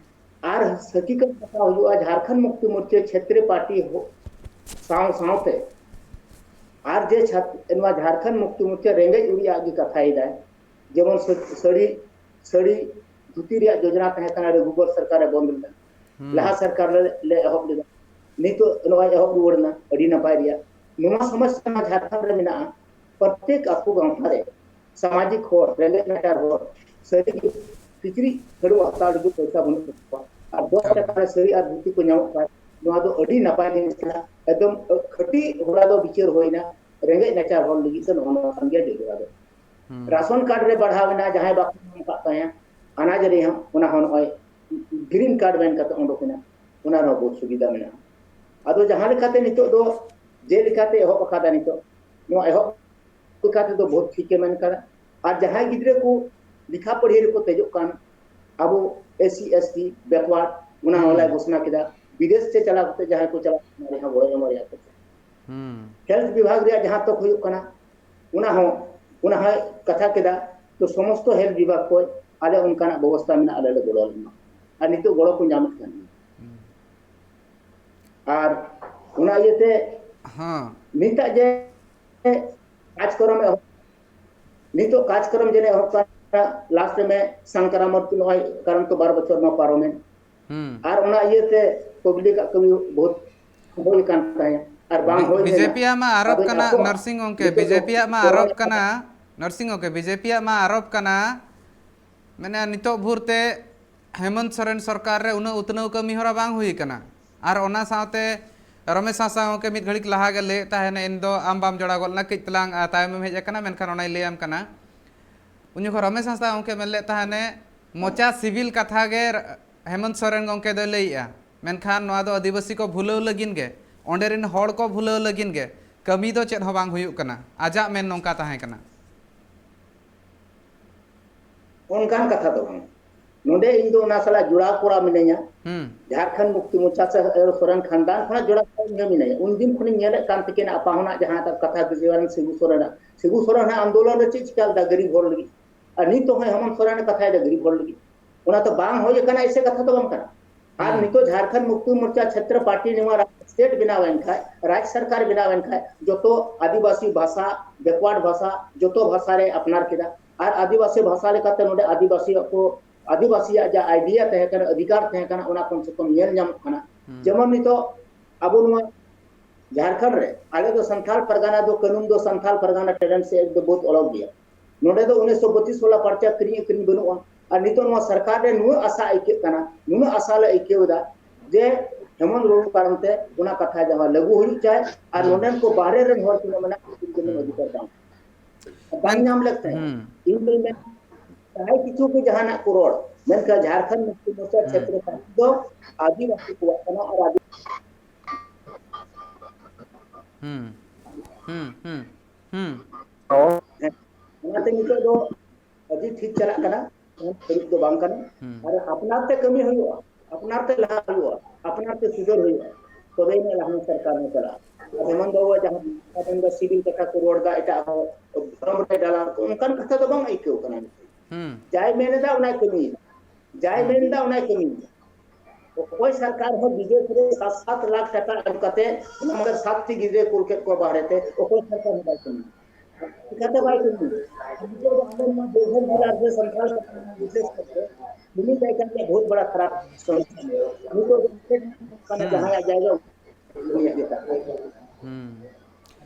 ᱟᱨ ᱦᱟᱹᱠᱤᱠᱟᱛ ᱠᱟᱛᱷᱟ ᱦᱩᱭᱩᱜᱼᱟ, ᱡᱷᱟᱲᱠᱷᱚᱸᱰ ᱢᱩᱠᱛᱤ ᱢᱳᱨᱪᱟ ᱪᱷᱮᱛᱨᱤ ᱯᱟᱨᱴᱤ ᱦᱚ-, ᱥᱟᱶ ᱥᱟᱶᱛᱮ ᱟᱨ ᱡᱮ ᱪᱷᱟᱛ-, ᱱᱚᱣᱟ ᱡᱷᱟᱲᱠᱷᱚᱸᱰ ᱢᱩᱠᱛᱤ ᱢᱳᱨᱪᱟ ᱨᱮᱸᱜᱮᱡ ᱚᱨᱮᱡᱟᱜ ᱜᱮ ᱠᱟᱛᱷᱟᱭᱮᱫᱟᱭ, ᱡᱮᱢᱚᱱ ᱥᱟᱹ-, ᱥᱟᱹᱲᱤ, ᱥᱟᱹᱲᱤ ᱫᱷᱩᱛᱤ ᱨᱮᱭᱟᱜ ᱡᱳᱡᱚᱱᱟ ᱛᱟᱦᱮᱸ ᱠᱟᱱᱟ, ᱨᱚᱜᱷᱩᱵᱚᱨ ᱥᱚᱨᱠᱟᱨᱮ ᱵᱚᱱᱫ ᱞᱮᱫᱟ, ᱦᱩᱸ ᱞᱟᱦᱟ ᱥᱚᱨᱠᱟᱨ ᱞᱮ, ᱞᱮ ᱮᱦᱚᱵ ᱞᱮᱫᱟ, ᱱᱤᱛᱚᱜ ᱱᱚᱜᱼᱚᱭ ᱮᱦᱚᱵ ᱨᱩᱣᱟᱹᱲ ᱮᱱᱟ, ᱟᱹᱰᱤ ᱱᱟᱯᱟᱭ ᱨᱮᱭᱟᱜ᱾ ᱱᱚᱣᱟ ᱥᱚᱢᱚᱥᱥᱟ ᱱᱚᱣᱟ ᱡᱷᱟᱲᱠᱷᱚᱸᱰ ᱨᱮ ᱢᱮᱱᱟᱜᱼᱟ, ᱯᱨᱚᱛᱮᱠ ᱟᱹᱛᱩ ᱜᱟᱶᱛᱟ ᱨᱮ ᱥᱟᱢᱟᱡᱤᱠ ᱦᱚᱲ, ᱨᱮᱸᱜᱮᱡ ᱱᱟᱪᱟᱨ ᱦᱚᱲ, ᱥᱟᱹᱨᱤ ᱜᱮ ᱠᱤᱪᱨᱤᱡ ᱠᱷᱟᱹᱰᱩᱣᱟᱹᱜ ᱦᱟᱛᱟᱣ ᱞᱟᱹᱜᱤᱫ ᱯᱚᱭᱥᱟ ᱵᱟᱹᱱᱩᱜ ᱛᱟᱠᱚᱣᱟ, ᱟᱨ ᱫᱚᱥ ᱴᱟᱠᱟ ᱨᱮ ᱥᱟᱹᱲᱤ ᱟᱨ ᱫᱷᱩᱛᱤ ᱠᱚ ᱧᱟᱢᱚᱜ ᱠᱷᱟᱱ, ᱱᱚᱣᱟ ᱫᱚ ᱟᱹᱰᱤ ᱱᱟᱯᱟᱭ ᱡᱤᱱᱤᱥ ᱠᱟᱱᱟ᱾ ᱮᱠᱫᱚᱢ ᱠᱷᱟᱹᱴᱤ ᱦᱚᱲᱟ ᱫᱚ ᱵᱤᱪᱟᱹᱨ ᱦᱩᱭᱱᱟ, ᱨᱮᱸᱜᱮᱡ ᱱᱟᱪᱟᱨ ᱦᱚᱲ ᱞᱟᱹᱜᱤᱫ ᱫᱚ ᱱᱚᱜᱼᱚ ᱱᱚᱣᱟ ᱠᱟᱱ ᱜᱮᱭᱟ ᱡᱚᱡᱚᱲᱟ ᱫᱚ᱾ ᱦᱩᱸ ᱨᱟᱥᱚᱱ ᱠᱟᱨᱰ ᱨᱮ ᱵᱟᱲᱦᱟᱣ ᱮᱱᱟ, ᱡᱟᱦᱟᱸᱭ ᱵᱟᱠᱚ ᱧᱟᱢ ᱟᱠᱟᱫ ᱛᱟᱦᱮᱸᱫ, ᱟᱱᱟᱡᱽ ᱨᱮᱦᱚᱸ, ᱚᱱᱟ ᱦᱚᱸ ᱱᱚᱜᱼᱚᱭ ᱜᱨᱤᱱ ᱠᱟᱨᱰ ᱢᱮᱱ ᱠᱟᱛᱮ ᱚᱰᱚᱠ ᱮᱱᱟ, ᱚᱱᱟ ᱨᱮᱦᱚᱸ ᱵᱚᱦᱩᱛ ᱥᱩᱵᱤᱫᱷᱟ ᱢᱮᱱᱟᱜᱼᱟ᱾ ᱟᱫᱚ ᱡᱟᱦᱟᱸ ᱞᱮᱠᱟᱛᱮ ᱱᱤᱛᱚᱜ ᱫᱚ, ᱡᱮᱞᱮᱠᱟᱛᱮ ᱮᱦᱚᱵ ᱟᱠᱟᱫᱟ ᱱᱤᱛᱚᱜ, ᱱᱚᱣᱟ ᱮᱦᱚᱵ ᱞᱮᱠᱟ ᱛᱮᱫᱚ ᱵᱚᱦᱩᱛ ᱴᱷᱤᱠ ᱮ ᱢᱮᱱ ᱠᱟᱫᱟ᱾ ᱟᱨ ᱡᱟᱦᱟᱸᱭ ᱜᱤᱫᱽᱨᱟᱹ ᱠᱚ ᱞᱮᱠᱷᱟ ᱯᱟᱲᱦᱟᱹ ᱨᱮᱠᱚ ᱛᱮᱡᱚᱜ ᱠᱟᱱ, ᱟᱵᱚ S C, S T, backward, ᱚᱱᱟ ᱦᱚᱸ ᱦᱩᱸ ᱞᱮ ᱜᱷᱳᱥᱱᱟ ᱠᱮᱫᱟ᱾ ᱵᱤᱫᱮᱥ ᱛᱮ ᱪᱟᱞᱟᱣ ᱠᱟᱛᱮ ᱡᱟᱦᱟᱸᱭ ᱠᱚ ᱪᱟᱞᱟᱜ ᱠᱟᱱᱟ, ᱚᱱᱟ ᱨᱮᱦᱚᱸ ᱜᱚᱲᱚ ᱮᱢ ᱨᱮᱭᱟᱜ ᱠᱟᱛᱷᱟ᱾ ᱦᱩᱸ ᱦᱮᱞᱛᱷ ᱵᱤᱵᱷᱟᱜᱽ ᱨᱮᱭᱟᱜ ᱡᱟᱦᱟᱸ ᱛᱚᱠ ᱦᱩᱭᱩᱜ ᱠᱟᱱᱟ, ᱚᱱᱟ ᱦᱚᱸ, ᱚᱱᱟ ᱦᱚᱸᱭ ᱠᱟᱛᱷᱟ ᱠᱮᱫᱟ᱾ ᱛᱚ ᱥᱚᱢᱚᱥᱛᱚ ᱦᱮᱞᱛᱷ ᱵᱤᱵᱷᱟᱜᱽ ᱠᱷᱚᱱ ᱟᱞᱮ ᱚᱱᱠᱟᱱᱟᱜ ᱵᱮᱵᱚᱥᱛᱷᱟ ᱢᱮᱱᱟᱜᱼᱟ, ᱟᱞᱮ ᱞᱮ ᱜᱚᱲᱚ ᱟᱞᱮ ᱢᱟ᱾ ᱟᱨ ᱱᱤᱛᱚᱜ ᱜᱚᱲᱚ ᱠᱚ ᱧᱟᱢᱮᱫ ᱠᱟᱱ ᱜᱮᱭᱟ᱾ ᱟᱨ ᱚᱱᱟ ᱤᱭᱟᱹᱛᱮ ᱦᱮᱸ᱾ ᱱᱤᱛᱟᱜ ᱡᱮ ᱠᱟᱡᱽᱠᱚᱨᱚᱢ ᱮᱦᱚᱵ, ᱱᱤᱛᱚᱜ ᱠᱟᱡᱽᱠᱚᱨᱚᱢ ᱡᱮ ᱮᱦᱚᱵ ᱠᱟᱱᱟ, ᱞᱟᱥᱴ ᱨᱮ ᱢᱮ ᱥᱟᱝᱠᱨᱟᱢᱚᱨᱛᱤ ᱱᱚᱜᱼᱚᱭ ᱠᱟᱨᱚᱱ ᱛᱚ ᱵᱟᱨ ᱵᱚᱪᱷᱚᱨ ᱢᱟ ᱯᱟᱨᱚᱢᱮᱱ᱾ ᱦᱩᱸ᱾ ᱟᱨ ᱚᱱᱟ ᱤᱭᱟᱹᱛᱮ ᱯᱟᱵᱽᱞᱤᱠ ᱟᱜ ᱠᱟᱹᱢᱤ ᱵᱚᱦᱩᱛ ᱦᱩᱭ ᱠᱟᱱ ᱛᱟᱦᱮᱸᱫ ᱟᱨ ᱵᱟᱝ ᱦᱩᱭ ᱞᱮᱱᱟ᱾ ᱵᱤᱡᱮᱯᱤ ᱟᱜ ᱢᱟ ᱟᱨᱚᱯ ᱟᱫᱚ ᱠᱟᱱᱟ, ᱟᱠᱚᱣᱟᱜ ᱱᱟᱨᱥᱤᱝ ᱜᱚᱝᱠᱮ, ᱱᱤᱛᱚᱜ ᱫᱚ ᱵᱤᱡᱮᱯᱤ ᱟᱜ ᱢᱟ ᱠᱚᱨᱚᱱᱟ ᱟᱨᱚᱯ ᱠᱟᱱᱟ, ᱱᱟᱨᱥᱤᱝ ᱜᱚᱝᱠᱮ, ᱵᱤᱡᱮᱯᱤ ᱟᱜ ᱢᱟ ᱟᱨᱚᱯ ᱠᱟᱱᱟ, ᱢᱟᱱᱮ ᱱᱤᱛᱚᱜ ᱵᱷᱳᱨ ᱛᱮ ᱦᱮᱢᱚᱱᱛ ᱥᱚᱨᱮᱱ ᱥᱚᱨᱠᱟᱨ ᱨᱮ ᱩᱱᱟᱹᱜ ᱩᱛᱱᱟᱹᱣ ᱠᱟᱹᱢᱤ ᱦᱚᱨᱟ ᱵᱟᱝ ᱦᱩᱭ ᱠᱟᱱᱟ᱾ ᱟᱨ ᱚᱱᱟ ᱥᱟᱶᱛᱮ ᱨᱚᱢᱮᱥ ᱦᱟᱸᱥᱫᱟ ᱜᱚᱢᱠᱮ ᱢᱤᱫ ᱜᱷᱟᱹᱲᱤᱡ ᱞᱟᱦᱟ ᱜᱮ ᱞᱟᱹᱭᱮᱫ ᱛᱟᱦᱮᱱ, ᱤᱧ ᱫᱚ ᱟᱢ ᱵᱟᱢ ᱡᱚᱲᱟᱣ ᱜᱚᱫ ᱞᱮᱱᱟ, ᱠᱟᱹᱡ ᱛᱟᱞᱟᱝ, ᱟ, ᱛᱟᱭᱚᱢᱮᱢ ᱦᱮᱡ ᱟᱠᱟᱱᱟ, ᱢᱮᱱᱠᱷᱟᱱ ᱚᱱᱟᱧ ᱞᱟᱹᱭ ᱟᱢ ᱠᱟᱱᱟ᱾ ᱩᱱ ᱡᱚᱠᱷᱚᱱ ᱨᱚᱢᱮᱥ ᱦᱟᱸᱥᱫᱟ ᱜᱚᱢᱠᱮ ᱢᱮᱱ ᱞᱮᱫ ᱛᱟᱦᱮᱱᱮ, ᱢᱚᱪᱟ ᱥᱤᱵᱤᱞ ᱠᱟᱛᱷᱟ ᱜᱮ ᱦᱮᱢᱚᱱᱛ ᱥᱚᱨᱮᱱ ᱜᱚᱢᱠᱮ ᱫᱚᱭ ᱞᱟᱹᱭᱮᱜᱼᱟ, ᱢᱮᱱᱠᱷᱟᱱ ᱱᱚᱣᱟ ᱫᱚ ᱟᱹᱫᱤᱵᱟᱹᱥᱤ ᱠᱚ ᱵᱷᱩᱞᱟᱹᱣ ᱞᱟᱹᱜᱤᱫ ᱜᱮ, ᱚᱸᱰᱮ ᱨᱮᱱ ᱦᱚᱲ ᱠᱚ ᱵᱷᱩᱞᱟᱹᱣ ᱞᱟᱹᱜᱤᱫ ᱜᱮ, ᱠᱟᱹᱢᱤ ᱫᱚ ᱪᱮᱫ ᱦᱚᱸ ᱵᱟᱝ ᱦᱩᱭᱩᱜ ᱠᱟᱱᱟ, ᱟᱡᱟᱜ ᱢᱮᱱ ᱱᱚᱝᱠᱟ ᱛᱟᱦᱮᱸ ᱠᱟᱱᱟ᱾ ᱚᱱᱠᱟᱱ ᱠᱟᱛᱷᱟ ᱫᱚ ᱵᱟᱝ᱾ ᱱᱚᱰᱮ ᱤᱧ ᱫᱚ ᱚᱱᱟ ᱥᱟᱞᱟᱜ ᱡᱚᱲᱟᱣ ᱠᱚᱲᱟ ᱢᱤᱱᱟᱹᱧᱟ᱾ ᱦᱩᱸ᱾ ᱡᱷᱟᱲᱠᱷᱚᱸᱰ ᱢᱩᱠᱛᱤ ᱢᱳᱨᱪᱟ ᱥᱮ ᱥᱚᱨᱮᱱ ᱠᱷᱟᱱᱫᱟᱱ ᱠᱷᱚᱱᱟᱜ ᱡᱚᱲᱟᱣ ᱠᱚᱲᱟ ᱤᱧ ᱦᱚᱸ ᱢᱤᱱᱟᱹᱧᱟ᱾ ᱩᱱ ᱫᱤᱱ ᱠᱷᱚᱱᱤᱧ ᱧᱮᱞᱮᱫ ᱠᱟᱱ ᱛᱟᱹᱠᱤᱱᱟ ᱟᱯᱟᱦᱚᱱᱟᱜ ᱡᱟᱦᱟᱸ ᱠᱟᱛᱷᱟ ᱵᱤᱡᱚᱭᱟᱱ ᱥᱤᱵᱩ ᱥᱚᱨᱮᱱᱟᱜ, ᱥᱤᱵᱩ ᱥᱚᱨᱮᱱ ᱦᱟᱸᱜ ᱟᱱᱫᱳᱞᱚᱱ ᱨᱮ ᱪᱮᱫ ᱪᱤᱠᱟ ᱞᱮᱫᱟ ᱜᱟᱹᱨᱤᱵ ᱦᱚᱲ ᱞᱟᱹᱜᱤᱫ? ᱟᱨ ᱱᱤᱛ ᱦᱚᱸ ᱦᱮᱢᱚᱱᱛ ᱥᱚᱨᱮᱱ ᱮ ᱠᱟᱛᱷᱟᱭᱮᱫᱟ ᱜᱟᱹᱨᱤᱵ ᱦᱚᱲ ᱞᱟᱹᱜᱤᱫ᱾ ᱚᱱᱟ ᱛᱚ ᱵᱟᱝ ᱦᱩᱭ ᱟᱠᱟᱱᱟ, ᱮᱥᱮ ᱠᱟᱛᱷᱟ ᱫᱚ ᱵᱟᱝ ᱠᱟᱱᱟ᱾ ᱟᱨ ᱦᱩᱸ᱾ ᱱᱤᱛᱚᱜ ᱡᱷᱟᱲᱠᱷᱚᱸᱰ ᱢᱩᱠᱛᱤ ᱢᱳᱨᱪᱟ ᱪᱷᱮᱛᱨᱚ ᱯᱟᱨᱴᱤ ᱱᱚᱣᱟ ᱥᱴᱮᱴ ᱵᱮᱱᱟᱣ ᱮᱱ ᱠᱷᱟᱡ, ᱨᱟᱡᱽ ᱥᱚᱨᱠᱟᱨ ᱵᱮᱱᱟᱣ ᱮᱱ ᱠᱷᱟᱡ, ᱡᱚᱛᱚ ᱟᱹᱫᱤᱵᱟᱹᱥᱤ ᱵᱷᱟᱥᱟ, ᱵᱮᱠᱣᱟᱨᱰ ᱵᱷᱟᱥᱟ, ᱡᱚᱛᱚ ᱵᱷᱟᱥᱟ ᱨᱮ ᱟᱯᱱᱟᱨ ᱠᱮᱫᱟ᱾ ᱟᱨ ᱟᱹᱫᱤᱵᱟᱹᱥᱤ ᱵᱷᱟᱥᱟ ᱞᱮᱠᱟᱛᱮ ᱱᱚᱰᱮ ᱟᱹᱫᱤᱵᱟᱹᱥᱤᱭᱟᱜ ᱠᱚ, ᱟᱹᱫᱤᱵᱟᱹᱥᱤᱭᱟᱜ ᱡᱟ ᱟᱭᱰᱤᱭᱟ ᱛᱟᱦᱮᱸ ᱠᱟᱱᱟ, ᱚᱫᱷᱤᱠᱟᱨ ᱛᱟᱦᱮᱸ ᱠᱟᱱᱟ, ᱚᱱᱟ ᱠᱚᱢ ᱥᱮ ᱠᱚᱢ ᱧᱮᱞ ᱧᱟᱢᱚᱜ ᱠᱟᱱᱟ᱾ ᱦᱩᱸ᱾ ᱡᱮᱢᱚᱱ ᱱᱤᱛᱚᱜ ᱟᱵᱚ ᱱᱚᱣᱟ ᱡᱷᱟᱲᱠᱷᱚᱸᱰ ᱨᱮ, ᱟᱞᱮ ᱫᱚ ᱥᱟᱱᱛᱟᱲ ᱯᱟᱨᱜᱟᱱᱟ ᱫᱚ ᱠᱟᱹᱱᱩᱱ ᱫᱚ ᱥᱟᱱᱛᱟᱲ ᱯᱟᱨᱜᱟᱱᱟ ᱴᱮᱱᱰᱮᱱᱥᱤ ᱮᱠᱴ ᱫᱚ ᱵᱚᱦᱩᱛ ᱚᱞᱚᱜ ᱜᱮᱭᱟ᱾ ᱱᱚᱰᱮ ᱫᱚ ᱩᱱᱤᱥᱥᱚ ᱵᱚᱛᱤᱥ ᱵᱟᱞᱟ ᱯᱟᱨᱪᱟ ᱠᱤᱨᱤᱧ ᱟᱹᱠᱷᱨᱤᱧ ᱵᱟᱹᱱᱩᱜᱼᱟ᱾ ᱟᱨ ᱱᱤᱛᱚᱜ ᱱᱚᱣᱟ ᱥᱚᱨᱠᱟᱨ ᱨᱮ ᱱᱩᱱᱟᱹᱜ ᱟᱥᱟ ᱟᱹᱭᱠᱟᱹᱜ ᱠᱟᱱᱟ, ᱱᱩᱱᱟᱹᱜ ᱟᱥᱟ ᱞᱮ ᱟᱹᱭᱠᱟᱹᱣ ᱮᱫᱟ ᱡᱮ ᱦᱮᱢᱚᱱᱛ ᱵᱟᱹᱵᱩ ᱠᱟᱨᱚᱱ ᱛᱮ ᱚᱱᱟ ᱠᱟᱛᱷᱟ ᱡᱟᱦᱟᱸ ᱞᱟᱹᱜᱩ ᱦᱩᱭᱩᱜ ᱪᱟᱭ᱾ ᱟᱨ ᱦᱩᱸ᱾ ᱱᱚᱰᱮᱱ ᱠᱚ ᱵᱟᱦᱨᱮ ᱨᱮᱱ ᱦᱚᱲ ᱛᱤᱱᱟᱹᱜ ᱢᱮᱱᱟᱜ ᱠᱚᱣᱟ, ᱩᱱᱠᱩ ᱡᱮᱢᱚᱱ ᱦᱩᱸ᱾ ᱚᱫᱷᱤᱠᱟᱨ ᱵᱟᱝ, ᱵᱟᱝ ᱢᱮᱱ-, ᱧᱟᱢ ᱞᱮᱠ ᱛᱟᱦᱮᱸ᱾ ᱦᱩᱸ᱾ ᱤᱧ ᱫᱚᱧ ᱢᱮᱱ, ᱡᱟᱦᱟᱸᱭ ᱠᱤᱪᱷᱩ ᱠᱚ ᱡᱟᱦᱟᱱᱟᱜ ᱠᱚ ᱨᱚᱲ, ᱢᱮᱱᱠᱷᱟᱱ ᱡᱷᱟᱲᱠᱷᱚᱸᱰ ᱢᱩᱠᱛᱤ ᱢᱳᱨᱪᱟ ᱦᱩᱸ᱾ ᱪᱷᱮᱛᱨᱚ ᱯᱟᱨᱴᱤ ᱫᱚ ᱟᱹᱫᱤᱵᱟᱹᱥᱤ ᱠᱚᱣᱟᱜ ᱠᱟᱱᱟ᱾ ᱟᱨ ᱟᱹᱫᱤ- ᱦᱩᱸ, ᱦᱩᱸ, ᱦᱩᱸ, ᱦᱩᱸ᱾ ᱦᱮᱸ, ᱚᱱᱟᱛᱮ ᱱᱤᱛᱚᱜ ᱫᱚ ᱟᱹᱰᱤ ᱴᱷᱤᱠ ᱪᱟᱞᱟᱜ ᱠᱟᱱᱟ, ᱵᱟᱹᱲᱤᱡ ᱫᱚ ᱵᱟᱝ ᱠᱟᱱᱟ᱾ ᱦᱩᱸ᱾ ᱟᱨ ᱟᱯᱱᱟᱨ ᱛᱮ ᱠᱟᱹᱢᱤ ᱦᱩᱭᱩᱜᱼᱟ, ᱟᱯᱱᱟᱨ ᱛᱮ ᱞᱟᱦᱟ ᱦᱩᱭᱩᱜᱼᱟ, ᱟᱯᱱᱟᱨ ᱛᱮ ᱥᱩᱫᱷᱟᱹᱨ ᱦᱩᱭᱩᱜᱼᱟ, ᱛᱚᱵᱮ ᱟᱹᱱᱤᱡ ᱞᱟᱦᱟ ᱥᱚᱨᱠᱟᱨ ᱦᱚᱸ ᱪᱟᱞᱟᱜᱼᱟ᱾ ᱟᱨ ᱦᱮᱢᱚᱱᱛ ᱵᱟᱵᱩᱣᱟᱜ ᱡᱟᱦᱟᱸ ᱠᱟᱛᱷᱟ ᱠᱟᱱ ᱫᱚ ᱥᱤᱵᱤᱞ ᱠᱟᱛᱷᱟ ᱠᱚ ᱨᱚᱲ ᱮᱫᱟ, ᱮᱴᱟᱜ ᱦᱚᱲ ᱵᱷᱚᱨᱚᱢ ᱨᱮ ᱰᱟᱞᱟᱣ ᱠᱚ, ᱚᱱᱠᱟᱱ ᱠᱟᱛᱷᱟ ᱫᱚ ᱵᱟᱝ ᱟᱹᱭᱠᱟᱹᱣ ᱠᱟᱱᱟ᱾ ᱦᱩᱸ᱾ ᱡᱟᱭ ᱢᱮᱱ ᱮᱫᱟ ᱚᱱᱟᱭ ᱠᱟᱹᱢᱤᱭᱮᱫᱟ᱾ ᱡᱟᱭ ᱦᱩᱸ᱾ ᱢᱮᱱᱫᱟ ᱚᱱᱟᱭ ᱠᱟᱹᱢᱤᱭᱮᱫᱟ᱾ ᱚᱠᱚᱭ ᱥᱚᱨᱠᱟᱨ ᱦᱚᱸ ᱵᱤᱫᱮᱥ ᱨᱮ ᱥᱟᱛ ᱥᱟᱛ ᱞᱟᱠᱷ ᱴᱟᱠᱟ ᱮᱢ ᱠᱟᱛᱮ ᱚᱱᱟ ᱥᱟᱛ ᱴᱤ ᱜᱤᱫᱽᱨᱟᱹ ᱠᱩᱞ ᱠᱮᱫ ᱠᱚᱣᱟ ᱵᱟᱦᱨᱮ ᱛᱮ, ᱚᱠᱚᱭ ᱥᱚᱨᱠᱟᱨ ᱦᱚᱸ ᱵᱟᱭ ᱠᱟᱹᱢᱤᱭᱮᱫᱟ᱾ ᱪᱤᱠᱟᱹᱛᱮ ᱵᱟᱭ ᱠᱟᱹᱢᱤᱭᱮᱫᱟ? ᱱᱤᱛᱚᱜ ᱫᱚ ᱟᱞᱮ ᱱᱚᱣᱟ ᱫᱮᱣᱜᱷᱚᱨ ᱡᱮᱞᱟ ᱨᱮ ᱥᱟᱱᱛᱟᱲ ᱵᱤᱥᱮᱥ ᱠᱟᱛᱮ ᱩᱱᱤ ᱡᱟᱭᱜᱟ ᱨᱮ ᱵᱚᱦᱩᱛ ᱵᱟᱲᱟ ᱠᱷᱟᱨᱟᱯ ᱥᱚᱢᱚᱥᱥᱟ ᱢᱮᱱᱟᱜᱼᱟ᱾ ᱱᱤᱛᱚᱜ ᱫᱚ ᱦᱩᱸ᱾ ᱡᱟᱦᱟᱸᱭᱟᱜ ᱡᱟᱭᱜᱟ ᱩᱱᱤᱭᱟᱜ ᱜᱮ ᱛᱟᱦᱮᱸ᱾ ᱦᱩᱸ᱾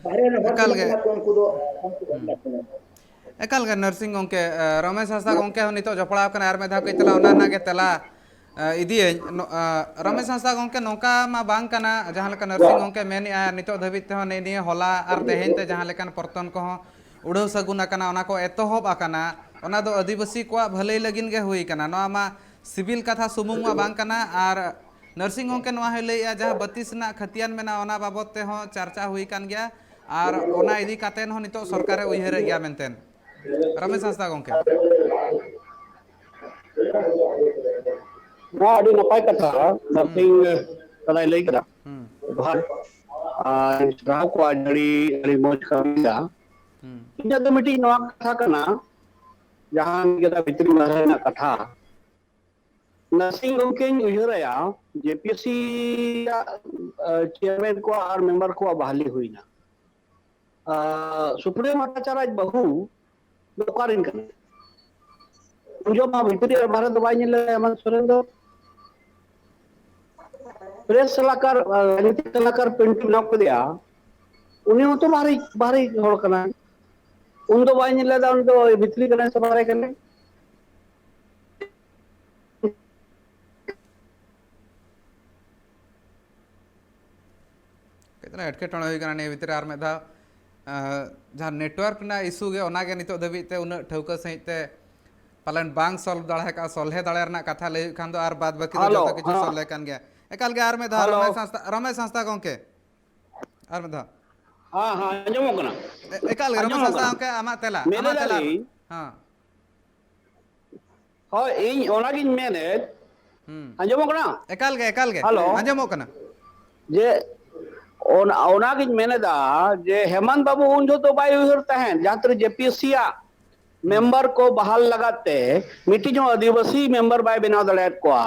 ᱵᱟᱦᱨᱮ ᱨᱮᱱ ᱦᱚᱲ ᱮᱠᱟᱞ ᱛᱤᱱᱟᱹᱜ ᱜᱮ᱾ ᱢᱮᱱᱟᱜ ᱠᱚᱣᱟ, ᱩᱱᱠᱩ ᱫᱚ ᱵᱟᱝ ᱠᱚ ᱦᱩᱸ᱾ ᱮᱢ ᱫᱟᱲᱮᱭᱟᱜ ᱠᱟᱱᱟ᱾ ᱮᱠᱟᱞ ᱜᱮ ᱱᱟᱨᱥᱤᱝ ᱜᱚᱝᱠᱮ, ᱮ, ᱨᱚᱢᱮᱥ ᱦᱟᱸᱥᱫᱟ ᱜᱚᱝᱠᱮ ᱦᱚᱸ ᱱᱤᱛᱚᱜ ᱡᱚᱯᱲᱟᱣ ᱠᱟᱱᱟᱭ, ᱟᱨ ᱢᱤᱫ ᱫᱷᱟᱣ ᱠᱟᱹᱡ ᱛᱮᱞᱟ ᱚᱱᱟ ᱨᱮᱱᱟᱜ ᱜᱮ ᱛᱮᱞᱟ, ᱮ, ᱤᱫᱤᱭᱟᱹᱧ᱾ ᱱᱚ-, ᱮ, ᱨᱚᱢᱮᱥ ᱦᱟᱸᱥᱫᱟ ᱜᱚᱝᱠᱮ, ᱱᱚᱝᱠᱟ ᱢᱟ ᱵᱟᱝ ᱠᱟᱱᱟ, ᱡᱟᱦᱟᱸ ᱞᱮᱠᱟ ᱱᱟᱨᱥᱤᱝ ᱜᱚᱝᱠᱮ ᱢᱮᱱᱮᱜᱼᱟ, ᱱᱤᱛᱚᱜ ᱫᱷᱟᱹᱵᱤᱡ ᱛᱮᱦᱚᱸ ᱱᱮᱜᱼᱮ ᱱᱤᱭᱟᱹ ᱦᱚᱞᱟ ᱟᱨ ᱛᱮᱦᱮᱧ ᱛᱮ ᱡᱟᱦᱟᱸ ᱞᱮᱠᱟᱱ ᱯᱚᱨᱛᱚᱱ ᱠᱚᱦᱚᱸ ᱩᱰᱷᱟᱹᱣ ᱥᱟᱹᱜᱩᱱ ᱟᱠᱟᱱᱟ, ᱚᱱᱟ ᱠᱚ ᱮᱛᱚᱦᱚᱵ ᱟᱠᱟᱱᱟ, ᱚᱱᱟ ᱫᱚ ᱟᱹᱫᱤᱵᱟᱹᱥᱤ ᱠᱚᱣᱟᱜ ᱵᱷᱟᱹᱞᱟᱹᱭ ᱞᱟᱹᱜᱤᱫ ᱜᱮ ᱦᱩᱭ ᱟᱠᱟᱱᱟ᱾ ᱱᱚᱣᱟ ᱢᱟ ᱥᱤᱵᱤᱞ ᱠᱟᱛᱷᱟ ᱥᱩᱢᱩᱝ ᱢᱟ ᱵᱟᱝ ᱠᱟᱱᱟ᱾ ᱟᱨ ᱱᱟᱨᱥᱤᱝ ᱜᱚᱝᱠᱮ ᱱᱚᱣᱟ ᱦᱚᱸᱭ ᱞᱟᱹᱭᱮᱜᱼᱟ, ᱡᱟᱦᱟᱸ ᱵᱟᱹᱛᱤᱥ ᱨᱮᱱᱟᱜ ᱠᱷᱟᱹᱛᱤᱭᱟᱱ ᱢᱮᱱᱟᱜᱼᱟ, ᱚᱱᱟ ᱵᱟᱵᱚᱫ ᱛᱮᱦᱚᱸ ᱪᱟᱨᱪᱟ ᱦᱩᱭ ᱟᱠᱟᱱ ᱜᱮᱭᱟ᱾ ᱟᱨ ᱚᱱᱟ ᱤᱫᱤ ᱠᱟᱛᱮ ᱦᱚᱸ ᱱᱤᱛᱚᱜ ᱥᱚᱨᱠᱟᱨᱮ ᱩᱭᱦᱟᱹᱨᱮᱫ ᱜᱮᱭᱟ ᱢᱮᱱᱛᱮ᱾ ᱨᱚᱢᱮᱥ ᱦᱟᱸᱥᱫᱟ ᱜᱚᱝᱠᱮ᱾ ᱱᱚᱣᱟ ᱟᱹᱰᱤ ᱱᱟᱯᱟᱭ ᱠᱟᱛᱷᱟ ᱦᱩᱸ᱾ ᱱᱟᱨᱥᱤᱝ ᱫᱟᱫᱟᱭ ᱞᱟᱹᱭ ᱠᱮᱫᱟ᱾ ᱦᱩᱸ᱾ ᱡᱚᱦᱟᱨ᱾ ᱟᱨ ᱥᱟᱨᱦᱟᱣ ᱠᱚᱣᱟ ᱟᱹᱰᱤ, ᱟᱹᱰᱤ ᱢᱚᱡᱽ ᱠᱟᱹᱢᱤ ᱠᱮᱫᱟ᱾ ᱦᱩᱸ᱾ ᱤᱧᱟᱹᱜ ᱫᱚ ᱢᱤᱫᱴᱤᱡ ᱱᱚᱣᱟ ᱠᱟᱛᱷᱟ ᱠᱟᱱᱟ, ᱡᱟᱦᱟᱸ ᱜᱮ ᱵᱷᱤᱛᱨᱤ ᱵᱟᱦᱨᱮ ᱨᱮᱱᱟᱜ ᱠᱟᱛᱷᱟ, ᱱᱟᱨᱥᱤᱝ ᱜᱚᱢᱠᱮᱧ ᱩᱭᱦᱟᱹᱨᱟᱭᱟ, ᱡᱮ ᱯᱤ ᱮᱥ ᱥᱤ ᱨᱮᱭᱟᱜ, ᱟᱸ, ᱪᱮᱭᱟᱨᱢᱮᱱ ᱠᱚᱣᱟᱜ ᱟᱨ ᱢᱮᱢᱵᱟᱨ ᱠᱚᱣᱟᱜ ᱵᱟᱦᱟᱞᱤ ᱦᱩᱭᱱᱟ᱾ ᱟᱸ, ᱥᱩᱯᱨᱤᱭᱚ ᱵᱷᱚᱴᱴᱟᱪᱟᱨᱭ ᱟᱡ ᱵᱟᱹᱦᱩ ᱫᱚ ᱚᱠᱟᱨᱮᱱ ᱠᱟᱱᱟᱭ? ᱩᱱ ᱡᱚᱦᱚᱜ ᱢᱟ ᱵᱷᱤᱛᱨᱤ ᱟᱨ ᱵᱟᱦᱨᱮ ᱫᱚ ᱵᱟᱭ ᱧᱮᱞ ᱞᱮᱫᱟ ᱦᱮᱢᱟᱱᱛ ᱥᱚᱨᱮᱱ ᱫᱚ᱾ ᱯᱨᱮᱥ ᱥᱟᱞᱟᱠᱟᱨ, ᱟᱸ, ᱨᱟᱡᱽᱱᱤᱛᱤ ᱥᱟᱞᱟᱠᱟᱨ ᱯᱤᱱᱴᱩ ᱢᱮᱱᱟᱜ ᱠᱟᱫᱮᱭᱟ, ᱩᱱᱤ ᱦᱚᱸᱛᱚ ᱵᱟᱦᱨᱮ, ᱵᱟᱦᱨᱮ ᱦᱚᱲ ᱠᱟᱱᱟᱭ᱾ ᱩᱱ ᱫᱚ ᱵᱟᱭ ᱧᱮᱞ ᱞᱮᱫᱟ, ᱩᱱᱤ ᱫᱚ ᱵᱷᱤᱛᱨᱤ ᱠᱟᱱᱟᱭ ᱥᱮ ᱵᱟᱦᱨᱮ ᱠᱟᱱᱟᱭ? ᱠᱟᱹᱡ ᱛᱟᱞᱟᱝ ᱮᱴᱠᱮᱴᱚᱬᱮ ᱦᱩᱭ ᱠᱟᱱᱟ ᱱᱤᱭᱟᱹ ᱵᱷᱤᱛᱨᱤ ᱨᱮ ᱟᱨ ᱢᱤᱫ ᱫᱷᱟᱣ, ᱟᱸ, ᱡᱟᱦᱟᱸ network ᱨᱮᱱᱟᱜ issue ᱜᱮ, ᱚᱱᱟᱜᱮ ᱱᱤᱛᱚᱜ ᱫᱷᱟᱹᱵᱤᱡ ᱛᱮ ᱩᱱᱟᱹᱜ ᱴᱷᱟᱹᱣᱠᱟᱹ ᱥᱟᱺᱦᱤᱡ ᱛᱮ ᱯᱟᱞᱮᱱ ᱵᱟᱝ solve ᱫᱟᱲᱮ ᱟᱠᱟᱫᱼᱟ, ᱥᱚᱞᱦᱮ ᱫᱟᱲᱮ ᱨᱮᱱᱟᱜ ᱠᱟᱛᱷᱟ ᱞᱟᱹᱭ ᱦᱩᱭᱩᱜ ᱠᱷᱟᱱ ᱫᱚ ᱟᱨ ᱵᱟᱫ ᱵᱟᱹᱠᱤ ᱫᱚ ᱦᱮᱞᱳ, ᱡᱚᱛᱚ ᱠᱤᱪᱷᱩ ᱦᱮᱸ᱾ ᱥᱚᱞᱦᱮ ᱠᱟᱱ ᱜᱮᱭᱟ᱾ ᱮᱠᱟᱞ ᱜᱮ ᱟᱨ ᱢᱤᱫ ᱫᱷᱟᱣ ᱦᱮᱞᱳ᱾ ᱨᱚᱢᱮᱥ ᱦᱟᱸᱥᱫᱟ, ᱨᱚᱢᱮᱥ ᱦᱟᱸᱥᱫᱟ ᱜᱚᱢᱠᱮ, ᱟᱨ ᱢᱤᱫ ᱫᱷᱟᱣ᱾ ᱦᱮᱸ, ᱦᱮᱸ, ᱟᱸᱡᱚᱢᱚᱜ ᱠᱟᱱᱟ᱾ ᱮ-, ᱮᱠᱟᱞ ᱜᱮ ᱨᱚᱢᱮᱥ ᱟᱸᱡᱚᱢᱚᱜ ᱦᱟᱸᱥᱫᱟ ᱠᱟᱱᱟ᱾ ᱜᱚᱢᱠᱮ, ᱟᱢᱟᱜ ᱛᱮᱞᱟ, ᱟᱢᱟᱜ ᱛᱮᱞᱟ᱾ ᱢᱮᱱᱮᱫᱟᱞᱤᱧ, ᱦᱮᱸ᱾ ᱦᱳᱭ, ᱤᱧ ᱚᱱᱟᱜᱤᱧ ᱢᱮᱱᱮᱫ, ᱦᱩᱸ᱾ ᱟᱸᱡᱚᱢᱚᱜ ᱠᱟᱱᱟ? ᱮᱠᱟᱞ ᱜᱮ, ᱮᱠᱟᱞ ᱜᱮ᱾ ᱦᱮᱞᱳ᱾ ᱟᱸᱡᱚᱢᱚᱜ ᱠᱟᱱᱟ᱾ ᱡᱮ ᱚᱱ-, ᱚᱱᱟᱜᱤᱧ ᱢᱮᱱᱮᱫᱟ ᱡᱮ ᱦᱮᱢᱟᱱᱛ ᱵᱟᱹᱵᱩ ᱩᱱ ᱡᱚᱦᱚᱜ ᱫᱚ ᱵᱟᱭ ᱩᱭᱦᱟᱹᱨ ᱛᱟᱦᱮᱸᱫ, ᱡᱟᱦᱟᱸ ᱛᱤᱨᱮ ᱡᱮ ᱯᱤ ᱮᱥ ᱥᱤ ᱭᱟᱜ ᱢᱮᱢᱵᱟᱨ ᱠᱚ ᱵᱟᱦᱟᱞ ᱞᱟᱜᱟᱫ ᱛᱮ ᱢᱤᱫᱴᱤᱡ ᱦᱚᱸ ᱟᱹᱫᱤᱵᱟᱹᱥᱤ ᱢᱮᱢᱵᱟᱨ ᱵᱟᱭ ᱵᱮᱱᱟᱣ ᱫᱟᱲᱮᱭᱟᱫ ᱠᱚᱣᱟ᱾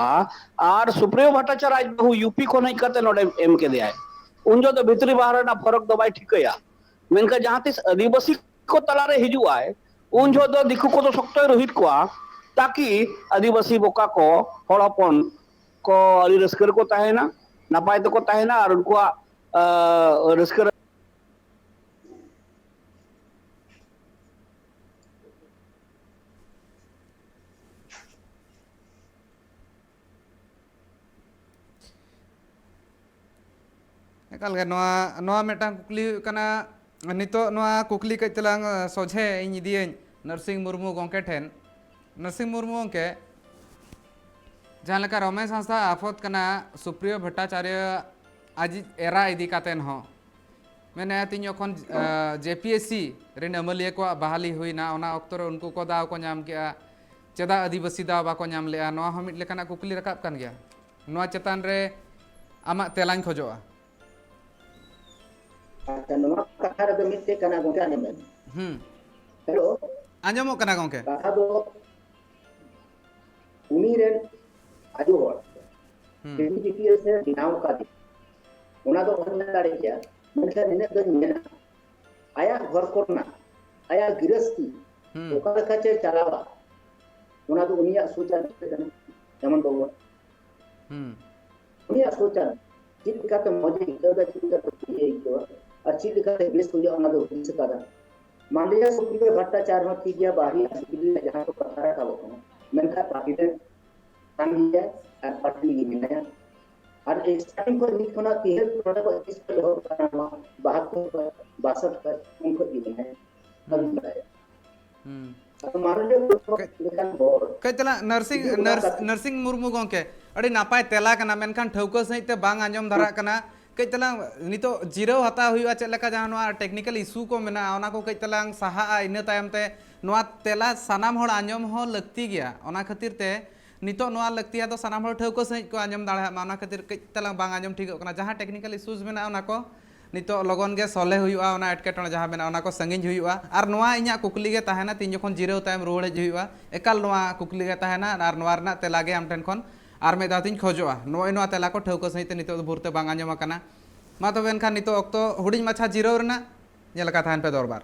ᱟᱨ ᱥᱩᱯᱨᱤᱭᱚ ᱵᱷᱟᱴᱴᱟᱪᱟᱨ ᱟᱡ ᱵᱟᱹᱦᱩ ᱤᱭᱩ ᱯᱤ ᱠᱷᱚᱱ ᱦᱮᱡ ᱠᱟᱛᱮ ᱱᱚᱰᱮ ᱮᱢ ᱠᱮᱫᱮᱭᱟᱭ᱾ ᱩᱱ ᱡᱚᱦᱚᱜ ᱫᱚ ᱵᱷᱤᱛᱨᱤ ᱵᱟᱦᱨᱮ ᱨᱮᱱᱟᱜ ᱯᱷᱚᱨᱚᱠ ᱫᱚ ᱵᱟᱭ ᱴᱷᱤᱠᱟᱹᱭᱟ᱾ ᱢᱮᱱᱠᱷᱟᱱ ᱡᱟᱦᱟᱸ ᱛᱤᱥ ᱟᱹᱫᱤᱵᱟᱹᱥᱤ ᱠᱚ ᱛᱟᱞᱟᱨᱮ ᱦᱤᱡᱩᱜ ᱟᱭ, ᱩᱱ ᱡᱚᱦᱚᱜ ᱫᱚ ᱫᱤᱠᱩ ᱠᱚᱫᱚ ᱥᱚᱠᱛᱚᱭ ᱨᱳᱦᱤᱛ ᱠᱚᱣᱟ, ᱛᱟᱠᱤ ᱟᱹᱫᱤᱵᱟᱹᱥᱤ ᱵᱚᱠᱟ ᱠᱚ, ᱦᱚᱲ ᱦᱚᱯᱚᱱ ᱠᱚ ᱟᱹᱰᱤ ᱨᱟᱹᱥᱠᱟᱹ ᱨᱮᱠᱚ ᱛᱟᱦᱮᱱᱟ, ᱱᱟᱯᱟᱭ ᱛᱮᱠᱚ ᱛᱟᱦᱮᱱᱟ, ᱟᱨ ᱩᱱᱠᱩᱣᱟᱜ, ᱟᱸ, ᱨᱟᱹᱥᱠᱟᱹ ᱨᱮ ᱮᱠᱟᱞ ᱜᱮ, ᱱᱚᱣᱟ, ᱱᱚᱣᱟ ᱢᱤᱫᱴᱟᱝ ᱠᱩᱠᱞᱤ ᱦᱩᱭᱩᱜ ᱠᱟᱱᱟ᱾ ᱱᱤᱛᱚᱜ ᱱᱚᱣᱟ ᱠᱩᱠᱞᱤ ᱠᱟᱹᱡ ᱛᱟᱞᱟᱝ, ᱟᱸ, ᱥᱚᱡᱷᱮ ᱤᱧ ᱤᱫᱤᱭᱟᱹᱧ ᱱᱟᱨᱥᱤᱝ ᱢᱩᱨᱢᱩ ᱜᱚᱢᱠᱮ ᱴᱷᱮᱱ᱾ ᱱᱟᱨᱥᱤᱝ ᱢᱩᱨᱢᱩ ᱜᱚᱢᱠᱮ, ᱡᱟᱦᱟᱸ ᱞᱮᱠᱟ ᱨᱚᱢᱮᱥ ᱦᱟᱸᱥᱫᱟ ᱟᱯᱷᱚᱛ ᱠᱟᱱᱟ ᱥᱩᱯᱨᱤᱭᱚ ᱵᱷᱚᱴᱴᱟᱪᱟᱨᱭᱚ ᱟᱡᱤᱡ ᱮᱨᱟ ᱤᱫᱤ ᱠᱟᱛᱮᱱ ᱦᱚᱸ, ᱢᱮᱱᱟᱭᱟ ᱛᱤᱧ ᱡᱚᱠᱷᱚᱱ, ᱟᱸ, ᱡᱮ ᱯᱤ ᱮᱥ ᱥᱤ ᱨᱮᱱ ᱟᱹᱢᱟᱹᱞᱤᱭᱟᱹ ᱠᱚᱣᱟᱜ ᱵᱟᱦᱟᱞᱤ ᱦᱩᱭᱱᱟ, ᱚᱱᱟ ᱚᱠᱛᱚ ᱨᱮ ᱩᱱᱠᱩ ᱠᱚ ᱫᱟᱣ ᱠᱚ ᱧᱟᱢ ᱠᱮᱜᱼᱟ, ᱪᱮᱫᱟᱜ ᱟᱹᱫᱤᱵᱟᱹᱥᱤ ᱫᱟᱣ ᱵᱟᱠᱚ ᱧᱟᱢ ᱞᱮᱜᱼᱟ? ᱱᱚᱣᱟ ᱦᱚᱸ ᱢᱤᱫ ᱞᱮᱠᱟᱱᱟᱜ ᱠᱩᱠᱞᱤ ᱨᱟᱠᱟᱵ ᱠᱟᱱ ᱜᱮᱭᱟ᱾ ᱱᱚᱣᱟ ᱪᱮᱛᱟᱱ ᱨᱮ ᱟᱢᱟᱜ ᱛᱮᱞᱟᱧ ᱠᱷᱚᱡᱚᱜᱼᱟ᱾ ᱟᱪᱪᱷᱟ, ᱱᱚᱣᱟ ᱠᱟᱛᱷᱟ ᱨᱮᱫᱚ ᱢᱤᱫᱴᱮᱡ ᱠᱟᱱᱟ ᱜᱚᱝᱠᱮ, ᱟᱸᱡᱚᱢ ᱵᱮᱱ᱾ ᱦᱩᱸ᱾ ᱦᱮᱞᱳ᱾ ᱟᱸᱡᱚᱢᱚᱜ ᱠᱟᱱᱟ ᱜᱚᱝᱠᱮ᱾ ᱠᱟᱛᱷᱟ ᱫᱚ ᱩᱱᱤ ᱨᱮᱱ ᱟᱭᱳ ᱦᱚᱲ ᱦᱩᱸ᱾ ᱡᱩᱫᱤ ᱡᱤ ᱯᱤ ᱮᱥ ᱮ ᱵᱮᱱᱟᱣ ᱠᱟᱫᱮ, ᱚᱱᱟ ᱫᱚ ᱚᱦᱚᱧ ᱢᱮᱱ ᱫᱟᱲᱮ ᱠᱮᱭᱟ, ᱢᱮᱱᱠᱷᱟᱱ ᱱᱤᱱᱟᱹᱜ ᱫᱚᱧ ᱢᱮᱱᱟ, ᱟᱭᱟᱜ ᱜᱷᱚᱨ ᱠᱚᱨᱮᱱᱟᱜ, ᱟᱭᱟᱜ ᱜᱤᱨᱟᱹᱥᱛᱤ ᱦᱩᱸ᱾ ᱚᱠᱟ ᱞᱮᱠᱟ ᱪᱮ ᱪᱟᱞᱟᱣᱟ, ᱚᱱᱟ ᱫᱚ ᱩᱱᱤᱭᱟᱜ ᱥᱳᱪ ᱟᱨ ᱵᱤᱪᱟᱹᱨ ᱠᱟᱱᱟ᱾ ᱡᱮᱢᱚᱱ ᱵᱟᱵᱩ, ᱦᱩᱸ᱾ ᱩᱱᱤᱭᱟᱜ ᱥᱳᱪ ᱟᱨ ᱪᱮᱫ ᱞᱮᱠᱟᱛᱮ ᱢᱚᱡᱽ ᱮ ᱟᱹᱭᱠᱟᱹᱣ ᱮᱫᱟ, ᱪᱮᱫ ᱞᱮᱠᱟᱛᱮ ᱵᱟᱹᱲᱤᱡ ᱮ ᱟᱹᱭᱠᱟᱹᱣᱟ ᱟᱨ ᱪᱮᱫ ᱞᱮᱠᱟᱛᱮ ᱵᱮᱥ ᱦᱩᱭᱩᱜᱼᱟ, ᱚᱱᱟ ᱫᱚ ᱦᱩᱫᱤᱥ ᱟᱠᱟᱫᱟ᱾ ᱢᱟᱱᱞᱤᱭᱟ ᱥᱩᱯᱨᱤᱭᱚ ᱵᱷᱟᱴᱴᱟᱪᱟᱨ ᱦᱚᱸ ᱴᱷᱤᱠ ᱜᱮᱭᱟ, ᱵᱟᱦᱨᱮ ᱥᱩᱯᱨᱤᱭᱚ ᱡᱟᱦᱟᱸ ᱠᱚ ᱠᱟᱛᱷᱟ ᱨᱟᱠᱟᱵᱚᱜ ᱠᱟᱱᱟ, ᱢᱮᱱᱠᱷᱟᱱ ᱯᱟᱨᱴᱤ ᱨᱮᱱ ᱠᱟᱱ ᱜᱮᱭᱟ ᱟᱨ ᱯᱟᱨᱴᱤ ᱨᱮᱜᱮ ᱢᱮᱱᱟᱭᱟ᱾ ᱟᱨ ᱥᱴᱟᱨᱴᱤᱝ ᱠᱷᱚᱱ ᱱᱤᱛ ᱠᱷᱚᱱᱟᱜ ᱛᱤᱱᱟᱹᱜ ᱱᱚᱰᱮ ᱠᱷᱚᱱ ᱛᱤᱥ ᱠᱷᱚᱱ ᱮᱦᱚᱵ ᱠᱟᱱᱟ, ᱱᱚᱣᱟ ᱵᱟᱦᱟᱛᱛᱚᱨ ᱠᱷᱚᱱ, ᱵᱟᱥᱚᱴ ᱠᱷᱚᱱ, ᱩᱱ ᱠᱷᱚᱱ ᱜᱮ ᱢᱮᱱᱟᱭᱟ᱾ ᱦᱩᱸ᱾ ᱵᱟᱹᱧ ᱵᱟᱲᱟᱭᱟ᱾ ᱦᱩᱸ᱾ ᱟᱫᱚ ᱢᱟᱱᱚᱱᱤᱭᱚ ᱜᱚᱵᱷᱚᱨᱱᱚᱨ ᱠᱟᱹᱡ, ᱞᱮᱠᱟᱱ ᱦᱚᱲ ᱠᱟᱹᱡ ᱛᱟᱞᱟᱝ ᱱᱟᱨᱥᱤᱝ, ᱡᱩᱫᱤ ᱚᱱᱟ ᱱᱟᱨᱥ-, ᱠᱟᱛᱷᱟ ᱱᱟᱨᱥᱤᱝ ᱢᱩᱨᱢᱩ ᱜᱚᱢᱠᱮ, ᱟᱹᱰᱤ ᱱᱟᱯᱟᱭ ᱛᱮᱞᱟ ᱠᱟᱱᱟ, ᱢᱮᱱᱠᱷᱟᱱ ᱴᱷᱟᱹᱣᱠᱟᱹ ᱥᱟᱺᱦᱤᱡ ᱛᱮ ᱵᱟᱝ ᱟᱸᱡᱚᱢ ᱫᱷᱟᱨᱟᱜ ᱠᱟᱱᱟ᱾ ᱠᱟᱹᱡ ᱛᱟᱞᱟᱝ ᱱᱤᱛᱚᱜ ᱡᱤᱨᱟᱹᱣ ᱦᱟᱛᱟᱣ ᱦᱩᱭᱩᱜᱼᱟ, ᱪᱮᱫ ᱞᱮᱠᱟ ᱡᱟᱦᱟᱸ ᱱᱚᱣᱟ technical issue ᱠᱚ ᱢᱮᱱᱟᱜᱼᱟ, ᱚᱱᱟ ᱠᱚ ᱠᱟᱹᱡ ᱛᱟᱞᱟᱝ ᱥᱟᱦᱟᱜᱼᱟ, ᱤᱱᱟᱹ ᱛᱟᱭᱚᱢ ᱛᱮ ᱱᱚᱣᱟ ᱛᱮᱞᱟ ᱥᱟᱱᱟᱢ ᱦᱚᱲ ᱟᱸᱡᱚᱢ ᱦᱚᱸ ᱞᱟᱹᱠᱛᱤ ᱜᱮᱭᱟ᱾ ᱚᱱᱟ ᱠᱷᱟᱹᱛᱤᱨ ᱛᱮ ᱱᱤᱛᱚᱜ ᱱᱚᱣᱟ ᱞᱟᱹᱠᱛᱤᱭᱟ ᱫᱚ ᱥᱟᱱᱟᱢ ᱦᱚᱲ ᱴᱷᱟᱹᱣᱠᱟᱹ ᱥᱟᱺᱦᱤᱡ ᱠᱚ ᱟᱸᱡᱚᱢ ᱫᱟᱲᱮᱭᱟᱜ ᱢᱟ, ᱚᱱᱟ ᱠᱷᱟᱹᱛᱤᱨ ᱠᱟᱹᱡ ᱛᱟᱞᱟᱝ ᱵᱟᱝ ᱟᱸᱡᱚᱢ ᱴᱷᱤᱠᱚᱜ ᱠᱟᱱᱟ᱾ ᱡᱟᱦᱟᱸ technical issues ᱢᱮᱱᱟᱜᱼᱟ, ᱚᱱᱟ ᱠᱚ ᱱᱤᱛᱚᱜ ᱞᱚᱜᱚᱱ ᱜᱮ ᱥᱚᱞᱦᱮ ᱦᱩᱭᱩᱜᱼᱟ, ᱚᱱᱟ ᱮᱴᱠᱮᱴᱚᱬᱮ ᱡᱟᱦᱟᱸ ᱢᱮᱱᱟᱜᱼᱟ, ᱚᱱᱟ ᱠᱚ ᱥᱟᱺᱜᱤᱧ ᱦᱩᱭᱩᱜᱼᱟ᱾ ᱟᱨ ᱱᱚᱣᱟ ᱤᱧᱟᱹᱜ ᱠᱩᱠᱞᱤ ᱜᱮ ᱛᱟᱦᱮᱱᱟ, ᱛᱤᱱ ᱡᱚᱠᱷᱚᱱ ᱡᱤᱨᱟᱹᱣ ᱛᱟᱭᱚᱢ ᱨᱩᱣᱟᱹᱲ ᱦᱮᱡ ᱦᱩᱭᱩᱜᱼᱟ, ᱮᱠᱟᱞ ᱱᱚᱣᱟ ᱠᱩᱠᱞᱤ ᱜᱮ ᱛᱟᱦᱮᱱᱟ᱾ ᱟᱨ ᱱᱚᱣᱟ ᱨᱮᱱᱟᱜ ᱛᱮᱞᱟ ᱜᱮ ᱟᱢ ᱴᱷᱮᱱ ᱠᱷᱚᱱ ᱟᱨ ᱢᱤᱫ ᱫᱷᱟᱣ ᱛᱤᱧ ᱠᱷᱚᱡᱚᱜᱼᱟ᱾ ᱱᱚᱜᱼᱚᱭ ᱱᱚᱣᱟ ᱛᱮᱞᱟ ᱠᱚ ᱴᱷᱟᱹᱣᱠᱟᱹ ᱥᱟᱺᱦᱤᱡ ᱛᱮ ᱱᱤᱛᱚᱜ ᱫᱚ ᱵᱷᱩᱨ ᱛᱮ ᱵᱟᱝ ᱟᱸᱡᱚᱢ ᱟᱠᱟᱱᱟ᱾ ᱢᱟ ᱛᱚᱵᱮ ᱮᱱᱠᱷᱟᱱ ᱱᱤᱛᱚᱜ ᱚᱠᱛᱚ ᱦᱩᱰᱤᱧ ᱢᱟᱪᱷᱟ ᱡᱤᱨᱟᱹᱣ ᱨᱮᱱᱟᱜ᱾ ᱧᱮᱞ ᱟᱠᱟᱫ ᱛᱟᱦᱮᱱ ᱯᱮ ᱫᱚᱨᱵᱟᱨ᱾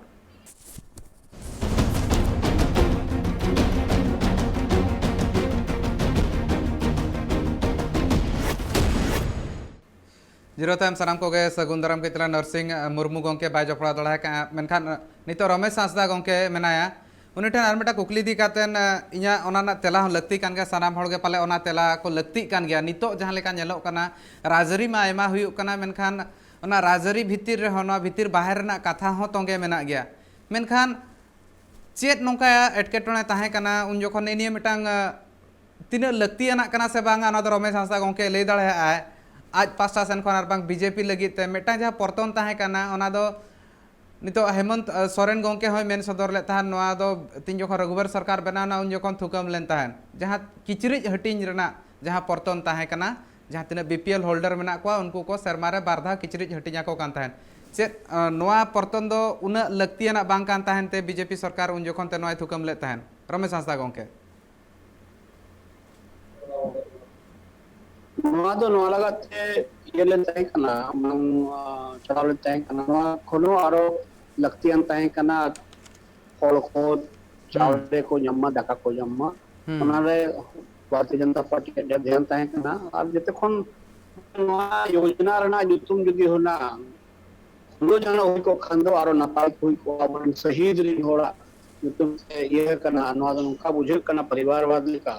ᱡᱤᱨᱟᱹᱣ ᱛᱟᱭᱚᱢ ᱥᱟᱱᱟᱢ ᱠᱚᱜᱮ ᱥᱟᱹᱜᱩᱱ ᱫᱟᱨᱟᱢ ᱠᱮᱫ ᱛᱟᱞᱟᱝ ᱱᱚᱨᱥᱤᱝ ᱢᱩᱨᱢᱩ ᱜᱚᱢᱠᱮ ᱵᱟᱭ ᱡᱚᱯᱲᱟᱣ ᱫᱟᱲᱮ ᱟᱠᱟᱫᱼᱟ, ᱢᱮᱱᱠᱷᱟᱱ ᱱᱤᱛᱚᱜ ᱨᱚᱢᱮᱥ ᱦᱟᱸᱥᱫᱟ ᱜᱚᱢᱠᱮ ᱢᱮᱱᱟᱭᱟ᱾ ᱩᱱᱤ ᱴᱷᱮᱱ ᱟᱨ ᱢᱤᱫᱴᱟᱝ ᱠᱩᱠᱞᱤ ᱤᱫᱤ ᱠᱟᱛᱮᱫ, ᱤᱧᱟᱹᱜ ᱚᱱᱟ ᱨᱮᱱᱟᱜ ᱛᱮᱞᱟ ᱦᱚᱸ ᱞᱟᱹᱠᱛᱤ ᱠᱟᱱ ᱜᱮᱭᱟ, ᱥᱟᱱᱟᱢ ᱦᱚᱲ ᱜᱮ ᱯᱟᱞᱮ ᱚᱱᱟ ᱛᱮᱞᱟ ᱠᱚ ᱞᱟᱹᱠᱛᱤᱜ ᱠᱟᱱ ᱜᱮᱭᱟ᱾ ᱱᱤᱛᱚᱜ ᱡᱟᱦᱟᱸ ᱞᱮᱠᱟ ᱧᱮᱞᱚᱜ ᱠᱟᱱᱟ, ᱨᱟᱡᱽᱟᱹᱨᱤ ᱢᱟ ᱟᱭᱢᱟ ᱦᱩᱭᱩᱜ ᱠᱟᱱᱟ, ᱢᱮᱱᱠᱷᱟᱱ ᱚᱱᱟ ᱨᱟᱡᱽᱟᱹᱨᱤ ᱵᱷᱤᱛᱤᱨ ᱨᱮᱦᱚᱸ ᱱᱚᱣᱟ ᱵᱷᱤᱛᱤᱨ ᱵᱟᱦᱮᱨ ᱨᱮᱱᱟᱜ ᱠᱟᱛᱷᱟ ᱦᱚᱸ ᱛᱚᱸᱜᱮ ᱢᱮᱱᱟᱜ ᱜᱮᱭᱟ᱾ ᱢᱮᱱᱠᱷᱟᱱ ᱪᱮᱫ ᱱᱚᱝᱠᱟ ᱮᱴᱠᱮᱴᱚᱬᱮ ᱛᱟᱦᱮᱸ ᱠᱟᱱᱟ ᱩᱱ ᱡᱚᱠᱷᱚᱱ? ᱱᱤᱭᱟᱹ ᱢᱤᱫᱴᱟᱝ, ᱟᱸ, ᱛᱤᱱᱟᱹᱜ ᱞᱟᱹᱠᱛᱤᱭᱟᱱᱟᱜ ᱠᱟᱱᱟ ᱥᱮ ᱵᱟᱝᱟ, ᱚᱱᱟ ᱫᱚ ᱨᱚᱢᱮᱥ ᱦᱟᱸᱥᱫᱟ ᱜᱚᱢᱠᱮ ᱞᱟᱹᱭ ᱫᱟᱲᱮᱭᱟᱜᱼᱟᱭ ᱟᱡ ᱯᱟᱥᱴᱟ ᱥᱮᱱ ᱠᱷᱚᱱ, ᱟᱨ ᱵᱟᱝ ᱵᱤᱡᱮᱯᱤ ᱞᱟᱹᱜᱤᱫ ᱛᱮ ᱢᱤᱫᱴᱟᱝ ᱡᱟᱦᱟᱸ ᱯᱚᱨᱛᱚᱱ ᱛᱟᱦᱮᱸ ᱠᱟᱱᱟ, ᱚᱱᱟ ᱫᱚ ᱱᱤᱛᱚᱜ ᱦᱮᱢᱚᱱᱛ, ᱟᱸ, ᱥᱚᱨᱮᱱ ᱜᱚᱢᱠᱮ ᱦᱚᱸᱭ ᱢᱮᱱ ᱥᱚᱫᱚᱨ ᱞᱮᱫ ᱛᱟᱦᱮᱸᱫ, ᱱᱚᱣᱟ ᱫᱚ ᱛᱤᱱ ᱡᱚᱠᱷᱚᱱ ᱨᱚᱜᱷᱩᱵᱚᱨ ᱥᱚᱨᱠᱟᱨ ᱵᱮᱱᱟᱣ ᱮᱱᱟ, ᱩᱱ ᱡᱚᱠᱷᱚᱱ ᱛᱷᱩᱠᱟᱹᱢ ᱞᱮᱱ ᱛᱟᱦᱮᱸᱫ, ᱡᱟᱦᱟᱸ ᱠᱤᱪᱨᱤᱡ ᱦᱟᱹᱴᱤᱧ ᱨᱮᱱᱟᱜ ᱡᱟᱦᱟᱸ ᱯᱚᱨᱛᱚᱱ ᱛᱟᱦᱮᱸ ᱠᱟᱱᱟ, ᱡᱟᱦᱟᱸ ᱛᱤᱱᱟᱹᱜ ᱵᱤ ᱯᱤ ᱮᱞ holder ᱢᱮᱱᱟᱜ ᱠᱚᱣᱟ, ᱩᱱᱠᱩ ᱠᱚ ᱥᱮᱨᱢᱟ ᱨᱮ ᱵᱟᱨ ᱫᱷᱟᱣ ᱠᱤᱪᱨᱤᱡ ᱦᱟᱹᱴᱤᱧ ᱟᱠᱚ ᱠᱟᱱ ᱛᱟᱦᱮᱸᱫ᱾ ᱪᱮᱫ, ᱟᱸ, ᱱᱚᱣᱟ ᱯᱚᱨᱛᱚᱱ ᱫᱚ ᱩᱱᱟᱹᱜ ᱞᱟᱹᱠᱛᱤᱭᱟᱱᱟᱜ ᱵᱟᱝ ᱠᱟᱱ ᱛᱟᱦᱮᱸᱫ ᱛᱮ ᱵᱤᱡᱮᱯᱤ ᱥᱚᱨᱠᱟᱨ ᱩᱱ ᱡᱚᱠᱷᱚᱱ ᱛᱮ ᱱᱚᱣᱟᱭ ᱛᱷᱩᱠᱟᱹᱢ ᱞᱮᱫ ᱛᱟᱦᱮᱸᱫ, ᱨᱚᱢᱮᱥ ᱦᱟᱸᱥᱫᱟ ᱜᱚᱢᱠᱮ? ᱱᱚᱣᱟ ᱫᱚ ᱱᱚᱣᱟ ᱞᱟᱜᱟᱫ ᱛᱮ ᱤᱭᱟᱹ ᱞᱮᱱ ᱛᱟᱦᱮᱸ ᱠᱟᱱᱟ, ᱵᱟᱝ, ᱟᱸ, ᱪᱟᱞᱟᱣ ᱞᱮᱱ ᱛᱟᱦᱮᱸ ᱠᱟᱱᱟ᱾ ᱱᱚᱣᱟ ᱠᱷᱚᱱ ᱦᱚᱸ ᱟᱨᱚ ᱞᱟᱹᱠᱛᱤᱭᱟᱱ ᱛᱟᱦᱮᱸ ᱠᱟᱱᱟ, ᱦᱚᱲ ᱠᱚ ᱦᱩᱸ᱾ ᱪᱟᱣᱞᱮ ᱠᱚ ᱧᱟᱢ ᱢᱟ, ᱫᱟᱠᱟ ᱠᱚ ᱧᱟᱢ ᱢᱟ᱾ ᱦᱩᱸ᱾ ᱚᱱᱟᱨᱮ ᱵᱷᱟᱨᱚᱛᱤᱭᱚ ᱡᱚᱱᱚᱛᱟ ᱯᱟᱨᱴᱤ ᱟᱹᱰᱤ ᱟᱸᱴ ᱫᱷᱮᱭᱟᱱ ᱛᱟᱦᱮᱸ ᱠᱟᱱᱟ᱾ ᱟᱨ ᱡᱚᱛᱚ ᱠᱷᱚᱱ ᱱᱚᱣᱟ ᱭᱳᱡᱚᱱᱟ ᱨᱮᱱᱟᱜ ᱧᱩᱛᱩᱢ ᱡᱩᱫᱤ ᱦᱩᱱᱟᱹᱝ ᱯᱷᱩᱞᱳ ᱡᱷᱟᱱᱳ ᱦᱩᱭ ᱠᱚᱜ ᱠᱷᱟᱱ ᱫᱚ ᱟᱨᱚ ᱱᱟᱯᱟᱭ ᱦᱩᱭ ᱠᱚᱜᱼᱟ᱾ ᱢᱟᱱᱮ ᱥᱟᱹᱦᱤᱫ ᱨᱮᱱ ᱦᱚᱲᱟᱜ ᱧᱩᱛᱩᱢ ᱛᱮ ᱤᱭᱟᱹ ᱠᱟᱱᱟ, ᱱᱚᱣᱟ ᱫᱚ ᱱᱚᱝᱠᱟ ᱵᱩᱡᱷᱟᱹᱜ ᱠᱟᱱᱟ ᱯᱚᱨᱤᱵᱟᱨᱵᱟᱫᱽ ᱞᱮᱠᱟ᱾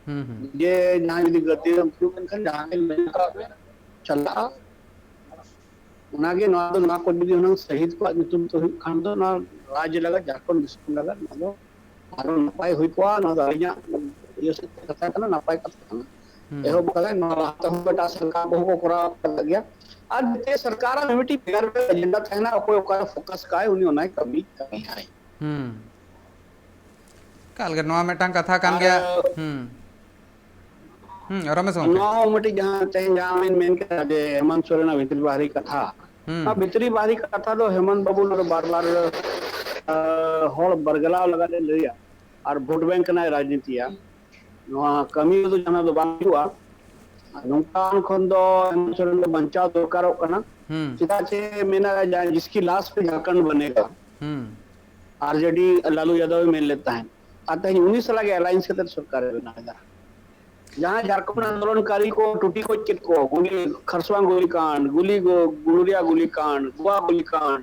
ᱦᱩᱸ, ᱦᱩᱸ᱾ ᱡᱮ ᱡᱟᱦᱟᱸᱭ ᱡᱩᱫᱤ ᱜᱟᱹᱛᱤ ᱨᱮᱢ ᱦᱩᱭᱩᱜ ᱠᱟᱱ ᱠᱷᱟᱱ ᱡᱟᱦᱟᱸᱭ ᱜᱮ ᱢᱮᱱ ᱠᱟᱜ ᱢᱮ, ᱪᱟᱞᱟᱜᱼᱟ᱾ ᱚᱱᱟᱜᱮ ᱱᱚᱣᱟ ᱫᱚ, ᱱᱚᱣᱟ ᱠᱚ ᱡᱩᱫᱤ ᱦᱩᱱᱟᱹᱝ ᱥᱟᱹᱦᱤᱫ ᱠᱚᱣᱟᱜ ᱧᱩᱛᱩᱢ ᱛᱮ ᱦᱩᱭᱩᱜ ᱠᱷᱟᱱ ᱫᱚ ᱱᱚᱣᱟ ᱨᱟᱡᱽ ᱞᱟᱜᱟᱫ, ᱡᱷᱟᱲᱠᱷᱚᱸᱰ ᱫᱤᱥᱚᱢ ᱞᱟᱜᱟᱫ ᱱᱚᱣᱟ ᱫᱚ ᱟᱨᱚ ᱱᱟᱯᱟᱭ ᱦᱩᱭ ᱠᱚᱜᱼᱟ᱾ ᱱᱚᱣᱟ ᱫᱚ ᱟᱹᱞᱤᱧᱟᱜ ᱤᱭᱟᱹ ᱥᱮᱫ ᱛᱮ ᱠᱟᱛᱷᱟ ᱠᱟᱱᱟ, ᱱᱟᱯᱟᱭ ᱠᱟᱛᱷᱟ ᱠᱟᱱᱟ᱾ ᱦᱩᱸ᱾ ᱮᱦᱚᱵ ᱠᱟᱫᱟᱭ, ᱱᱚᱣᱟ ᱞᱟᱦᱟ ᱛᱮᱦᱚᱸ ᱮᱴᱟᱜ ᱥᱚᱨᱠᱟᱨ ᱠᱚᱦᱚᱸ ᱠᱚ ᱠᱚᱨᱟᱣ ᱟᱠᱟᱫ ᱜᱮᱭᱟ᱾ ᱟᱨ ᱡᱮᱛᱮ ᱥᱚᱨᱠᱟᱨᱟᱜ ᱢᱤᱫᱴᱤᱡ ᱵᱷᱮᱜᱟᱨ ᱵᱷᱮᱜᱟᱨ ᱮᱡᱮᱱᱰᱟ ᱛᱟᱦᱮᱱᱟ, ᱚᱠᱚᱭ ᱚᱠᱟᱨᱮ ᱯᱷᱳᱠᱟᱥ ᱠᱟᱜᱼᱟᱭ, ᱩᱱᱤ ᱚᱱᱟᱭ ᱠᱟᱹᱢᱤ, ᱠᱟᱹᱢᱤᱭᱟᱭ᱾ ᱦᱩᱸ᱾ ᱮᱠᱟᱞ ᱜᱮ, ᱱᱚᱣᱟ ᱢᱤᱫᱴᱟᱝ ᱠᱟᱛᱷᱟ ᱠᱟᱱ ᱟᱨ ᱜᱮᱭᱟ᱾ ᱦᱩᱸ᱾ ᱦᱩᱸ, ᱨᱚᱢᱮᱥ ᱜᱚᱢᱠᱮ᱾ ᱱᱚᱣᱟ ᱦᱚᱸ ᱢᱤᱫᱴᱤᱡ ᱡᱟᱦᱟᱸ ᱛᱮᱦᱮᱧ ᱡᱟᱦᱟᱸ ᱵᱮᱱ ᱢᱮᱱ ᱠᱮᱫᱟ ᱡᱮ ᱦᱮᱢᱟᱱᱛ ᱥᱚᱨᱮᱱᱟᱜ ᱵᱷᱤᱛᱨᱤ ᱵᱟᱦᱨᱤ ᱠᱟᱛᱷᱟ, ᱦᱩᱸ᱾ ᱚᱱᱟ ᱵᱷᱤᱛᱨᱤ ᱵᱟᱦᱨᱤ ᱠᱟᱛᱷᱟ ᱫᱚ ᱦᱮᱢᱚᱱᱛ ᱵᱟᱵᱩ ᱱᱚᱰᱮ ᱵᱟᱨ ᱵᱟᱨ, ᱟ, ᱦᱚᱲ ᱵᱟᱨᱜᱟᱞᱟᱣ ᱞᱟᱜᱟᱫ ᱮ ᱞᱟᱹᱭᱟ ᱟᱨ ᱵᱷᱳᱴ ᱵᱮᱝᱠ ᱠᱟᱱᱟᱭ ᱨᱟᱡᱽᱱᱤᱛᱤᱭᱟ᱾ ᱱᱚᱣᱟ ᱠᱟᱹᱢᱤ ᱨᱮᱫᱚ ᱡᱟᱦᱟᱱᱟᱜ ᱫᱚ ᱵᱟᱝ ᱦᱩᱭᱩᱜᱼᱟ᱾ ᱟᱨ ᱱᱚᱝᱠᱟᱱ ᱠᱷᱚᱱ ᱫᱚ ᱦᱮᱢᱚᱱᱛ ᱥᱚᱨᱮᱱ ᱫᱚ ᱵᱟᱧᱪᱟᱣ ᱫᱚᱨᱠᱟᱨᱚᱜ ᱠᱟᱱᱟ᱾ ᱦᱩᱸ᱾ ᱪᱮᱫᱟᱜ ᱪᱮ ᱢᱮᱱᱟ ᱡᱟᱦᱟᱸ ᱡᱤᱥᱠᱤ ᱞᱟᱥ ᱯᱮ ᱡᱷᱟᱨᱠᱷᱚᱸᱰ ᱵᱟᱱᱮᱜᱟ᱾ ᱦᱩᱸ᱾ ᱟᱨᱡᱮᱰᱤ ᱞᱟᱞᱩ ᱭᱟᱫᱚᱵ ᱮ ᱢᱮᱱ ᱞᱮᱫ ᱛᱟᱦᱮᱸᱫ᱾ ᱟᱨ ᱛᱮᱦᱮᱧ ᱩᱱᱤ ᱥᱟᱞᱟᱜ ᱜᱮ ᱟᱞᱟᱭᱮᱱᱥ ᱠᱟᱛᱮ ᱥᱚᱨᱠᱟᱨ ᱮ ᱵᱮᱱᱟᱣ ᱮᱫᱟ᱾ ᱡᱟᱦᱟᱸ ᱡᱷᱟᱲᱠᱷᱚᱸᱰ ᱟᱱᱫᱳᱞᱚᱱᱠᱟᱨᱤ ᱠᱚ ᱴᱩᱴᱤ ᱠᱚ ᱪᱮᱫ ᱠᱚ, ᱜᱩᱞᱤ, ᱠᱷᱟᱨᱥᱚᱣᱟᱝ ᱜᱩᱞᱤ ᱠᱟᱸᱰ, ᱜᱩᱞᱤ ᱜᱚ-, ᱜᱩᱞᱩᱨᱤᱭᱟ ᱜᱩᱞᱤ ᱠᱟᱸᱰ, ᱜᱳᱣᱟ ᱜᱩᱞᱤ ᱠᱟᱸᱰ,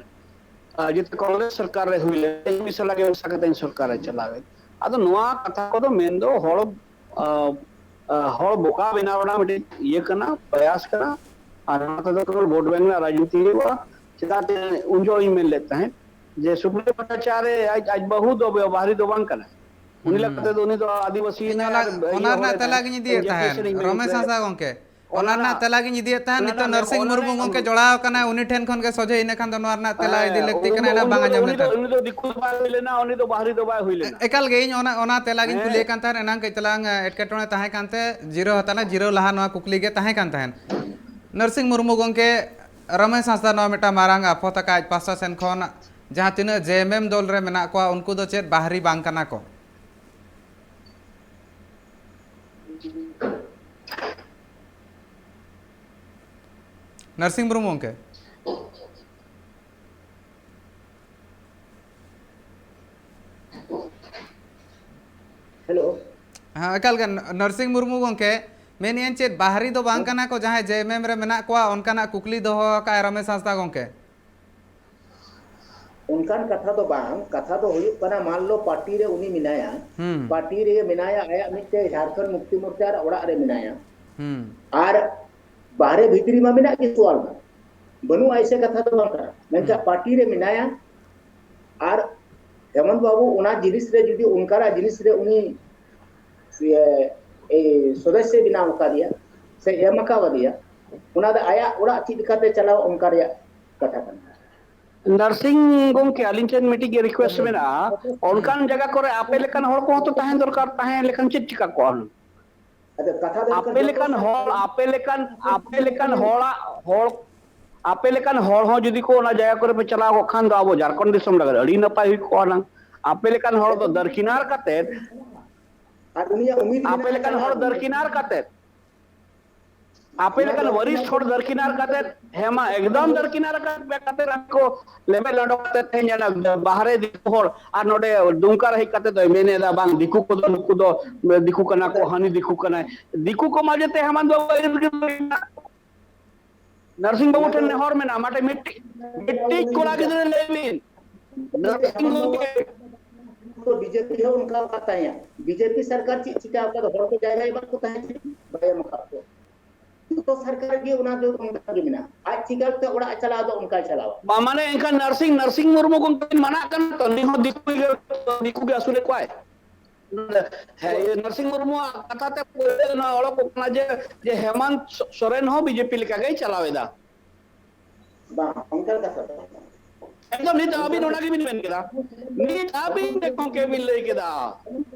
ᱟᱨ ᱡᱮᱛᱮ ᱠᱚᱝᱜᱨᱮᱥ ᱥᱚᱨᱠᱟᱨ ᱨᱮ ᱦᱩᱭ ᱞᱮᱱ, ᱩᱱᱤ ᱥᱟᱞᱟᱜ ᱜᱮ ᱢᱮᱥᱟ ᱠᱟᱛᱮ ᱥᱚᱨᱠᱟᱨ ᱮ ᱪᱟᱞᱟᱣᱮᱫ᱾ ᱟᱫᱚ ᱱᱚᱣᱟ ᱠᱟᱛᱷᱟ ᱠᱚᱫᱚ ᱢᱮᱱᱫᱚ ᱦᱚᱲ, ᱟ, ᱟ, ᱦᱚᱲ ᱵᱚᱠᱟ ᱵᱮᱱᱟᱣ ᱨᱮᱱᱟᱜ ᱢᱤᱫᱴᱤᱡ ᱤᱭᱟᱹ ᱠᱟᱱᱟ, ᱯᱨᱚᱭᱟᱥ ᱠᱟᱱᱟ᱾ ᱟᱨ ᱱᱚᱣᱟ ᱛᱮᱫᱚ ᱠᱮᱵᱚᱞ ᱵᱷᱳᱴ ᱵᱮᱝᱠ ᱨᱮᱱᱟᱜ ᱨᱟᱡᱽᱱᱤᱛᱤ ᱦᱩᱭᱩᱜᱼᱟ᱾ ᱪᱮᱫᱟᱜ ᱥᱮ ᱩᱱ ᱡᱚᱦᱚᱜ ᱤᱧ ᱢᱮᱱ ᱞᱮᱫ ᱛᱟᱦᱮᱸᱫ ᱡᱮ ᱥᱩᱯᱨᱤᱭᱚ ᱵᱷᱚᱴᱴᱟᱪᱟᱨᱭᱚ ᱟᱡ, ᱟᱡ ᱵᱟᱹᱦᱩ ᱫᱚ ᱵᱮᱣᱦᱟᱨᱤ ᱫᱚ ᱵᱟᱝ ᱠᱟᱱᱟᱭ᱾ ᱩᱱᱤ ᱦᱩᱸ᱾ ᱞᱮᱠᱟᱛᱮ ᱫᱚ ᱩᱱᱤ ᱫᱚ ᱟᱹᱫᱤᱵᱟᱹᱥᱤ ᱤᱧ ᱠᱟᱱᱟᱭ ᱚᱱᱟ, ᱟᱨ ᱚᱱᱟ ᱤᱭᱟᱹ ᱨᱮᱱᱟᱜ ᱦᱚᱲ ᱛᱮᱞᱟ ᱠᱟᱱᱟᱭ, ᱜᱤᱧ ᱤᱫᱤᱭᱮᱫ ᱡᱟᱹᱛᱤᱭᱚ ᱛᱟᱦᱮᱸᱫ, ᱥᱮᱨᱮᱧ ᱢᱮᱱ ᱨᱚᱢᱮᱥ ᱠᱮᱫᱟᱭ᱾ ᱦᱟᱸᱥᱫᱟ ᱜᱚᱝᱠᱮ᱾ ᱚᱱᱟ ᱚᱱᱟ ᱨᱮᱱᱟᱜ ᱨᱮᱱᱟᱜ, ᱛᱮᱞᱟ ᱜᱤᱧ ᱤᱫᱤᱭᱮᱫ ᱛᱟᱦᱮᱸᱫ, ᱚᱱᱟ ᱱᱤᱛᱚᱜ ᱨᱮᱱᱟᱜ, ᱱᱟᱨᱥᱤᱝ ᱚᱱᱟ ᱢᱩᱨᱢᱩ ᱨᱮᱱᱟᱜ ᱜᱚᱝᱠᱮ ᱤᱧ ᱡᱚᱲᱟᱣ ᱟᱠᱟᱱᱟ, ᱩᱱᱤ ᱴᱷᱮᱱ ᱠᱷᱚᱱ ᱜᱮ ᱥᱚᱡᱷᱮ ᱤᱱᱟᱹ ᱠᱷᱟᱱ ᱫᱚ ᱱᱚᱣᱟ ᱨᱮᱱᱟᱜ ᱛᱮᱞᱟ ᱤᱫᱤ ᱦᱮᱸ, ᱞᱟᱹᱠᱛᱤ ᱩᱱᱤ ᱠᱟᱱᱟ, ᱫᱚ, ᱮᱱᱟ ᱩᱱᱤ ᱵᱟᱝ ᱫᱚ, ᱟᱸᱡᱚᱢ ᱩᱱᱤ ᱫᱚ, ᱞᱮᱱᱠᱷᱟᱱ᱾ ᱩᱱᱤ ᱫᱚ ᱫᱤᱠᱩ ᱫᱚ ᱵᱟᱭ ᱦᱩᱭ ᱞᱮᱱᱟ, ᱩᱱᱤ ᱫᱚ ᱵᱟᱦᱨᱤ ᱫᱚ ᱵᱟᱭ ᱦᱩᱭ ᱞᱮᱱᱟ᱾ ᱮᱠᱟᱞ ᱜᱮ, ᱤᱧ ᱚᱱᱟ, ᱚᱱᱟ ᱛᱮᱞᱟ ᱜᱤᱧ ᱦᱮᱸ᱾ ᱠᱩᱞᱤᱭᱮ ᱠᱟᱱ ᱛᱟᱦᱮᱸᱫ, ᱮᱱᱟᱝ ᱠᱟᱹᱡ ᱛᱟᱞᱟᱝ, ᱮ, ᱮᱴᱠᱮᱴᱚᱬᱮ ᱛᱟᱦᱮᱸ ᱠᱟᱱᱛᱮ ᱡᱤᱨᱟᱹᱣ ᱦᱟᱛᱟᱲᱟ, ᱡᱤᱨᱟᱹᱣ ᱞᱟᱦᱟ ᱱᱚᱣᱟ ᱠᱩᱠᱞᱤ ᱜᱮ ᱛᱟᱦᱮᱸ ᱠᱟᱱ ᱛᱟᱦᱮᱸᱫ᱾ ᱱᱟᱨᱥᱤᱝ ᱢᱩᱨᱢᱩ ᱜᱚᱝᱠᱮ, ᱨᱚᱢᱮᱥ ᱦᱟᱸᱥᱫᱟ ᱱᱚᱣᱟ ᱢᱤᱫᱴᱟᱝ ᱢᱟᱨᱟᱝ ᱟᱯᱷᱚᱛ ᱟᱠᱟᱫ ᱟᱡ ᱯᱟᱦᱴᱟ ᱥᱮᱱ ᱠᱷᱚᱱ, ᱡᱟᱦᱟᱸ ᱛᱤᱱᱟᱹᱜ ᱡᱮ ᱮᱢ ᱮᱢ ᱫᱚᱞ ᱨᱮ ᱢᱮᱱᱟᱜ ᱠᱚᱣᱟ, ᱩᱱᱠᱩ ᱫᱚ ᱪᱮᱫ ᱵᱟᱦᱨᱤ ᱵᱟᱝ ᱠᱟᱱᱟ ᱠᱚ? ᱱᱟᱨᱥᱤᱝ ᱢᱩᱨᱢᱩ ᱜᱚᱝᱠᱮ᱾ ᱦᱮᱞᱳ᱾ ᱦᱮᱸ, ᱮᱠᱟᱞ ᱜᱮ, ᱱᱟᱨᱥᱤᱝ ᱢᱩᱨᱢᱩ ᱜᱚᱝᱠᱮ, ᱢᱮᱱᱮᱫᱼᱟᱹᱧ ᱪᱮᱫ ᱵᱟᱦᱨᱤ ᱫᱚ ᱵᱟᱝ ᱦᱮᱸ᱾ ᱠᱟᱱᱟ ᱠᱚ ᱡᱟᱦᱟᱸᱭ ᱡᱮ ᱮᱢ ᱮᱢ ᱨᱮ ᱢᱮᱱᱟᱜ ᱠᱚᱣᱟ, ᱚᱱᱠᱟᱱᱟᱜ ᱠᱩᱠᱞᱤ ᱫᱚᱦᱚ ᱟᱠᱟᱫ ᱨᱚᱢᱮᱥ ᱦᱟᱸᱥᱫᱟ ᱜᱚᱝᱠᱮ? ᱚᱱᱠᱟᱱ ᱠᱟᱛᱷᱟ ᱫᱚ ᱵᱟᱝ, ᱠᱟᱛᱷᱟ ᱫᱚ ᱦᱩᱭᱩᱜ ᱠᱟᱱᱟ, ᱢᱟᱱ ᱞᱚ ᱯᱟᱨᱴᱤ ᱨᱮ ᱩᱱᱤ ᱢᱮᱱᱟᱭᱟ, ᱦᱩᱸ᱾ ᱯᱟᱨᱴᱤ ᱨᱮ ᱢᱮᱱᱟᱭᱟ, ᱟᱭᱟᱜ ᱢᱤᱫᱴᱮᱡ ᱡᱷᱟᱲᱠᱷᱚᱸᱰ ᱢᱩᱠᱛᱤ ᱢᱳᱨᱪᱟ ᱨᱮ ᱚᱲᱟᱜ ᱨᱮ ᱢᱮᱱᱟᱭᱟ, ᱦᱩᱸ᱾ ᱟᱨ ᱵᱟᱦᱨᱮ ᱵᱷᱤᱛᱨᱤ ᱢᱟ ᱢᱮᱱᱟᱜ ᱜᱮ, ᱥᱚᱣᱟᱞ ᱢᱟ ᱵᱟᱹᱱᱩᱜᱼᱟ, ᱮᱭᱥᱮ ᱠᱟᱛᱷᱟ ᱫᱚ ᱵᱟᱝ ᱠᱟᱱᱟ, ᱢᱮᱱᱠᱷᱟᱱ ᱦᱩᱸ᱾ ᱯᱟᱨᱴᱤ ᱨᱮ ᱢᱮᱱᱟᱭᱟ᱾ ᱟᱨ ᱦᱮᱢᱚᱱᱛ ᱵᱟᱹᱵᱩ ᱚᱱᱟ ᱡᱤᱱᱤᱥ ᱨᱮ ᱡᱩᱫᱤ ᱚᱱᱠᱟᱱᱟᱜ ᱡᱤᱱᱤᱥ ᱨᱮ ᱩᱱᱤ, ᱤᱭᱟᱹ, ᱮᱭ ᱥᱚᱫᱚᱥᱥᱚ ᱵᱮᱱᱟᱣ ᱟᱠᱟᱫᱮᱭᱟ ᱥᱮ ᱮᱢ ᱟᱠᱟᱣᱟᱫᱮᱭᱟ, ᱚᱱᱟ ᱫᱚ ᱟᱭᱟᱜ ᱚᱲᱟᱜ ᱪᱮᱫ ᱞᱮᱠᱟᱛᱮ ᱪᱟᱞᱟᱣ, ᱚᱱᱠᱟ ᱨᱮᱭᱟᱜ ᱠᱟᱛᱷᱟ ᱠᱟᱱᱟ᱾ ᱱᱟᱨᱥᱤᱝ ᱜᱚᱝᱠᱮ, ᱟᱹᱞᱤᱧ ᱴᱷᱮᱱ ᱢᱤᱫᱴᱤᱡ ᱜᱮ ᱨᱤᱠᱩᱭᱮᱥᱴ ᱦᱩᱸ᱾ ᱢᱮᱱᱟᱜᱼᱟ, ᱚᱱᱠᱟᱱ ᱡᱟᱭᱜᱟ ᱠᱚᱨᱮ ᱟᱯᱮ ᱞᱮᱠᱟᱱ ᱦᱚᱲ ᱠᱚᱦᱚᱸ ᱛᱚ ᱛᱟᱦᱮᱸ ᱫᱚᱨᱠᱟᱨ, ᱛᱟᱦᱮᱸ ᱞᱮᱠᱷᱟᱱ ᱪᱮᱫ ᱪᱤᱠᱟ ᱠᱚᱜᱼᱟ ᱦᱩᱱᱟᱹᱝ? ᱟᱫᱚ ᱠᱟᱛᱷᱟ ᱫᱚ ᱟᱯᱮ ᱡᱚᱛᱚ ᱞᱮᱠᱟᱱ ᱦᱚᱲ, ᱟᱯᱮ ᱞᱮᱠᱟᱱ, ᱟᱯᱮ ᱞᱮᱠᱟᱱ ᱦᱚᱲᱟᱜ, ᱦᱚᱲ, ᱟᱯᱮ ᱞᱮᱠᱟᱱ ᱦᱚᱲ ᱦᱚᱸ ᱡᱩᱫᱤ ᱠᱚ ᱚᱱᱟ ᱡᱟᱭᱜᱟ ᱠᱚᱨᱮ ᱯᱮ ᱪᱟᱞᱟᱣ ᱠᱚᱜ ᱠᱷᱟᱱ ᱫᱚ ᱟᱵᱚ ᱡᱷᱟᱲᱠᱷᱚᱸᱰ ᱫᱤᱥᱚᱢ ᱞᱟᱹᱜᱤᱫ ᱟᱹᱰᱤ ᱱᱟᱯᱟᱭ ᱦᱩᱭ ᱠᱚᱜᱼᱟ ᱱᱟᱝ᱾ ᱟᱯᱮ ᱞᱮᱠᱟᱱ ᱦᱚᱲ ᱫᱚ ᱫᱟᱨᱠᱤᱱᱟᱨ ᱠᱟᱛᱮᱫ, ᱟᱨ ᱩᱱᱤᱭᱟᱜ ᱩᱢᱤᱫ ᱟᱯᱮ ᱢᱮᱱᱟᱜᱼᱟ ᱞᱮᱠᱟᱱ ᱦᱚᱲ ᱪᱟᱞᱟᱣ ᱫᱟᱨᱠᱤᱱᱟᱨ ᱠᱟᱛᱮᱫ, ᱟᱯᱮ ᱚᱱᱟ ᱞᱮᱠᱟᱱ ᱫᱚ ᱵᱟᱨᱤᱥᱴ ᱦᱚᱲ ᱫᱟᱨᱠᱤᱱᱟᱨ ᱠᱟᱛᱮᱫ, ᱦᱮᱸ ᱢᱟ, ᱮᱠᱫᱚᱢ ᱫᱟᱨᱠᱤᱱᱟᱨ ᱠᱟᱛᱮᱫ ᱠᱚ ᱞᱮᱵᱮᱫ ᱞᱟᱸᱰᱚ ᱠᱟᱛᱮᱫ ᱛᱮᱦᱮᱧ ᱚᱱᱟ ᱵᱟᱦᱨᱮ ᱫᱤᱠᱩ ᱦᱚᱲ ᱟᱨ ᱱᱚᱰᱮ ᱫᱩᱢᱠᱟ ᱨᱮ ᱦᱮᱡ ᱠᱟᱛᱮᱫ ᱫᱚᱭ ᱢᱮᱱᱮᱫᱟ, "ᱵᱟᱝ, ᱫᱤᱠᱩ ᱠᱚᱫᱚ, ᱱᱩᱠᱩ ᱫᱚ ᱫᱤᱠᱩ ᱠᱟᱱᱟ ᱠᱚ, ᱦᱟᱹᱱᱤ ᱫᱤᱠᱩ ᱠᱟᱱᱟᱭ᱾" ᱫᱤᱠᱩ ᱠᱚ ᱢᱟ ᱡᱮᱛᱮ ᱦᱮᱢᱟᱱᱛ ᱵᱟᱵᱩ ᱤᱨᱫ ᱜᱤᱨᱫ ᱨᱮ ᱢᱮᱱᱟᱜ ᱠᱚ᱾ ᱱᱟᱨᱥᱤᱝ ᱵᱟᱹᱵᱩ ᱚᱱᱟ ᱴᱷᱮᱱ ᱫᱚ ᱱᱮᱦᱚᱨ ᱢᱮᱱᱟᱜᱼᱟ, ᱢᱟᱴᱷᱮ ᱢᱤᱫᱴᱤᱡ, ᱢᱤᱫᱴᱤᱡ ᱠᱚᱲᱟ ᱜᱤᱫᱽᱨᱟᱹ ᱞᱟᱹᱭ ᱵᱤᱱ, ᱱᱟᱨᱥᱤᱝ ᱜᱚᱢᱠᱮ᱾ ᱵᱤᱡᱮᱯᱤ ᱦᱚᱸ ᱚᱱᱠᱟ ᱠᱟᱛᱟᱭᱟ, ᱵᱤᱡᱮᱯᱤ ᱥᱚᱨᱠᱟᱨ ᱪᱮᱫ ᱪᱤᱠᱟ ᱟᱠᱟᱫᱟ, ᱦᱚᱲ ᱠᱚ ᱡᱟᱭᱜᱟ ᱮᱢᱟ ᱠᱚ ᱛᱟᱦᱮᱸᱫ, ᱵᱟᱭ ᱮᱢ ᱟᱠᱟᱫ ᱠᱚᱣᱟ᱾ ᱡᱚᱛᱚ ᱥᱚᱨᱠᱟᱨ ᱜᱮ ᱚᱱᱟ ᱫᱚ ᱚᱱᱠᱟ ᱜᱮ ᱢᱮᱱᱟᱜᱼᱟ, ᱟᱡ ᱪᱤᱠᱟ ᱠᱟᱛᱮ ᱚᱲᱟᱜ ᱮ ᱪᱟᱞᱟᱣ ᱫᱚ ᱚᱱᱠᱟᱭ ᱪᱟᱞᱟᱣᱟ᱾ ᱵᱟ, ᱢᱟᱱᱮ ᱮᱱᱠᱷᱟᱱ ᱱᱟᱨᱥᱤᱝ, ᱱᱟᱨᱥᱤᱝ ᱢᱩᱨᱢᱩ ᱜᱚᱢᱠᱮ ᱢᱟᱱᱟᱜ ᱠᱟᱱᱟ ᱛᱚ, ᱱᱩᱭ ᱦᱚᱸ ᱫᱤᱠᱩ ᱜᱮ, ᱫᱤᱠᱩ ᱜᱮ ᱟᱹᱥᱩᱞᱮᱫ ᱠᱚᱣᱟᱭ᱾ ᱦᱮᱸ, ᱤᱭᱟᱹ, ᱱᱟᱨᱥᱤᱝ ᱢᱩᱨᱢᱩᱣᱟᱜ ᱠᱟᱛᱷᱟ ᱛᱮ ᱯᱳᱭᱞᱳ ᱱᱚᱣᱟ ᱚᱰᱚᱠᱚᱜ ᱠᱟᱱᱟ ᱡᱮ, ᱡᱮ ᱦᱮᱢᱟᱱᱛ ᱥᱚ-, ᱥᱚᱨᱮᱱ ᱦᱚᱸ ᱵᱤᱡᱮᱯᱤ ᱞᱮᱠᱟ ᱜᱮᱭ ᱪᱟᱞᱟᱣ ᱮᱫᱟ᱾ ᱵᱟᱝ, ᱚᱱᱠᱟᱱ ᱠᱟᱛᱷᱟ ᱫᱚ ᱵᱟᱝ ᱠᱟᱱᱟ᱾ ᱮᱠᱫᱚᱢ ᱱᱤᱛ ᱟᱹᱵᱤᱱ ᱚᱱᱠᱟᱱ ᱚᱱᱟ ᱠᱟᱛᱷᱟ ᱜᱮᱵᱤᱱ ᱢᱮᱱ ᱠᱮᱫᱟ᱾ ᱱᱤᱛ ᱟᱹᱵᱤᱱ ᱜᱮ ᱜᱚᱢᱠᱮ ᱵᱤᱱ ᱞᱟᱹᱭ ᱠᱮᱫᱟ᱾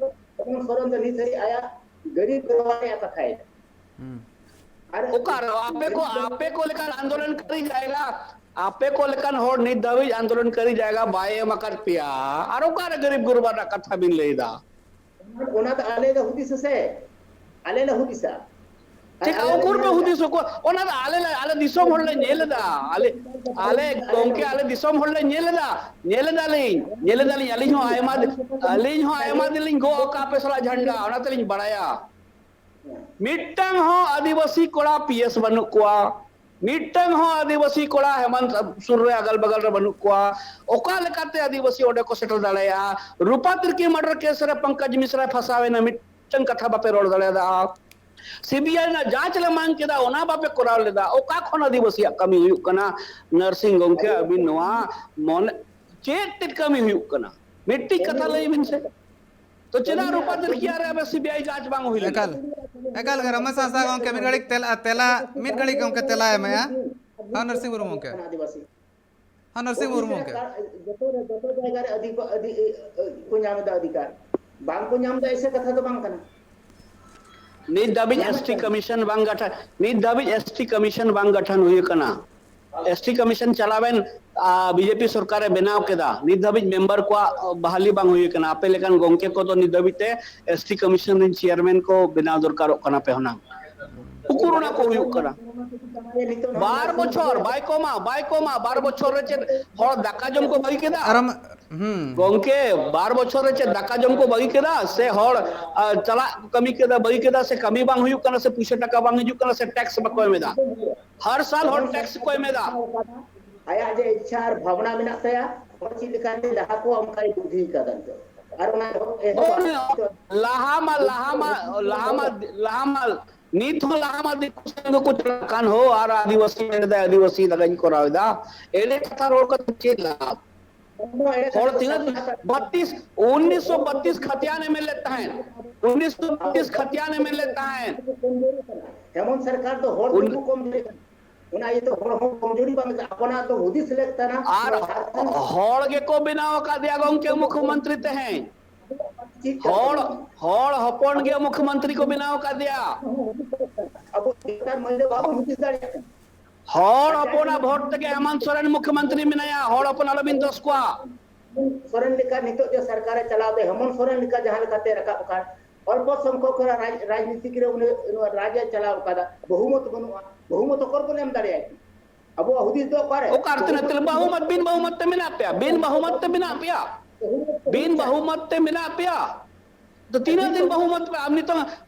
ᱥᱚᱨᱮᱱ ᱫᱚ ᱱᱤᱛ ᱦᱟᱹᱵᱤᱡ ᱟᱭᱟᱜ ᱜᱟᱹᱰᱤ ᱵᱮᱵᱚᱦᱟᱨ ᱨᱮᱭᱟᱜ ᱠᱟᱛᱷᱟᱭ ᱮᱫᱟ᱾ ᱦᱩᱸ᱾ ᱟᱨ ᱚᱠᱟᱨᱮ ᱟᱯᱮ ᱠᱚ, ᱟᱯᱮ ᱠᱚ ᱞᱮᱠᱟᱱ ᱟᱱᱫᱳᱞᱚᱱᱠᱟᱨᱤ ᱡᱟᱭᱜᱟ, ᱟᱯᱮ ᱠᱚ ᱞᱮᱠᱟᱱ ᱦᱚᱲ ᱱᱤᱛ ᱫᱷᱟᱹᱵᱤᱡ ᱟᱱᱫᱳᱞᱚᱱᱠᱟᱨᱤ ᱡᱟᱭᱜᱟ ᱵᱟᱭ ᱮᱢ ᱟᱠᱟᱫ ᱯᱮᱭᱟ? ᱟᱨ ᱚᱠᱟᱨᱮ ᱜᱟᱹᱨᱤᱵ ᱜᱩᱨᱵᱟ ᱨᱮᱱᱟᱜ ᱠᱟᱛᱷᱟ ᱵᱤᱱ ᱞᱟᱹᱭ ᱮᱫᱟ? ᱚᱱᱟ ᱫᱚ ᱟᱞᱮ ᱞᱮ ᱦᱩᱫᱤᱥᱟ ᱥᱮ, ᱟᱞᱮ ᱞᱮ ᱦᱩᱫᱤᱥᱟ᱾ ᱟᱨ ᱪᱮᱠᱟ ᱟᱞᱮ ᱞᱮ ᱩᱠᱩᱨ ᱯᱮ ᱧᱮᱞ ᱮᱫᱟ᱾ ᱦᱩᱫᱤᱥ ᱟᱠᱚ? ᱚᱱᱟ ᱫᱚ ᱟᱞᱮ ᱞᱮ, ᱟᱞᱮ ᱫᱤᱥᱚᱢ ᱦᱚᱲ ᱞᱮ ᱧᱮᱞ ᱮᱫᱟ᱾ ᱟᱞᱮ, ᱟᱞᱮ ᱜᱚᱢᱠᱮ, ᱟᱞᱮ ᱫᱤᱥᱚᱢ ᱦᱚᱲ ᱞᱮ ᱧᱮᱞ ᱮᱫᱟ, ᱧᱮᱞ ᱮᱫᱟᱞᱤᱧ, ᱧᱮᱞ ᱮᱫᱟᱞᱤᱧ᱾ ᱟᱹᱞᱤᱧ ᱦᱚᱸ ᱟᱭᱢᱟ ᱫᱤ-, ᱟᱹᱞᱤᱧ ᱦᱚᱸ ᱟᱭᱢᱟ ᱫᱤᱱ ᱞᱤᱧ ᱜᱚᱜ ᱟᱠᱟᱫ ᱟᱯᱮ ᱥᱟᱞᱟᱜ ᱡᱷᱟᱱᱰᱟ, ᱚᱱᱟ ᱛᱮᱞᱤᱧ ᱵᱟᱲᱟᱭᱟ᱾ ᱢᱤᱫᱴᱟᱝ ᱦᱚᱸ ᱟᱹᱫᱤᱵᱟᱹᱥᱤ ᱠᱚᱲᱟ ᱯᱤ ᱮᱥ ᱵᱟᱹᱱᱩᱜ ᱠᱚᱣᱟ, ᱢᱤᱫᱴᱟᱝ ᱦᱚᱸ ᱟᱹᱫᱤᱵᱟᱹᱥᱤ ᱠᱚᱲᱟ ᱦᱮᱢᱟᱱᱛ ᱥᱩᱨ ᱨᱮ ᱟᱜᱟᱞ ᱵᱟᱜᱟᱞ ᱨᱮ ᱵᱟᱹᱱᱩᱜ ᱠᱚᱣᱟ᱾ ᱚᱠᱟ ᱞᱮᱠᱟᱛᱮ ᱟᱹᱫᱤᱵᱟᱹᱥᱤ ᱚᱸᱰᱮ ᱠᱚ ᱥᱮᱴᱮᱨ ᱫᱟᱲᱮᱭᱟᱜᱼᱟ? ᱨᱩᱯᱟ ᱛᱤᱨᱠᱤ ᱢᱟᱨᱰᱟᱨ ᱠᱮᱥ ᱨᱮ ᱯᱚᱝᱠᱚᱡᱽ ᱢᱤᱥᱨᱟ ᱯᱷᱟᱸᱥᱟᱣ ᱮᱱᱟ, ᱢᱤᱫᱴᱟᱝ ᱠᱟᱛᱷᱟ ᱵᱟᱯᱮ ᱨᱚᱲ ᱫᱟᱲᱮᱭᱟᱫᱟ᱾ ᱥᱤ ᱵᱤ ᱟᱭ ᱨᱮᱱᱟᱜ ᱡᱟᱸᱪ ᱞᱮ ᱢᱟᱝ ᱠᱮᱫᱟ, ᱚᱱᱟ ᱵᱟᱯᱮ ᱠᱚᱨᱟᱣ ᱞᱮᱫᱟ᱾ ᱚᱠᱟ ᱠᱷᱚᱱ ᱟᱹᱫᱤᱵᱟᱹᱥᱤᱭᱟᱜ ᱠᱟᱹᱢᱤ ᱦᱩᱭᱩᱜ ᱠᱟᱱᱟ? ᱱᱟᱨᱥᱤᱝ ᱜᱚᱢᱠᱮ, ᱟᱹᱵᱤᱱ ᱱᱚᱣᱟ ᱢᱚᱱᱮ ᱪᱮᱫ ᱛᱮᱫ ᱠᱟᱹᱢᱤ ᱦᱩᱭᱩᱜ ᱠᱟᱱᱟ? ᱢᱤᱫᱴᱤᱡ ᱠᱟᱛᱷᱟ ᱞᱟᱹᱭ ᱵᱤᱱ ᱥᱮ᱾ ᱛᱚ ᱪᱮᱫᱟᱜ ᱨᱩᱯᱟ ᱛᱤᱨᱠᱤᱭᱟ ᱨᱮ ᱟᱯᱮ ᱥᱤ ᱵᱤ ᱟᱭ ᱡᱟᱸᱪ ᱵᱟᱝ ᱦᱩᱭ ᱞᱮᱱᱟ? ᱮᱠᱟᱞ, ᱮᱠᱟᱞ ᱜᱮ ᱨᱚᱢᱮᱥ ᱦᱟᱸᱥᱫᱟ ᱜᱚᱢᱠᱮ ᱢᱤᱫ ᱜᱷᱟᱹᱲᱤᱡ ᱛᱮᱞᱟ, ᱛᱮᱞᱟ, ᱢᱤᱫ ᱜᱷᱟᱹᱲᱤᱡ ᱜᱚᱢᱠᱮ ᱛᱮᱞᱟ ᱮᱢᱮᱜᱼᱟ᱾ ᱦᱮᱸ, ᱱᱟᱨᱥᱤᱝ ᱢᱩᱨᱢᱩ ᱜᱚᱢᱠᱮ᱾ ᱟᱹᱫᱤᱵᱟᱹᱥᱤ᱾ ᱦᱮᱸ, ᱱᱟᱨᱥᱤᱝ ᱢᱩᱨᱢᱩ ᱜᱚᱢᱠᱮ᱾ ᱡᱚᱛᱚ ᱨᱮ, ᱡᱚᱛᱚ ᱡᱟᱭᱜᱟ ᱨᱮ ᱟᱹᱫᱤ-, ᱟᱹᱫᱤ-, ᱠᱚ ᱧᱟᱢ ᱮᱫᱟ ᱚᱫᱷᱤᱠᱟᱨ᱾ ᱵᱟᱝ ᱠᱚ ᱧᱟᱢ ᱮᱫᱟ, ᱮᱥᱮ ᱠᱟᱛᱷᱟ ᱫᱚ ᱵᱟᱝ ᱠᱟᱱᱟ᱾ ᱱᱤᱛ ᱫᱷᱟᱹᱵᱤᱡ ᱧᱟᱢᱮᱫ ᱮᱥ ᱴᱤ ᱠᱟᱱᱟ᱾ ᱠᱚᱢᱤᱥᱚᱱ ᱵᱟᱝ ᱜᱚᱴᱷᱚᱱ, ᱱᱤᱛ ᱫᱷᱟᱹᱵᱤᱡ ᱮᱥ ᱴᱤ ᱠᱚᱢᱤᱥᱚᱱ ᱵᱟᱝ ᱜᱚᱴᱷᱚᱱ ᱦᱩᱭ ᱟᱠᱟᱱᱟ᱾ ᱮᱥ ᱴᱤ ᱠᱚᱢᱤᱥᱚᱱ ᱪᱟᱞᱟᱣᱮᱱ ᱵᱤᱡᱮᱯᱤ ᱥᱚᱨᱠᱟᱨᱮ ᱵᱮᱱᱟᱣ ᱠᱮᱫᱟ, ᱱᱤᱛ ᱫᱷᱟᱹᱵᱤᱡ ᱢᱮᱢᱵᱟᱨ ᱠᱚᱣᱟᱜ ᱵᱟᱦᱟᱞᱤ ᱵᱟᱝ ᱦᱩᱭ ᱟᱠᱟᱱᱟ᱾ ᱟᱯᱮ ᱞᱮᱠᱟᱱ ᱜᱚᱝᱠᱮ ᱠᱚᱫᱚ ᱱᱤᱛ ᱫᱷᱟᱹᱵᱤᱡ ᱛᱮ ᱮᱥ ᱴᱤ ᱠᱚᱢᱤᱥᱚᱱ ᱨᱮᱱ ᱪᱮᱭᱟᱨᱢᱮᱱ ᱠᱚ ᱵᱮᱱᱟᱣ ᱫᱚᱨᱠᱟᱨᱚᱜ ᱠᱟᱱᱟ ᱯᱮ ᱦᱩᱱᱟᱹᱝ᱾ ᱩᱠᱩᱨ ᱚᱱᱟ ᱠᱚ ᱦᱩᱭᱩᱜ ᱠᱟᱱᱟ? ᱵᱟᱨ ᱵᱚᱪᱷᱚᱨ ᱵᱟᱭ ᱠᱚᱢᱟ, ᱵᱟᱭ ᱠᱚᱢᱟ, ᱵᱟᱨ ᱵᱚᱪᱷᱚᱨ ᱨᱮ ᱪᱮᱫ ᱦᱚᱲ ᱫᱟᱠᱟ ᱡᱚᱢ ᱠᱚ ᱵᱟᱹᱜᱤ ᱠᱮᱫᱟ? ᱟᱨ ᱟᱢ- ᱦᱩᱸ ᱜᱚᱝᱠᱮ, ᱵᱟᱨ ᱵᱚᱪᱷᱚᱨ ᱨᱮ ᱪᱮᱫ ᱫᱟᱠᱟ ᱡᱚᱢ ᱠᱚ ᱵᱟᱹᱜᱤ ᱠᱮᱫᱟ? ᱥᱮ ᱦᱚᱲ ᱟ, ᱪᱟᱞᱟᱜ ᱠᱟᱹᱢᱤ ᱠᱮᱫᱟ, ᱵᱟᱹᱜᱤ ᱠᱮᱫᱟ, ᱥᱮ ᱠᱟᱹᱢᱤ ᱵᱟᱝ ᱦᱩᱭᱩᱜ ᱠᱟᱱᱟ, ᱥᱮ ᱯᱩᱭᱥᱟᱹ ᱴᱟᱠᱟ ᱵᱟᱝ ᱦᱤᱡᱩᱜ ᱠᱟᱱᱟ, ᱥᱮ ᱴᱮᱠᱥ ᱵᱟᱠᱚ ᱮᱢ ᱮᱫᱟ? ᱦᱟᱨ ᱥᱟᱞ ᱦᱚᱲ ᱴᱮᱠᱥ ᱠᱚ ᱮᱢ ᱮᱫᱟ᱾ ᱟᱭᱟᱜ ᱡᱮ ᱤᱪᱪᱷᱟ ᱟᱨ ᱵᱷᱟᱵᱽᱱᱟ ᱢᱮᱱᱟᱜ ᱛᱟᱭᱟ, ᱦᱚᱲ ᱪᱮᱫ ᱞᱮᱠᱟᱛᱮ ᱞᱟᱦᱟ ᱠᱚᱣᱟ ᱚᱱᱠᱟᱭ ᱵᱩᱫᱽᱫᱷᱤ ᱠᱟᱫᱟ ᱱᱤᱛᱚᱜ᱾ ᱟᱨ ᱚᱱᱟ ᱮᱦᱚᱵ ᱞᱟᱦᱟ ᱢᱟ ᱞᱟᱦᱟ ᱢᱟ ᱞᱟᱦᱟ ᱢᱟ ᱞᱟᱦᱟ ᱢᱟ ᱱᱤᱛ ᱦᱚᱸ ᱞᱟᱦᱟ ᱢᱟ ᱫᱤᱠᱩ ᱥᱮᱱ ᱜᱮᱠᱚ ᱪᱟᱞᱟᱜ ᱠᱟᱱ ᱦᱳ, ᱟᱨ ᱟᱹᱫᱤᱵᱟᱹᱥᱤ ᱢᱮᱱ ᱮᱫᱟᱭ ᱟᱹᱫᱤᱵᱟᱹᱥᱤ ᱞᱟᱜᱟᱧ ᱠᱚᱨᱟᱣ ᱮᱫᱟ᱾ ᱮᱲᱮ ᱠᱟᱛᱷᱟ ᱨᱚᱲ ᱠᱟᱛᱮ ᱪᱮᱫ ᱞᱟᱵᱷ? ᱦᱚᱲ ᱛᱤᱱᱟᱹᱜ ᱵᱟᱛᱤᱥ ᱩᱱᱤᱥᱥᱚ ᱵᱟᱛᱤᱥ ᱠᱷᱟᱛᱤᱭᱟᱱ ᱮ ᱢᱮᱱ ᱞᱮᱫ ᱛᱟᱦᱮᱸᱫ, ᱩᱱᱤᱥᱥᱚ ᱵᱟᱛᱤᱥ ᱠᱷᱟᱛᱤᱭᱟᱱ ᱮ ᱢᱮᱱ ᱞᱮᱫ ᱛᱟᱦᱮᱸᱫ᱾ ᱦᱮᱢᱚᱱᱛ ᱥᱚᱨᱠᱟᱨ ᱫᱚ ᱦᱚᱲ ᱩᱱ- ᱛᱮᱠᱚ ᱠᱚᱢ ᱫᱟᱲᱮᱭᱟᱜ ᱠᱟᱱᱟ᱾ ᱚᱱᱟ ᱤᱭᱟᱹᱛᱮ ᱦᱚᱲ ᱦᱚᱸ ᱠᱚᱢᱡᱩᱨᱤ ᱵᱟᱝ ᱟᱯᱱᱟᱨ ᱫᱚ ᱦᱩᱫᱤᱥ ᱞᱮᱠ ᱠᱟᱱᱟ᱾ ᱟᱨ ᱦᱚᱲ ᱜᱮᱠᱚ ᱵᱮᱱᱟᱣ ᱟᱠᱟᱫᱮᱭᱟ ᱜᱚᱝᱠᱮ ᱢᱩᱠᱷᱭᱚᱢᱚᱱᱛᱨᱤ ᱛᱮᱦᱮᱧ᱾ ᱦᱚᱲ ᱦᱚᱲ ᱦᱚᱯᱚᱱ ᱜᱮ ᱢᱩᱠᱷᱭᱚᱢᱚᱱᱛᱨᱤ ᱠᱚ ᱵᱮᱱᱟᱣ ᱟᱠᱟᱫᱮᱭᱟ᱾ ᱟᱵᱚ ᱥᱚᱨᱠᱟᱨ ᱢᱟᱹᱱ ᱫᱚ ᱵᱟᱵᱚᱱ ᱦᱩᱫᱤᱥ ᱫᱟᱲᱮᱭᱟᱜ ᱠᱟᱱᱟ᱾ ᱦᱚᱲ ᱦᱚᱯᱚᱱᱟᱜ ᱵᱷᱳᱴ ᱛᱮᱜᱮ ᱦᱮᱢᱚᱱᱛ ᱥᱚᱨᱮᱱ ᱢᱩᱠᱷᱭᱚᱢᱚᱱᱛᱨᱤ ᱢᱮᱱᱟᱭᱟ᱾ ᱦᱚᱲ ᱦᱚᱯᱚᱱ ᱟᱞᱚᱵᱤᱱ ᱫᱳᱥ ᱠᱚᱣᱟ᱾ ᱥᱚᱨᱮᱱ ᱞᱮᱠᱟ ᱱᱤᱛᱚᱜ ᱡᱮ ᱥᱚᱨᱠᱟᱨᱮ ᱪᱟᱞᱟᱣ ᱫᱟ, ᱦᱮᱢᱚᱱᱛ ᱥᱚᱨᱮᱱ ᱞᱮᱠᱟ ᱡᱟᱦᱟᱸ ᱞᱮᱠᱟᱛᱮ ᱨᱟᱠᱟᱵ ᱟᱠᱟᱱ, ᱚᱞᱯᱚ ᱥᱚᱝᱠᱷᱚᱠ ᱨᱟᱡᱽ-, ᱨᱟᱡᱽᱱᱤᱛᱤᱠ ᱨᱮ ᱩᱱᱤ ᱱᱚᱣᱟ ᱨᱟᱡᱽ ᱮ ᱪᱟᱞᱟᱣ ᱟᱠᱟᱫᱟ, ᱵᱚᱦᱩᱢᱚᱛ ᱵᱟᱹᱱᱩᱜᱼᱟ, ᱵᱚᱦᱩᱢᱚᱛ ᱚᱠᱚᱭ ᱵᱚᱱ ᱮᱢ ᱫᱟᱲᱮᱭᱟᱭ ᱠᱟᱱᱟ? ᱟᱵᱚᱣᱟᱜ ᱦᱩᱫᱤᱥ ᱫᱚ ᱚᱠᱟᱨᱮ? ᱚᱠᱟ ᱨᱮ ᱛᱤᱱᱟᱹᱜ ᱛᱤᱱᱟᱹᱜ ᱵᱟᱹᱦᱩᱢᱚᱛ, ᱵᱤᱱ ᱵᱟᱹᱦᱩᱢᱚᱛ ᱛᱮ ᱢᱮᱱᱟᱜ ᱯᱮᱭᱟ, ᱵᱤᱱ ᱵᱟᱹᱦᱩᱢᱚᱛ ᱛᱮ ᱢᱮᱱᱟᱜ ᱯᱮᱭᱟ, ᱵᱤᱱ ᱵᱟᱹᱦᱩᱢᱚᱛ ᱛᱮ ᱢᱮᱱᱟᱜ ᱯᱮᱭᱟ᱾ ᱛᱚ ᱛᱤᱱᱟᱹᱜ ᱫᱤᱱ ᱵᱟᱹᱦᱩᱢᱚᱛ ᱯᱮ? ᱟᱢ ᱱᱤᱛᱚᱝ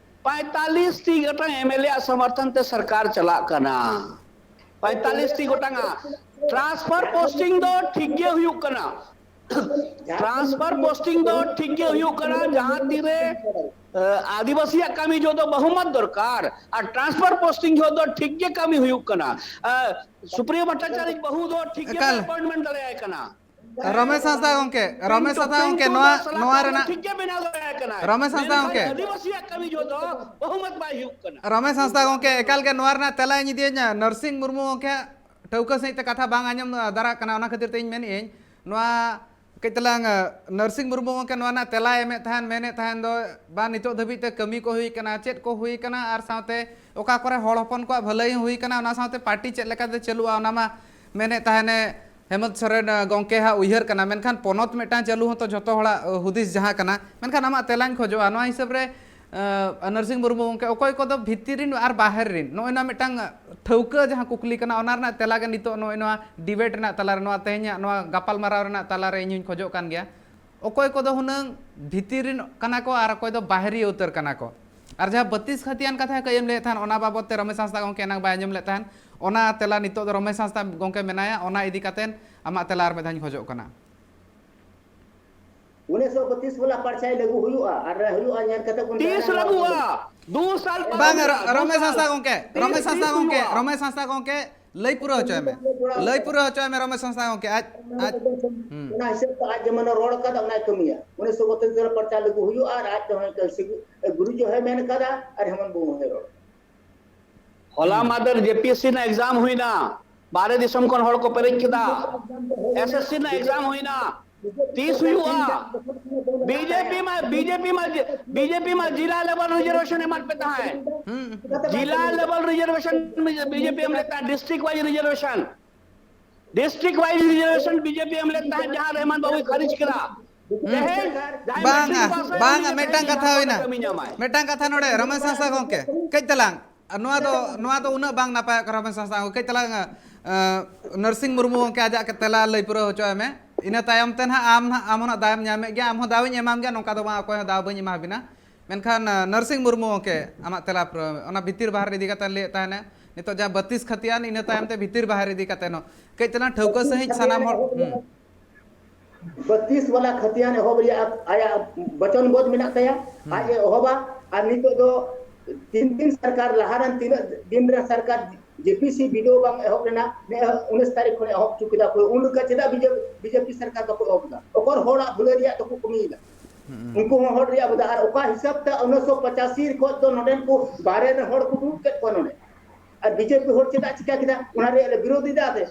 ᱯᱟᱸᱭᱛᱟᱞᱤᱥ ᱴᱤ ᱜᱚᱴᱟᱝ ᱮᱢ ᱮᱞ ᱮ ᱟᱜ ᱥᱚᱢᱚᱨᱛᱷᱚᱱ ᱛᱮ ᱥᱚᱨᱠᱟᱨ ᱪᱟᱞᱟᱜ ᱠᱟᱱᱟ᱾ ᱯᱟᱸᱭᱛᱟᱞᱤᱥ ᱴᱤ ᱜᱚᱴᱟᱝ ᱟᱜ transfer posting ᱫᱚ ᱴᱷᱤᱠ ᱜᱮ ᱦᱩᱭᱩᱜ ᱠᱟᱱᱟ᱾ transfer posting ᱫᱚ ᱴᱷᱤᱠ ᱜᱮ ᱦᱩᱭᱩᱜ ᱠᱟᱱᱟ, ᱡᱟᱦᱟᱸ ᱛᱤᱨᱮ ᱮ, ᱟᱹᱫᱤᱵᱟᱹᱥᱤᱭᱟᱜ ᱠᱟᱹᱢᱤ ᱡᱚᱦᱚᱜ ᱫᱚ ᱵᱚᱦᱩᱢᱚᱛ ᱫᱚᱨᱠᱟᱨ, ᱟᱨ transfer posting ᱡᱚᱦᱚᱜ ᱫᱚ ᱴᱷᱤᱠ ᱜᱮ ᱠᱟᱹᱢᱤ ᱦᱩᱭᱩᱜ ᱠᱟᱱᱟ᱾ ᱮ, ᱥᱩᱯᱨᱤᱭᱟ ᱵᱷᱚᱴᱴᱟᱪᱟᱨᱤᱡ ᱵᱟᱹᱦᱩ ᱫᱚ ᱴᱷᱤᱠ ᱜᱮ ᱮᱠᱟᱞ᱾ appointment ᱫᱟᱲᱮᱭᱟᱭ ᱠᱟᱱᱟ᱾ ᱨᱚᱢᱮᱥ ᱦᱟᱸᱥᱫᱟ ᱜᱚᱝᱠᱮ, ᱨᱚᱢᱮᱥ ᱦᱟᱸᱥᱫᱟ ᱜᱚᱝᱠᱮ, ᱯᱤᱱᱴᱩ ᱱᱚᱣᱟ ᱫᱚ ᱥᱟᱞᱟ ᱱᱚᱣᱟ ᱠᱷᱟᱱ ᱫᱚ ᱨᱮᱱᱟᱜ ᱴᱷᱤᱠ ᱜᱮ ᱵᱮᱱᱟᱣ ᱫᱟᱲᱮᱭᱟᱭ ᱠᱟᱱᱟ᱾ ᱨᱚᱢᱮᱥ ᱦᱟᱸᱥᱫᱟ ᱢᱮᱱᱠᱷᱟᱱ ᱜᱚᱝᱠᱮ᱾ ᱟᱹᱫᱤᱵᱟᱹᱥᱤᱭᱟᱜ ᱠᱟᱹᱢᱤ ᱡᱚᱦᱚᱜ ᱫᱚ ᱵᱚᱦᱩᱢᱚᱛ ᱵᱟᱭ ᱦᱩᱭᱩᱜ ᱠᱟᱱᱟ᱾ ᱨᱚᱢᱮᱥ ᱦᱟᱸᱥᱫᱟ ᱜᱚᱝᱠᱮ, ᱮᱠᱟᱞ ᱜᱮ ᱱᱚᱣᱟ ᱨᱮᱱᱟᱜ ᱛᱮᱞᱟᱧ ᱤᱫᱤᱭᱟᱹᱧᱟ᱾ ᱱᱚᱨᱥᱤᱝ ᱢᱩᱨᱢᱩ ᱜᱚᱝᱠᱮ ᱴᱷᱟᱹᱣᱠᱟᱹ ᱥᱟᱺᱦᱤᱡ ᱛᱮ ᱠᱟᱛᱷᱟ ᱵᱟᱝ ᱟᱸᱡᱚᱢ ᱫᱟᱨᱟᱜ ᱠᱟᱱᱟ, ᱚᱱᱟ ᱠᱷᱟᱹᱛᱤᱨ ᱛᱮ ᱤᱧ ᱢᱮᱱᱮᱫ ᱟᱹᱧ, ᱱᱚᱣᱟ ᱠᱟᱹᱡ ᱛᱟᱞᱟᱝ ᱱᱟᱨᱥᱤᱝ ᱢᱩᱨᱢᱩ ᱜᱚᱢᱠᱮ ᱱᱚᱣᱟ ᱨᱮᱱᱟᱜ ᱛᱮᱞᱟᱭ ᱮᱢᱮᱫ ᱛᱟᱦᱮᱱ, ᱢᱮᱱᱮᱫ ᱛᱟᱦᱮᱱ ᱫᱚ ᱵᱟ ᱱᱤᱛᱚᱜ ᱫᱷᱟᱹᱵᱤᱡ ᱛᱮ ᱠᱟᱹᱢᱤ ᱠᱚ ᱦᱩᱭ ᱠᱟᱱᱟ, ᱪᱮᱫ ᱠᱚ ᱦᱩᱭ ᱠᱟᱱᱟ, ᱟᱨ ᱥᱟᱶᱛᱮ ᱚᱠᱟ ᱠᱚᱨᱮ ᱦᱚᱲ ᱦᱚᱯᱚᱱ ᱠᱚᱣᱟᱜ ᱵᱷᱟᱹᱞᱟᱹᱭ ᱦᱚᱸ ᱦᱩᱭ ᱠᱟᱱᱟ, ᱚᱱᱟ ᱥᱟᱶᱛᱮ ᱯᱟᱨᱴᱤ ᱪᱮᱫ ᱞᱮᱠᱟᱛᱮ ᱪᱟᱹᱞᱩᱜᱼᱟ, ᱚᱱᱟ ᱢᱟ ᱢᱮᱱᱮᱫ ᱛᱟᱦᱮᱱᱮ ᱦᱮᱢᱚᱱᱛ ᱥᱚᱨᱮᱱ ᱜᱚᱢᱠᱮ ᱦᱟᱸᱜ ᱩᱭᱦᱟᱹᱨ ᱠᱟᱱᱟ, ᱢᱮᱱᱠᱷᱟᱱ ᱯᱚᱱᱚᱛ ᱢᱤᱫᱴᱟᱝ ᱪᱟᱹᱞᱩ ᱦᱚᱸᱛᱚ ᱡᱷᱚᱛᱚ ᱦᱚᱲᱟᱜ ᱦᱩᱫᱤᱥ ᱡᱟᱦᱟᱸ ᱠᱟᱱᱟ᱾ ᱢᱮᱱᱠᱷᱟᱱ ᱟᱢᱟᱜ ᱛᱮᱞᱟᱧ ᱠᱷᱚᱡᱚᱜᱼᱟ, ᱱᱚᱣᱟ ᱦᱤᱥᱟᱹᱵ ᱨᱮ ᱱᱟᱨᱥᱤᱝ ᱢᱩᱨᱢᱩ ᱜᱚᱢᱠᱮ, ᱚᱠᱚᱭ ᱠᱚᱫᱚ ᱵᱷᱤᱛᱤᱨ ᱨᱮᱱ ᱟᱨ ᱵᱟᱦᱮᱨ ᱨᱮᱱ, ᱱᱚᱜᱼᱚᱭ ᱱᱚᱣᱟ ᱢᱤᱫᱴᱟᱝ ᱴᱷᱟᱹᱣᱠᱟᱹ ᱡᱟᱦᱟᱸ ᱠᱩᱠᱞᱤ ᱠᱟᱱᱟ, ᱚᱱᱟ ᱨᱮᱱᱟᱜ ᱛᱮᱞᱟ ᱜᱮ ᱱᱤᱛᱚᱜ ᱱᱚᱜᱼᱚᱭ ᱱᱚᱣᱟ ᱰᱤᱵᱮᱴ ᱨᱮᱱᱟᱜ ᱛᱟᱞᱟᱨᱮ, ᱱᱚᱣᱟ ᱛᱮᱦᱮᱧᱟᱜ ᱱᱚᱣᱟ ᱜᱟᱯᱟᱞᱢᱟᱨᱟᱣ ᱨᱮᱱᱟᱜ ᱛᱟᱞᱟᱨᱮ ᱤᱧ ᱦᱚᱧ ᱠᱷᱚᱡᱚᱜ ᱠᱟᱱ ᱜᱮᱭᱟ᱾ ᱚᱠᱚᱭ ᱠᱚᱫᱚ ᱦᱩᱱᱟᱹᱝ ᱵᱷᱤᱛᱤᱨ ᱨᱮᱱ ᱠᱟᱱᱟ ᱠᱚ ᱟᱨ ᱚᱠᱚᱭ ᱫᱚ ᱵᱟᱦᱨᱤᱭᱟᱹ ᱩᱛᱟᱹᱨ ᱠᱟᱱᱟ ᱠᱚ᱾ ᱟᱨ ᱡᱟᱦᱟᱸ ᱵᱟᱹᱛᱤᱥ ᱠᱷᱟᱹᱛᱤᱭᱟᱱ ᱠᱟᱛᱷᱟ ᱠᱟᱹᱡ ᱮᱢ ᱞᱟᱹᱭᱮᱫ ᱛᱟᱦᱮᱱ, ᱚᱱᱟ ᱵᱟᱵᱚᱛ ᱛᱮ ᱨᱚᱢᱮᱥ ᱦᱟᱸᱥᱫᱟ ᱜᱚᱢᱠᱮ ᱮᱱᱟᱝ ᱵᱟᱭ ᱟᱸᱡᱚᱢ ᱞᱮᱫ ᱛᱟᱦᱮᱱ, ᱚᱱᱟ ᱛᱮᱞᱟ ᱱᱤᱛᱚᱜ ᱫᱚ ᱨᱚᱢᱮᱥ ᱦᱟᱸᱥᱫᱟ ᱜᱚᱢᱠᱮ ᱢᱮᱱᱟᱭᱟ, ᱚᱱᱟ ᱤᱫᱤ ᱠᱟᱛᱮ ᱟᱢᱟᱜ ᱛᱮᱞᱟ ᱟᱨ ᱢᱤᱫ ᱫᱷᱟᱣ ᱤᱧ ᱠᱷᱚᱡᱚᱜ ᱠᱟᱱᱟ᱾ ᱩᱱᱤᱥᱥᱚ ᱵᱟᱛᱤᱥ ᱵᱟᱞᱟ ᱯᱟᱨᱪᱟᱭ ᱞᱟᱹᱜᱩ ᱦᱩᱭᱩᱜᱼᱟ ᱟᱨ ᱦᱩᱭᱩᱜᱼᱟ ᱧᱮᱞ ᱠᱟᱛᱮ ᱵᱚᱱ ᱛᱤᱥ ᱛᱟᱦᱮᱱᱟ ᱱᱚᱣᱟ ᱞᱟᱹᱜᱩᱜᱼᱟ? ᱫᱚ᱾ ᱫᱩ ᱥᱟᱞ ᱵᱟᱝ ᱯᱟᱨᱚᱢ ᱨᱚ- ᱮᱱᱟ, ᱫᱩ ᱨᱚᱢᱮᱥ ᱥᱟᱞ᱾ ᱦᱟᱸᱥᱫᱟ ᱜᱚᱢᱠᱮ, ᱛᱤᱥ, ᱨᱚᱢᱮᱥ ᱛᱤᱥ ᱦᱟᱸᱥᱫᱟ ᱜᱚᱢᱠᱮ, ᱦᱩᱭᱩᱜᱼᱟ? ᱨᱚᱢᱮᱥ ᱦᱟᱸᱥᱫᱟ ᱜᱚᱢᱠᱮ ᱟᱡ ᱟᱡ ᱦᱩᱸ᱾ ᱚᱱᱟ ᱦᱤᱥᱟᱹᱵ ᱛᱮ ᱟᱡ ᱡᱮᱢᱚᱱ ᱨᱚᱲ ᱠᱟᱫᱟ ᱚᱱᱟᱭ ᱠᱟᱹᱢᱤᱭᱟ᱾ ᱩᱱᱤᱥᱥᱚ ᱵᱟᱛᱤᱥ ᱨᱮ ᱯᱟᱨᱪᱟ ᱞᱟᱹᱜᱩ ᱦᱩᱭᱩᱜᱼᱟ ᱟᱨ ᱟᱡ ᱫᱚ ᱦᱚᱸᱜᱼᱚᱭ ᱠᱟᱹᱢᱤ ᱥᱤᱜᱩ-, ᱜᱩᱨᱩ ᱡᱚᱦᱮ ᱢᱮᱱ ᱠᱟᱫᱟ ᱟᱨ ᱦᱮᱢᱚᱱᱛ ᱵᱟᱹᱵᱩ ᱦᱚᱸᱭ ᱨᱚᱲ᱾ ᱦᱚᱞᱟ ᱢᱟᱫᱷᱮᱨ ᱡᱮᱯᱤᱮᱥᱥᱤ ᱨᱮᱱᱟᱜ ᱮᱠᱡᱟᱢ ᱦᱩᱭᱱᱟ, ᱵᱟᱦᱨᱮ ᱫᱤᱥᱚᱢ ᱠᱷᱚᱱ ᱦᱚᱲ ᱠᱚ ᱯᱮᱨᱮᱡ ᱠᱮᱫᱟ᱾ ᱮᱥᱮᱥᱥᱤ ᱨᱮᱱᱟᱜ ᱮᱠᱡᱟᱢ ᱦᱩᱭᱱᱟ, ᱛᱤᱥ ᱦᱩᱭᱩᱜᱼᱟ? ᱵᱤᱡᱮᱯᱤ ᱢᱟ, ᱵᱤᱡᱮᱯᱤ ᱢᱟ, ᱵᱤᱡᱮᱯᱤ ᱢᱟ ᱡᱤᱞᱟ ᱞᱮᱵᱮᱞ ᱨᱤᱡᱟᱨᱵᱷᱮᱥᱚᱱ ᱮᱢᱟᱫ ᱯᱮ ᱛᱟᱦᱮᱸᱫ᱾ ᱦᱩᱸ᱾ ᱡᱤᱞᱟ ᱞᱮᱵᱮᱞ ᱨᱤᱡᱟᱨᱵᱷᱮᱥᱚᱱ ᱵᱤᱡᱮᱯᱤ ᱮᱢ ᱞᱮᱫ ᱛᱟᱦᱮᱸᱫ, district wise reservation, district wise reservation BJP ᱮᱢ ᱞᱮᱫ ᱛᱟᱦᱮᱸᱫ, ᱡᱟᱦᱟᱸ ᱨᱮ ᱦᱮᱢᱟᱱᱛ ᱵᱟᱵᱩᱭ ᱠᱷᱟᱹᱨᱤᱡ ᱠᱮᱫᱟ᱾ ᱛᱮᱦᱮᱧ ᱡᱟᱦᱟᱸᱭ ᱵᱟᱝᱟ, ᱢᱮᱴᱨᱤᱠ ᱯᱟᱥ ᱮ ᱵᱟᱝᱟ, ᱩᱱᱤ ᱢᱤᱫᱴᱟᱝ ᱡᱟᱦᱟᱸᱭ ᱠᱟᱛᱷᱟ ᱦᱩᱭᱱᱟ, ᱠᱟᱹᱢᱤ ᱧᱟᱢᱟᱭ᱾ ᱢᱤᱫᱴᱟᱝ ᱠᱟᱛᱷᱟ ᱱᱚᱰᱮ ᱨᱚᱢᱮᱥ ᱦᱟᱸᱥᱫᱟ ᱜᱚᱢᱠᱮ, ᱠᱟᱹᱡ ᱛᱟᱞᱟᱝ, ᱱᱚᱣᱟ ᱫᱚ, ᱱᱚᱣᱟ ᱫᱚ ᱩᱱᱟᱹᱜ ᱵᱟᱝ ᱱᱟᱯᱟᱭᱚᱜ ᱠᱟᱱᱟ ᱨᱚᱢᱮᱥ ᱦᱟᱸᱥᱫᱟ ᱜᱚᱢᱠᱮ, ᱠᱟᱹᱡ ᱛᱟᱞᱟᱝ ᱟᱸ, ᱱᱟᱨᱥᱤᱝ ᱢᱩᱨᱢᱩ ᱜᱚᱢᱠᱮ ᱟᱡᱟᱜ ᱛᱮᱞᱟ ᱞᱟᱹᱭ ᱯᱩᱨᱟᱹᱣ ᱦᱚᱪᱚ ᱟᱭ ᱢᱮ᱾ ᱤᱱᱟᱹ ᱛᱟᱭᱚᱢ ᱛᱮ ᱱᱟᱦᱟᱜ ᱟᱢ ᱱᱟᱦᱟᱜ, ᱟᱢ ᱦᱚᱸ ᱱᱟᱦᱟᱜ ᱫᱟᱣᱮᱢ ᱧᱟᱢᱮᱫ ᱜᱮᱭᱟ, ᱟᱢ ᱦᱚᱸ ᱫᱟᱣ ᱤᱧ ᱮᱢᱟᱢ ᱜᱮᱭᱟ, ᱱᱚᱝᱠᱟ ᱫᱚ ᱵᱟᱝ ᱚᱠᱚᱭ ᱦᱚᱸ ᱫᱟᱣ ᱵᱟᱹᱧ ᱮᱢᱟ ᱵᱤᱱᱟ᱾ ᱢᱮᱱᱠᱷᱟᱱ ᱟᱸ, ᱱᱟᱨᱥᱤᱝ ᱢᱩᱨᱢᱩ ᱜᱚᱢᱠᱮ, ᱟᱢᱟᱜ ᱛᱮᱞᱟ ᱯᱩᱨᱟᱹᱣ ᱢᱮ᱾ ᱚᱱᱟ ᱵᱷᱤᱛᱤᱨ ᱵᱟᱦᱮᱨ ᱤᱫᱤ ᱠᱟᱛᱮ ᱞᱟᱹᱭᱮᱫ ᱛᱟᱦᱮᱱᱟ, ᱱᱤᱛᱚᱜ ᱡᱟᱦᱟᱸ ᱵᱟᱹᱛᱤᱥ ᱠᱷᱟᱹᱛᱤᱭᱟᱱ, ᱤᱱᱟᱹ ᱛᱟᱭᱚᱢ ᱛᱮ ᱵᱷᱤᱛᱤᱨ ᱵᱟᱦᱮᱨ ᱤᱫᱤ ᱠᱟᱛᱮ ᱦᱚᱸ ᱠᱟᱹᱡ ᱛᱟᱞᱟᱝ ᱴᱷᱟᱹᱣᱠᱟᱹ ᱥᱟᱺᱦᱤᱡ ᱥᱟᱱᱟᱢ ᱦᱚᱲ, ᱦᱩᱸ᱾ ᱵᱟᱛᱤᱥ ᱵᱟᱞᱟ ᱠᱷᱟᱹᱛᱤᱭᱟᱱ ᱮᱦᱚᱵ ᱨᱮᱭᱟᱜ ᱟᱭᱟᱜ ᱵᱚᱪᱚᱱᱵᱚᱫᱷ ᱢᱮᱱᱟᱜ ᱛᱟᱭᱟ᱾ ᱦᱩᱸ᱾ ᱟᱡ ᱮ ᱮᱦᱚᱵᱟ᱾ ᱟᱨ ᱱᱤᱛᱚᱜ ᱫᱚ ᱛᱤᱱ ᱫᱤᱱ ᱥᱚᱨᱠᱟᱨ ᱞᱟᱦᱟ ᱨᱮᱱ ᱛᱤᱱᱟᱹᱜ ᱫᱤᱱ ᱨᱮ ᱥᱚᱨᱠᱟᱨ ᱡᱮᱯᱤᱥᱤ ᱵᱤᱰᱟᱹᱣ ᱵᱟᱝ ᱮᱦᱚᱵ ᱞᱮᱱᱟ, ᱱᱮ ᱩᱱᱤᱥ ᱛᱟᱹᱨᱤᱠᱷ ᱠᱷᱚᱱ ᱮᱦᱚᱵ ᱦᱚᱪᱚ ᱠᱮᱫᱟ ᱠᱚ᱾ ᱩᱱ ᱨᱮᱜᱮ ᱪᱮᱫᱟᱜ ᱵᱤᱡᱮᱯᱤ ᱥᱚᱨᱠᱟᱨ ᱵᱟᱠᱚ ᱮᱦᱚᱵ ᱮᱫᱟ? ᱚᱠᱚᱨ ᱦᱚᱲᱟᱜ ᱵᱷᱟᱹᱞᱟᱹᱭ ᱨᱮᱭᱟᱜ ᱫᱚᱠᱚ ᱠᱟᱹᱢᱤᱭᱮᱫᱟ? ᱦᱩᱸ᱾ ᱩᱱᱠᱩ ᱦᱚᱸ ᱦᱚᱲ ᱨᱮᱭᱟᱜ ᱵᱚᱫᱟ᱾ ᱟᱨ ᱚᱠᱟ ᱦᱤᱥᱟᱹᱵ ᱛᱮ ᱩᱱᱤᱥᱥᱚ ᱯᱚᱸᱪᱟᱥᱤ ᱠᱷᱚᱱ ᱫᱚ ᱱᱚᱰᱮᱱ ᱠᱚ ᱵᱟᱦᱨᱮ ᱨᱮᱱ ᱦᱚᱲ ᱠᱚ ᱫᱩᱲᱩᱵ ᱠᱮᱫ ᱠᱚᱣᱟ ᱱᱚᱰᱮ, ᱟᱨ ᱵᱤᱡᱮᱯᱤ ᱦᱚᱲ ᱪᱮᱫᱟᱜ ᱪᱤᱠᱟ ᱠᱮᱫᱟ? ᱚᱱᱟ ᱨᱮᱭᱟᱜ ᱞᱮ ᱵᱤᱨᱳᱫᱷ ᱮᱫᱟ ᱟᱞᱮ᱾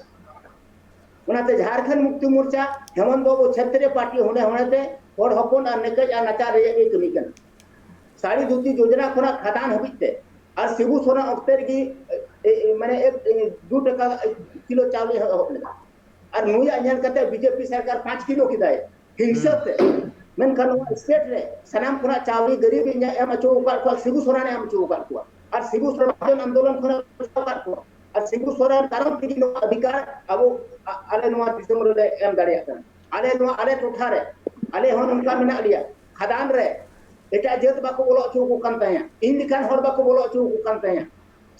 ᱚᱱᱟᱛᱮ ᱡᱷᱟᱨᱠᱷᱚᱸᱰ ᱢᱩᱠᱛᱤ ᱢᱳᱨᱪᱟ ᱦᱮᱢᱚᱱᱛ ᱵᱟᱵᱩ ᱪᱷᱮᱛᱨᱤᱭᱚ ᱯᱟᱨᱴᱤ ᱦᱚᱱᱮ ᱦᱚᱱᱮ ᱛᱮ ᱦᱚᱲ ᱦᱚᱯᱚᱱ ᱟᱨ ᱱᱮᱠᱮᱡ ᱟᱨ ᱱᱟᱪᱟᱨ ᱨᱮᱭᱟᱜ ᱜᱮ ᱠᱟᱹᱢᱤ ᱠᱟᱱᱟ᱾ ᱥᱟᱹᱲᱤ ᱫᱷᱩᱛᱤ ᱡᱳᱡᱚᱱᱟ ᱠᱷᱚᱱᱟᱜ ᱠᱷᱟᱫᱟᱱ ᱦᱟᱹᱵᱤᱡ ᱛᱮ ᱟᱨ ᱥᱤᱵᱩ ᱥᱚᱨᱮᱱ ᱚᱠᱛᱮ ᱨᱮᱜᱮ ᱮ, ᱮ, ᱢᱟᱱᱮ ᱮᱠ, ᱮ, ᱫᱩ ᱴᱟᱠᱟ ᱠᱤᱞᱳ ᱪᱟᱣᱞᱮ ᱮᱦᱚᱵ ᱞᱮᱫᱟ᱾ ᱟᱨ ᱱᱩᱭᱟᱜ ᱧᱮᱞ ᱠᱟᱛᱮ ᱵᱤᱡᱮᱯᱤ ᱥᱚᱨᱠᱟᱨ ᱯᱟᱸᱪ ᱠᱤᱞᱳ ᱠᱮᱫᱟᱭ ᱦᱤᱝᱥᱟᱹ ᱛᱮ᱾ ᱢᱮᱱᱠᱷᱟᱱ ᱱᱚᱣᱟ ᱥᱴᱮᱴ ᱨᱮ ᱥᱟᱱᱟᱢ ᱠᱷᱚᱱᱟᱜ ᱪᱟᱣᱞᱮ ᱜᱟᱹᱨᱤᱵ ᱮ ᱧᱟ-, ᱮᱢ ᱦᱚᱪᱚ ᱟᱠᱟᱫ ᱠᱚᱣᱟ, ᱥᱤᱵᱩ ᱥᱚᱨᱮᱱ ᱮ ᱮᱢ ᱦᱚᱪᱚ ᱟᱠᱟᱫ ᱠᱚᱣᱟ᱾ ᱟᱨ ᱥᱤᱵᱩ ᱥᱚᱨᱮᱱ ᱟᱱᱫᱳᱞᱚᱱ ᱠᱷᱚᱱᱟᱜ ᱵᱟᱧᱪᱟᱣ ᱟᱠᱟᱫ ᱠᱚᱣᱟ᱾ ᱟᱨ ᱥᱤᱵᱩ ᱥᱚᱨᱮᱱ ᱠᱟᱨᱚᱱ ᱛᱮᱜᱮ ᱱᱚᱣᱟ ᱚᱫᱷᱤᱠᱟᱨ ᱟᱵᱚ, ᱟ-, ᱟᱞᱮ ᱱᱚᱣᱟ ᱫᱤᱥᱚᱢ ᱨᱮᱞᱮ ᱮᱢ ᱫᱟᱲᱮᱭᱟᱜ ᱠᱟᱱᱟ᱾ ᱟᱞᱮ ᱱᱚᱣᱟ ᱟᱞᱮ ᱴᱚᱴᱷᱟ ᱨᱮ ᱟᱞᱮ ᱦᱚᱸ ᱱᱚᱝᱠᱟ ᱢᱮᱱᱟᱜ ᱞᱮᱭᱟ᱾ ᱠᱷᱟᱫᱟᱱ ᱨᱮ ᱮᱴᱟᱜ ᱡᱟᱹᱛ ᱵᱟᱠᱚ ᱵᱚᱞᱚ ᱦᱚᱪᱚ ᱟᱠᱚ ᱠᱟᱱ ᱛᱟᱦᱮᱸᱫ, ᱤᱧ ᱞᱮᱠᱟᱱ ᱦᱚᱲ ᱵᱟᱠᱚ ᱵᱚᱞᱚ ᱦᱚᱪᱚ ᱟᱠᱚ ᱠᱟᱱ ᱛᱟᱦᱮᱸᱫ᱾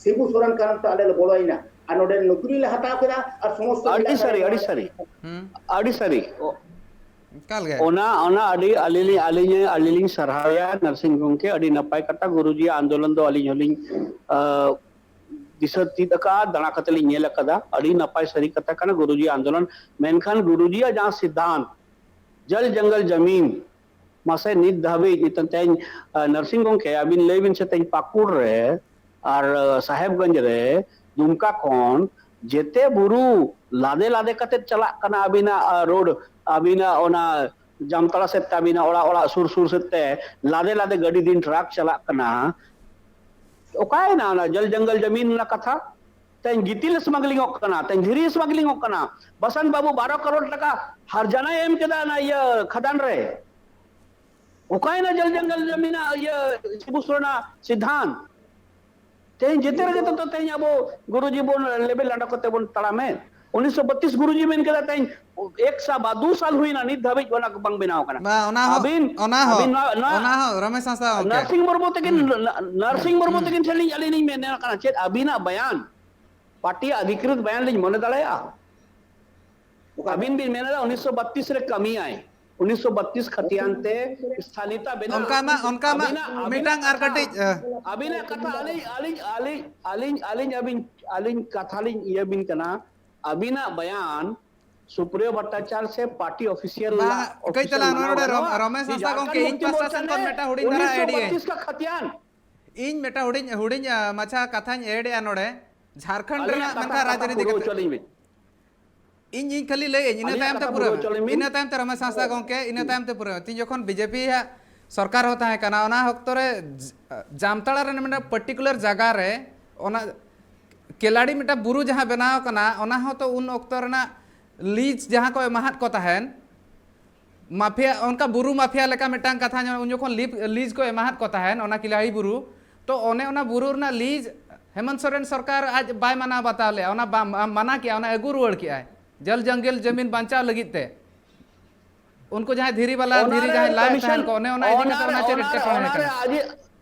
ᱥᱤᱵᱩ ᱥᱚᱨᱮᱱ ᱠᱟᱨᱚᱱ ᱛᱮ ᱟᱞᱮ ᱞᱮ ᱵᱚᱞᱚᱭᱮᱱᱟ ᱟᱨ ᱱᱚᱰᱮ ᱱᱚᱠᱨᱤ ᱞᱮ ᱦᱟᱛᱟᱣ ᱠᱮᱫᱟ ᱟᱨ ᱥᱚᱢᱚᱥᱛᱚ ᱟᱹᱰᱤ ᱮᱞᱟᱠᱟ ᱥᱟᱹᱨᱤ, ᱨᱮ ᱟᱹᱰᱤ ᱥᱟᱹᱨᱤ, ᱦᱩᱸ᱾ ᱟᱹᱰᱤ ᱥᱟᱹᱨᱤ᱾ ᱚ-, ᱮᱠᱟᱞ ᱜᱮ᱾ ᱚᱱᱟ, ᱚᱱᱟ ᱟᱹᱰᱤ ᱟᱹᱞᱤᱧ, ᱟᱹᱞᱤᱧ, ᱟᱹᱞᱤᱧ ᱞᱤᱧ ᱥᱟᱨᱦᱟᱣᱮᱭᱟ ᱱᱟᱨᱥᱤᱝ ᱜᱚᱢᱠᱮ, ᱟᱹᱰᱤ ᱱᱟᱯᱟᱭ ᱠᱟᱛᱷᱟ᱾ ᱜᱩᱨᱩᱡᱤᱭᱟᱜ ᱟᱱᱫᱳᱞᱚᱱ ᱫᱚ ᱟᱹᱞᱤᱧ ᱦᱚᱸᱞᱤᱧ, ᱟ, ᱫᱤᱥᱟᱹ ᱛᱤᱫ ᱟᱠᱟᱫᱼᱟ, ᱫᱟᱬᱟ ᱠᱟᱛᱮ ᱞᱤᱧ ᱧᱮᱞ ᱟᱠᱟᱫᱟ᱾ ᱟᱹᱰᱤ ᱱᱟᱯᱟᱭ ᱥᱟᱹᱨᱤ ᱠᱟᱛᱷᱟ ᱠᱟᱱᱟ ᱜᱩᱨᱩᱡᱤᱭᱟᱜ ᱟᱱᱫᱳᱞᱚᱱ, ᱢᱮᱱᱠᱷᱟᱱ ᱜᱩᱨᱩᱡᱤᱭᱟᱜ ᱡᱟᱦᱟᱸ ᱥᱤᱫᱽᱫᱷᱟᱱᱛ, ᱡᱚᱞ ᱡᱚᱝᱜᱚᱞ ᱡᱟᱢᱤᱱ, ᱢᱟᱥᱮ ᱱᱤᱛ ᱫᱷᱟᱹᱵᱤᱡ, ᱱᱤᱛᱚᱝ ᱛᱮᱦᱮᱧ, ᱟ, ᱱᱟᱨᱥᱤᱝ ᱜᱚᱢᱠᱮ, ᱟᱹᱵᱤᱱ ᱞᱟᱹᱭ ᱵᱤᱱ ᱥᱮ, ᱛᱮᱦᱮᱧ ᱯᱟᱹᱠᱩᱲ ᱨᱮ ᱟᱨ, ᱟ, ᱥᱟᱦᱮᱵᱽᱜᱚᱸᱡᱽ ᱨᱮ, ᱫᱩᱢᱠᱟ ᱠᱷᱚᱱ ᱡᱮᱛᱮ ᱵᱩᱨᱩ ᱞᱟᱫᱮ ᱞᱟᱫᱮ ᱠᱟᱛᱮ ᱪᱟᱞᱟᱜ ᱠᱟᱱᱟ ᱟᱹᱵᱤᱱᱟᱜ, ᱟ, ᱨᱳᱰ, ᱟᱹᱵᱤᱱᱟᱜ ᱚᱱᱟ ᱡᱟᱢᱛᱟᱲᱟ ᱥᱮᱫ ᱛᱮ ᱟᱹᱵᱤᱱᱟᱜ ᱚᱲᱟᱜ, ᱚᱲᱟᱜ ᱥᱩᱨ ᱥᱩᱨ ᱥᱮᱫ ᱛᱮ ᱞᱟᱫᱮ ᱞᱟᱫᱮ ᱜᱟᱹᱰᱤ ᱫᱤᱱ ᱴᱨᱟᱠ ᱪᱟᱞᱟᱜ ᱠᱟᱱᱟ᱾ ᱚᱠᱟᱭᱮᱱᱟ ᱚᱱᱟ ᱡᱚᱞ ᱡᱚᱝᱜᱚᱞ ᱡᱟᱢᱤᱱ ᱨᱮᱱᱟᱜ ᱠᱟᱛᱷᱟ? ᱛᱮᱦᱮᱧ ᱜᱤᱛᱤᱞ ᱥᱢᱟᱜᱽᱞᱤᱝ ᱚᱜ ᱠᱟᱱᱟ, ᱛᱮᱦᱮᱧ ᱫᱷᱤᱨᱤ ᱥᱢᱟᱜᱽᱞᱤᱝ ᱚᱜ ᱠᱟᱱᱟ᱾ ᱵᱟᱥᱟᱱ ᱵᱟᱹᱵᱩ ᱵᱟᱨᱚ ᱠᱟᱨᱳᱲ ᱴᱟᱠᱟ ᱦᱟᱨᱡᱟᱱᱟᱭ ᱮᱢ ᱠᱮᱫᱟ ᱚᱱᱟ ᱤᱭᱟᱹ ᱠᱷᱟᱫᱟᱱ ᱨᱮ᱾ ᱚᱠᱟᱭᱮᱱᱟ ᱡᱚᱞ ᱡᱚᱝᱜᱚᱞ ᱡᱟᱢᱤᱱᱟᱜ ᱤᱭᱟᱹ ᱥᱤᱵᱩ ᱥᱚᱨᱮᱱᱟᱜ ᱥᱤᱫᱷᱟᱱᱛ? ᱛᱮᱦᱮᱧ ᱡᱮᱛᱮ ᱨᱮᱜᱮ ᱛᱚ, ᱛᱮᱦᱮᱧ ᱟᱵᱚ ᱜᱩᱨᱩᱡᱤ ᱵᱚᱱ ᱞᱮᱵᱮᱞ ᱞᱟᱸᱰᱟ ᱠᱟᱛᱮ ᱵᱚᱱ ᱛᱟᱲᱟᱢᱮᱫ᱾ ᱩᱱᱤᱥᱥᱚ ᱵᱟᱛᱤᱥ ᱜᱩᱨᱩᱡᱤ ᱢᱮᱱ ᱠᱮᱫᱟ, ᱛᱮᱦᱮᱧ ᱮᱠ ᱥᱟ ᱵᱟ ᱫᱩ ᱥᱟᱞ ᱦᱩᱭᱱᱟ, ᱱᱤᱛ ᱫᱷᱟᱹᱵᱤᱡ ᱚᱱᱟ ᱠᱚ ᱵᱟᱝ ᱵᱮᱱᱟᱣ ᱠᱟᱱᱟ᱾ ᱵᱟ, ᱚᱱᱟ ᱦᱚᱸ, ᱟᱹᱵᱤᱱ, ᱚᱱᱟ ᱦᱚᱸ, ᱟᱹᱵᱤᱱ ᱱᱚᱣᱟ, ᱱᱚᱣᱟ ᱚᱱᱟ ᱦᱚᱸ ᱨᱚᱢᱮᱥ ᱦᱟᱸᱥᱫᱟ ᱜᱚᱢᱠᱮ᱾ ᱱᱟᱨᱥᱤᱝ ᱢᱩᱨᱢᱩ ᱛᱟᱹᱠᱤᱱ, ᱦᱩᱸ᱾ ᱱᱟ-, ᱱᱟᱨᱥᱤᱝ ᱢᱩᱨᱢᱩ ᱦᱩᱸ᱾ ᱛᱟᱹᱠᱤᱱ ᱴᱷᱮᱱ ᱞᱤᱧ, ᱟᱹᱞᱤᱧ ᱞᱤᱧ ᱢᱮᱱ ᱠᱟᱱᱟ, ᱪᱮᱫ ᱟᱹᱵᱤᱱᱟᱜ ᱵᱟᱭᱟᱱ ᱯᱟᱨᱴᱤ ᱟᱫᱷᱤᱠᱨᱤᱛ ᱵᱟᱭᱟᱱ ᱞᱤᱧ ᱢᱚᱱᱮ ᱫᱟᱲᱮᱭᱟᱜᱼᱟ? ᱚᱠᱟ ᱟᱹᱵᱤᱱ ᱵᱤᱱ ᱢᱮᱱ ᱮᱫᱟ ᱩᱱᱤᱥᱥᱚ ᱵᱟᱛᱤᱥ ᱨᱮ ᱠᱟᱹᱢᱤᱭᱟᱭ, ᱩᱱᱤᱥᱥᱚ ᱵᱟᱛᱤᱥ ᱠᱷᱟᱛᱤᱭᱟᱱ ᱛᱮ ᱥᱛᱷᱟᱱᱤᱛᱟ ᱵᱮᱱᱟᱜ᱾ ᱚᱱᱠᱟ ᱢᱟ, ᱚᱱᱠᱟ ᱢᱟ ᱟᱹᱵᱤᱱᱟᱜ, ᱟᱹᱵᱤᱱᱟᱜ ᱢᱤᱫᱴᱟᱝ ᱟᱨ ᱠᱟᱛᱷᱟ, ᱠᱟᱹᱴᱤᱡ, ᱟ, ᱟᱹᱵᱤᱱᱟᱜ ᱠᱟᱛᱷᱟ ᱟᱹᱞᱤᱧ, ᱟᱹᱞᱤᱧ, ᱟᱹᱞᱤᱧ, ᱟᱹᱞᱤᱧ, ᱟᱹᱞᱤᱧ, ᱟᱹᱵᱤᱱ, ᱟᱹᱞᱤᱧ ᱠᱟᱛᱷᱟ ᱞᱤᱧ ᱤᱭᱟᱹ ᱵᱤᱱ ᱠᱟᱱᱟ᱾ ᱟᱹᱵᱤᱱᱟᱜ ᱵᱟᱭᱟᱱ ᱥᱩᱯᱨᱤᱭᱚ ᱵᱷᱚᱴᱴᱟᱪᱟᱨ ᱥᱮ ᱯᱟᱨᱴᱤ ᱚᱯᱷᱤᱥᱤᱭᱟᱞ ᱵᱟᱝ, ᱨᱮᱱᱟᱜ ᱠᱟᱹᱡ ᱚᱯᱷᱤᱥᱤᱭᱟᱞ ᱛᱟᱞᱟᱝ ᱢᱟᱱᱟᱣ ᱱᱚᱰᱮ ᱨᱚᱢ-, ᱜᱟᱱᱚᱜᱼᱟ ᱨᱚᱢᱮᱥ ᱡᱮ ᱦᱟᱸᱥᱫᱟ ᱡᱷᱟᱲᱠᱷᱚᱸᱰ ᱜᱚᱢᱠᱮ, ᱤᱧ ᱢᱩᱠᱛᱤ ᱯᱟᱥᱴᱟ ᱢᱳᱨᱪᱟ ᱥᱮᱱ ᱠᱷᱚᱱ ᱱᱮ ᱢᱤᱫᱴᱟᱝ ᱦᱩᱰᱤᱧ ᱫᱷᱟᱨᱟ ᱩᱱᱤᱥᱥᱚ ᱵᱟᱛᱤᱥ ᱟᱭᱰᱤᱭᱟ᱾ ᱠᱟ ᱠᱷᱟᱛᱤᱭᱟᱱ᱾ ᱤᱧ ᱢᱤᱫᱴᱟᱝ ᱦᱩᱰᱤᱧ, ᱦᱩᱰᱤᱧ, ᱟ, ᱢᱟᱪᱷᱟ ᱠᱟᱛᱷᱟᱧ ᱮᱰ ᱮᱜᱼᱟ ᱱᱚᱰᱮ, ᱡᱷᱟᱲᱠᱷᱚᱸᱰ ᱟᱹᱞᱤᱧᱟᱜ ᱨᱮᱱᱟᱜ ᱠᱟᱛᱷᱟ ᱢᱮᱱᱠᱷᱟᱱ ᱟᱠᱚ ᱨᱟᱡᱽᱱᱤᱛᱤ ᱯᱩᱨᱟᱹᱣ ᱠᱟᱛᱮ᱾ ᱦᱚᱪᱚ ᱞᱤᱧ ᱵᱤᱱ᱾ ᱤᱧ, ᱤᱧ ᱠᱷᱟᱹᱞᱤ ᱞᱟᱹᱭᱟᱹᱧ, ᱤᱱᱟᱹ ᱟᱹᱞᱤᱧᱟᱜ ᱛᱟᱭᱚᱢ ᱛᱮ ᱠᱟᱛᱷᱟ ᱯᱩᱨᱟᱹᱣ ᱯᱩᱨᱟᱹᱣ ᱢᱮ᱾ ᱦᱚᱪᱚ ᱞᱤᱧ ᱵᱤᱱ᱾ ᱤᱱᱟᱹ ᱛᱟᱭᱚᱢ ᱛᱮ ᱨᱚᱢᱮᱥ ᱦᱟᱸᱥᱫᱟ ᱜᱚᱢᱠᱮ, ᱤᱱᱟᱹ ᱛᱟᱭᱚᱢ ᱛᱮ ᱯᱩᱨᱟᱹᱣ ᱢᱮ᱾ ᱛᱤᱧ ᱡᱚᱠᱷᱚᱱ ᱵᱤᱡᱮᱯᱤ ᱦᱟᱜ ᱥᱚᱨᱠᱟᱨ ᱦᱚᱸ ᱛᱟᱦᱮᱸ ᱠᱟᱱᱟ, ᱚᱱᱟ ᱚᱠᱛᱚ ᱨᱮ ᱡ-, ᱡᱟᱢᱛᱟᱲᱟ ᱨᱮ ᱢᱤᱫᱴᱟᱝ particular ᱡᱟᱭᱜᱟ ᱨᱮ ᱚᱱᱟ ᱠᱮᱞᱟᱲᱤ ᱢᱤᱫᱴᱟᱝ ᱵᱩᱨᱩ ᱡᱟᱦᱟᱸ ᱵᱮᱱᱟᱣ ᱠᱟᱱᱟ, ᱚᱱᱟ ᱦᱚᱸ ᱛᱚ ᱩᱱ ᱚᱠᱛᱚ ᱨᱮᱱᱟᱜ ᱞᱤᱡᱽ ᱡᱟᱦᱟᱸ ᱠᱚ ᱮᱢᱟᱦᱟᱫ ᱠᱚ ᱛᱟᱦᱮᱸᱱ, ᱢᱟᱯᱷᱤᱭᱟ, ᱚᱱᱠᱟ ᱵᱩᱨᱩ ᱢᱟᱯᱷᱤᱭᱟ ᱞᱮᱠᱟ ᱢᱤᱫᱴᱟᱝ ᱠᱟᱛᱷᱟ ᱧᱟᱢ, ᱩᱱ ᱡᱚᱠᱷᱚᱱ ᱞᱤᱯ-, ᱞᱤᱡᱽ ᱠᱚ ᱮᱢᱟᱦᱟᱫ ᱠᱚ ᱛᱟᱦᱮᱸᱱ ᱚᱱᱟ ᱠᱤᱞᱟᱦᱤ ᱵᱩᱨᱩ, ᱛᱚ ᱚᱱᱮ ᱚᱱᱟ ᱵᱩᱨᱩ ᱨᱮᱱᱟᱜ ᱞᱤᱡᱽ ᱦᱮᱢᱚᱱᱛ ᱥᱚᱨᱮᱱ ᱥᱚᱨᱠᱟᱨ ᱟᱡ ᱵᱟᱭ ᱢᱟᱱᱟᱣ ᱵᱟᱛᱟᱣ ᱞᱮᱫᱼᱟ, ᱚᱱᱟ ᱵᱟ-, ᱢᱟ-, ᱢᱟᱱᱟ ᱠᱮᱜᱼᱟ, ᱚᱱᱟ ᱟᱹᱜᱩ ᱨᱩᱣᱟᱹᱲ ᱠᱮᱜᱼᱟᱭ ᱡᱚᱞ ᱡᱚᱝᱜᱚᱞ ᱡᱟᱢᱤᱱ ᱵᱟᱧᱪᱟᱣ ᱞᱟᱹᱜᱤᱫ ᱛᱮ᱾ ᱩᱱᱠᱩ ᱡᱟᱦᱟᱸᱭ ᱫᱷᱤᱨᱤ ᱵᱟᱞᱟ, ᱫᱷᱤᱨᱤ ᱚᱱᱟᱨᱮ ᱡᱟᱦᱟᱸᱭ ᱞᱟᱭᱮᱫ ᱠᱚᱢᱤᱥᱚᱱ, ᱛᱟᱦᱮᱸᱱ ᱠᱚ, ᱚᱱᱮ ᱚᱱᱟ ᱤᱫᱤ ᱠᱟᱛᱮ ᱚᱱᱟᱨᱮ, ᱚᱱᱟ ᱪᱮᱫ ᱚᱱᱟᱨᱮ, ᱮᱴᱠᱮᱴᱚᱬᱮ ᱚᱱᱟᱨᱮ ᱠᱟᱱᱟ? ᱟᱡᱤᱡ,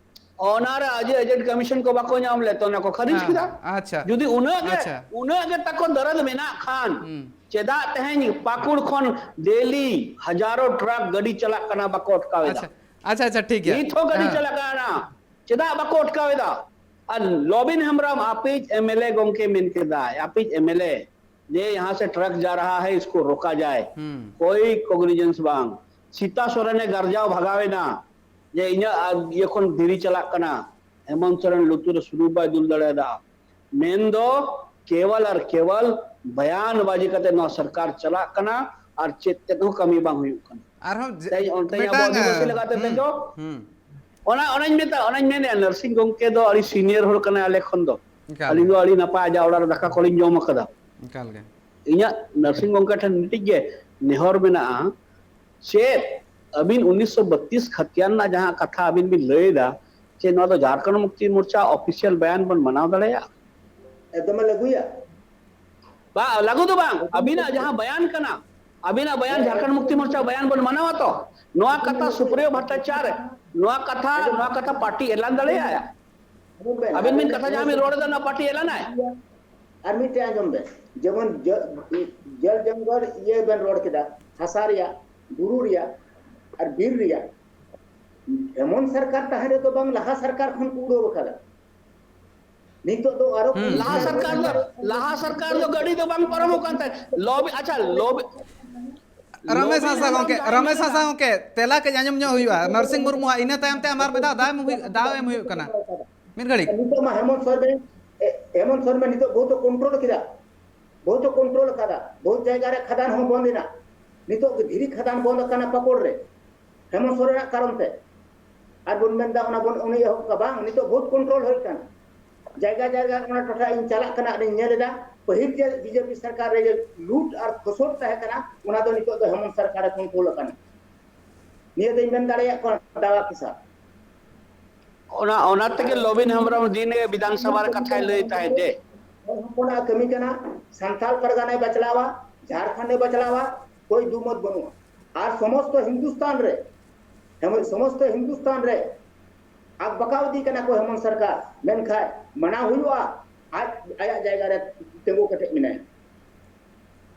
ᱚᱱᱟᱨᱮ ᱟᱡᱤᱡ ᱮᱡᱮᱱᱴ ᱠᱚᱢᱤᱥᱚᱱ ᱠᱚ ᱵᱟᱠᱚ ᱧᱟᱢ ᱞᱮᱫ ᱛᱮ ᱚᱱᱟ ᱠᱚ ᱠᱷᱟᱹᱨᱤᱡ ᱦᱮᱸ, ᱠᱮᱫᱟ᱾ ᱟᱪᱪᱷᱟ᱾ ᱡᱩᱫᱤ ᱩᱱᱟᱹᱜ ᱜᱮ, ᱟᱪᱪᱷᱟ᱾ ᱩᱱᱟᱹᱜ ᱜᱮ ᱛᱟᱠᱚ ᱫᱚᱨᱚᱫ ᱢᱮᱱᱟᱜ ᱠᱷᱟᱱ, ᱦᱩᱸ᱾ ᱪᱮᱫᱟᱜ ᱛᱮᱦᱮᱧ ᱯᱟᱹᱠᱩᱲ ᱠᱷᱚᱱ ᱰᱮᱞᱤ ᱦᱟᱡᱟᱨᱚ ᱴᱨᱟᱠ ᱜᱟᱹᱰᱤ ᱪᱟᱞᱟᱜ ᱠᱟᱱᱟ, ᱵᱟᱠᱚ ᱟᱴᱠᱟᱣ ᱮᱫᱟ? ᱟᱪᱪᱷᱟ, ᱟᱪᱪᱷᱟ, ᱟᱪᱪᱷᱟ, ᱴᱷᱤᱠ ᱜᱮᱭᱟ᱾ ᱱᱤᱛ ᱦᱚᱸ ᱜᱟᱹᱰᱤ ᱦᱮᱸ᱾ ᱪᱟᱞᱟᱜ ᱠᱟᱱᱟ, ᱪᱮᱫᱟᱜ ᱵᱟᱠᱚ ᱟᱴᱠᱟᱣ ᱮᱫᱟ? ᱟᱨ ᱞᱚᱵᱤᱱ ᱦᱮᱢᱵᱨᱚᱢ, ᱟᱯᱮᱭᱤᱡ ᱮᱢᱮᱞᱮ ᱜᱚᱢᱠᱮ ᱢᱮᱱ ᱠᱮᱫᱟᱭ, ᱟᱯᱮᱭᱤᱡ ᱮᱢᱮᱞᱮ, ᱡᱮ ᱭᱟᱦᱟᱸ ᱥᱮ ᱴᱨᱟᱠ ᱡᱟ ᱨᱟᱦᱟ ᱦᱟᱭ, ᱤᱥᱠᱳ ᱨᱳᱠᱟ ᱡᱟᱭ᱾ ᱦᱩᱸ᱾ ᱠᱳᱭ ᱠᱚᱜᱱᱤᱡᱮᱱᱥ ᱵᱟᱝ᱾ ᱥᱤᱛᱟ ᱥᱚᱨᱮᱱᱮ ᱜᱟᱨᱡᱟᱣ ᱵᱷᱟᱜᱟᱣ ᱮᱱᱟ ᱡᱮ ᱤᱧᱟᱹᱜ ᱤᱭᱟᱹ ᱠᱷᱚᱱ ᱫᱷᱤᱨᱤ ᱪᱟᱞᱟᱜ ᱠᱟᱱᱟ, ᱦᱮᱢᱚᱱᱛ ᱥᱚᱨᱮᱱ ᱞᱩᱛᱩᱨ ᱨᱮ ᱥᱩᱱᱩᱢ ᱵᱟᱭ ᱫᱩᱞ ᱫᱟᱲᱮᱭᱟᱫᱟ᱾ ᱢᱮᱱᱫᱚ ᱠᱮᱣᱟᱞ ᱟᱨ ᱠᱮᱣᱟᱞ ᱵᱟᱭᱟᱱ ᱵᱟᱡᱤ ᱠᱟᱛᱮ ᱱᱚᱣᱟ ᱥᱚᱨᱠᱟᱨ ᱪᱟᱞᱟᱜ ᱠᱟᱱᱟ ᱟᱨ ᱪᱮᱫ ᱛᱮᱫ ᱦᱚᱸ ᱠᱟᱹᱢᱤ ᱵᱟᱝ ᱦᱩᱭᱩᱜ ᱠᱟᱱᱟ᱾ ᱟᱨᱦᱚᱸ ᱡᱮ-, ᱛᱮᱦᱮᱧ ᱚᱱᱛᱮ ᱟᱵᱚ ᱢᱤᱫᱴᱟᱝ, ᱟᱹᱫᱤᱵᱟᱹᱥᱤ ᱦᱩᱸ, ᱞᱮᱠᱟᱛᱮ ᱦᱩᱸ, ᱛᱮᱫᱚ ᱦᱩᱸ᱾ ᱚᱱᱟ, ᱚᱱᱟᱧ ᱢᱮᱛᱟ, ᱚᱱᱟᱧ ᱢᱮᱱᱮᱫᱼᱟ, ᱱᱟᱨᱥᱤᱝ ᱜᱚᱢᱠᱮ ᱫᱚ ᱟᱹᱰᱤ ᱥᱤᱱᱤᱭᱟᱨ ᱦᱚᱲ ᱠᱟᱱᱟᱭ ᱟᱞᱮ ᱠᱷᱚᱱ ᱫᱚ᱾ ᱮᱠᱟᱞ ᱟᱹᱞᱤᱧ ᱜᱮ᱾ ᱫᱚ ᱟᱹᱰᱤ ᱱᱟᱯᱟᱭ ᱟᱡᱟᱜ ᱚᱲᱟᱜ ᱨᱮ ᱫᱟᱠᱟ ᱠᱚᱞᱤᱧ ᱡᱚᱢ ᱟᱠᱟᱫᱟ᱾ ᱮᱠᱟᱞ ᱜᱮ᱾ ᱤᱧᱟᱹᱜ ᱱᱟᱨᱥᱤᱝ ᱜᱚᱢᱠᱮ ᱴᱷᱮᱱ ᱢᱤᱫᱴᱤᱡ ᱜᱮ ᱱᱮᱦᱚᱨ ᱢᱮᱱᱟᱜᱼᱟ, ᱪᱮᱫ ᱟᱹᱵᱤᱱ ᱩᱱᱤᱥᱥᱚ ᱵᱟᱛᱤᱥ ᱠᱷᱟᱛᱤᱭᱟᱱ ᱨᱮᱱᱟᱜ ᱡᱟᱦᱟᱸ ᱠᱟᱛᱷᱟ ᱟᱹᱵᱤᱱ ᱵᱤᱱ ᱞᱟᱹᱭ ᱮᱫᱟ, ᱪᱮᱫ ᱱᱚᱣᱟ ᱫᱚ ᱡᱷᱟᱲᱠᱷᱚᱸᱰ ᱢᱩᱠᱛᱤ ᱢᱳᱨᱪᱟ ᱚᱯᱷᱤᱥᱤᱭᱟᱞ ᱵᱟᱭᱟᱱ ᱵᱚᱱ ᱢᱟᱱᱟᱣ ᱫᱟᱲᱮᱭᱟᱜᱼᱟ? ᱮᱠᱫᱚᱢᱮ ᱞᱟᱹᱜᱩᱭᱟ᱾ ᱵᱟ, ᱞᱟᱹᱜᱩ ᱫᱚ ᱵᱟᱝ, ᱟᱹᱵᱤᱱᱟᱜ ᱡᱟᱦᱟᱸ ᱵᱟᱭᱟᱱ ᱠᱟᱱᱟ, ᱟᱹᱵᱤᱱᱟᱜ ᱵᱟᱭᱟᱱ ᱦᱮᱸ, ᱡᱷᱟᱲᱠᱷᱚᱸᱰ ᱢᱩᱠᱛᱤ ᱢᱳᱨᱪᱟ ᱵᱟᱭᱟᱱ ᱵᱚᱱ ᱢᱟᱱᱟᱣᱟ ᱛᱚ? ᱱᱚᱣᱟ ᱠᱟᱛᱷᱟ ᱥᱩᱯᱨᱤᱭᱚ ᱵᱷᱟᱴᱴᱟᱪᱟᱨ, ᱱᱚᱣᱟ ᱠᱟᱛᱷᱟ, ᱱᱚᱣᱟ ᱠᱟᱛᱷᱟ ᱯᱟᱨᱴᱤ ᱮᱞᱟᱱ ᱫᱟᱲᱮᱭᱟᱜᱼᱟ? ᱟᱸᱡᱚᱢ ᱵᱮᱱ, ᱟᱹᱵᱤᱱ ᱵᱤᱱ ᱟᱹᱵᱤᱱ ᱠᱟᱛᱷᱟ ᱡᱟᱦᱟᱸ ᱵᱤᱱ ᱨᱚᱲ ᱮᱫᱟ, ᱚᱱᱟ ᱯᱟᱨᱴᱤ ᱮᱞᱟᱱᱟᱭ? ᱟᱨ ᱢᱤᱫᱴᱮᱱ ᱟᱸᱡᱚᱢ ᱵᱮᱱ, ᱡᱮᱢᱚᱱ ᱡᱚ-, ᱡᱚᱞ ᱡᱚᱝᱜᱚᱞ ᱤᱭᱟᱹ ᱵᱮᱱ ᱨᱚᱲ ᱠᱮᱫᱟ, ᱦᱟᱥᱟ ᱨᱮᱭᱟᱜ, ᱵᱩᱨᱩ ᱨᱮᱭᱟᱜ ᱟᱨ ᱵᱤᱨ ᱨᱮᱭᱟᱜ, ᱮᱢᱚᱱ ᱥᱚᱨᱠᱟᱨ ᱛᱟᱦᱮᱸ ᱨᱮᱫᱚ ᱵᱟᱝ ᱞᱟᱦᱟ ᱥᱚᱨᱠᱟᱨ ᱠᱷᱚᱱ ᱠᱚ ᱩᱲᱟᱹᱣ ᱟᱠᱟᱫᱟ᱾ ᱱᱤᱛᱚᱜ ᱫᱚ ᱟᱨᱚ ᱦᱩᱸ, ᱞᱟᱦᱟ ᱦᱩᱸ᱾ ᱥᱚᱨᱠᱟᱨ ᱫᱚ, ᱞᱟᱦᱟ ᱥᱚᱨᱠᱟᱨ ᱫᱚ ᱜᱟᱹᱰᱤ ᱫᱚ ᱵᱟᱝ ᱯᱟᱨᱚᱢᱚᱜ ᱠᱟᱱ ᱛᱟᱦᱮᱸᱫ᱾ ᱞᱚᱵᱤ, ᱟᱪᱪᱷᱟ, ᱞᱚᱵᱤ, ᱨᱚᱢᱮᱥ ᱞᱚᱵᱤ ᱦᱟᱸᱥᱫᱟ ᱦᱮᱢᱵᱨᱚᱢ ᱜᱚᱢᱠᱮ, ᱡᱟᱦᱟᱸᱭ ᱨᱚᱢᱮᱥ ᱢᱮᱱᱫᱟ, ᱦᱟᱸᱥᱫᱟ ᱜᱚᱢᱠᱮ, ᱛᱮᱞᱟ ᱠᱟᱹᱡ ᱟᱸᱡᱚᱢ ᱧᱚᱜ ᱦᱩᱭᱩᱜᱼᱟ᱾ ᱱᱟᱨᱥᱤᱝ ᱢᱩᱨᱢᱩᱣᱟᱜ, ᱤᱱᱟᱹ ᱛᱟᱭᱚᱢ ᱛᱮ ᱟᱢ ᱟᱨ ᱢᱤᱫ ᱫᱷᱟᱣ ᱫᱟᱣ ᱮᱢ ᱦᱩᱭᱩᱜ, ᱫᱟᱣ ᱮᱢ ᱦᱩᱭᱩᱜ ᱠᱟᱱᱟ᱾ ᱢᱤᱫ ᱜᱷᱟᱹᱲᱤᱡ᱾ ᱱᱤᱛᱚᱜ ᱢᱟ ᱦᱮᱢᱚᱱᱛ ᱥᱚᱨᱮᱱ, ᱮ, ᱦᱮᱢᱚᱱᱛ ᱥᱚᱨᱮᱱ ᱱᱤᱛᱚᱜ ᱵᱚᱦᱩᱛ ᱠᱚᱱᱴᱨᱳᱞ ᱠᱮᱫᱟ᱾ ᱵᱚᱦᱩᱛ ᱠᱚ ᱠᱚᱱᱴᱨᱳᱞ ᱟᱠᱟᱫᱟ, ᱵᱚᱦᱩᱛ ᱡᱟᱭᱜᱟ ᱨᱮ ᱠᱷᱟᱫᱟᱱ ᱦᱚᱸ ᱵᱚᱱᱫ ᱮᱱᱟ᱾ ᱱᱤᱛᱚᱜ ᱜᱮ ᱫᱷᱤᱨᱤ ᱠᱷᱟᱫᱟᱱ ᱵᱚᱱᱫ ᱟᱠᱟᱱᱟ ᱯᱟᱠᱚᱲ ᱨᱮ, ᱦᱮᱢᱚᱱᱛ ᱥᱚᱨᱮᱱᱟᱜ ᱠᱟᱨᱚᱱ ᱛᱮ᱾ ᱟᱨ ᱵᱚᱱ ᱢᱮᱱᱫᱟ ᱚᱱᱟ ᱵᱚᱱ, ᱩᱱᱤ ᱮᱦᱚᱵ ᱠᱟᱜ ᱵᱟᱝ, ᱱᱤᱛᱚᱜ ᱵᱚᱦᱩᱛ ᱠᱚᱱᱴᱨᱳᱞ ᱦᱩᱭ ᱠᱟᱱᱟ᱾ ᱡᱟᱭᱜᱟ ᱡᱟᱭᱜᱟ ᱚᱱᱟ ᱴᱚᱴᱷᱟ ᱤᱧ ᱪᱟᱞᱟᱜ ᱠᱟᱱᱟ, ᱟᱨᱤᱧ ᱧᱮᱞ ᱮᱫᱟ, ᱯᱟᱹᱦᱤᱞ ᱡᱮ ᱵᱤᱡᱮᱯᱤ ᱥᱚᱨᱠᱟᱨ ᱨᱮ ᱡᱮ ᱞᱩᱴ ᱟᱨ ᱠᱷᱚᱥᱚᱴ ᱛᱟᱦᱮᱸ ᱠᱟᱱᱟ, ᱚᱱᱟ ᱫᱚ ᱱᱤᱛᱚᱜ ᱫᱚ ᱦᱮᱢᱚᱱᱛ ᱥᱚᱨᱠᱟᱨ ᱨᱮ ᱠᱚᱱᱴᱨᱳᱞ ᱟᱠᱟᱱᱟ᱾ ᱱᱤᱭᱟᱹ ᱫᱚᱧ ᱢᱮᱱ ᱫᱟᱲᱮᱭᱟᱜ ᱠᱟᱱᱟ ᱫᱟᱣᱟ ᱠᱮ ᱥᱟᱛᱷ᱾ ᱚᱱᱟ ᱚᱱᱟ ᱛᱮᱜᱮ ᱞᱚᱵᱤᱱ ᱦᱮᱢᱵᱨᱚᱢ ᱫᱤᱱ ᱜᱮ ᱵᱤᱫᱷᱟᱱ ᱥᱚᱵᱷᱟ ᱨᱮ ᱠᱟᱛᱷᱟᱭ ᱞᱟᱹᱭ ᱛᱟᱦᱮᱸᱫ ᱡᱮ ᱦᱚᱲ ᱦᱚᱯᱚᱱᱟᱜ ᱠᱟᱹᱢᱤ ᱠᱟᱱᱟ, ᱥᱟᱱᱛᱟᱲ ᱯᱟᱨᱜᱟᱱᱟᱭ ᱵᱟᱪᱞᱟᱣᱟ, ᱡᱷᱟᱲᱠᱷᱚᱸᱰ ᱮ ᱵᱟᱪᱞᱟᱣᱟ, ᱠᱳᱭ ᱫᱩᱢᱚᱛ ᱵᱟᱹᱱᱩᱜᱼᱟ᱾ ᱟᱨ ᱥᱚᱢᱚᱥᱛᱚ ᱦᱤᱱᱫᱩᱥᱛᱟᱱ ᱨᱮ, ᱦᱮᱢ- ᱥᱚᱢᱚᱥᱛᱚ ᱦᱤᱱᱫᱩᱥᱛᱟᱱ ᱨᱮ ᱟᱠ ᱵᱟᱠᱟᱣ ᱤᱫᱤ ᱠᱟᱱᱟ ᱠᱚ ᱦᱮᱢᱚᱱᱛ ᱥᱚᱨᱠᱟᱨ, ᱢᱮᱱᱠᱷᱟᱱ ᱢᱟᱱᱟᱣ ᱦᱩᱭᱩᱜᱼᱟ, ᱟᱡ ᱟᱭᱟᱜ ᱡᱟᱭᱜᱟ ᱨᱮ ᱛᱤᱸᱜᱩ ᱠᱮᱴᱮᱡ ᱢᱮᱱᱟᱭᱟ᱾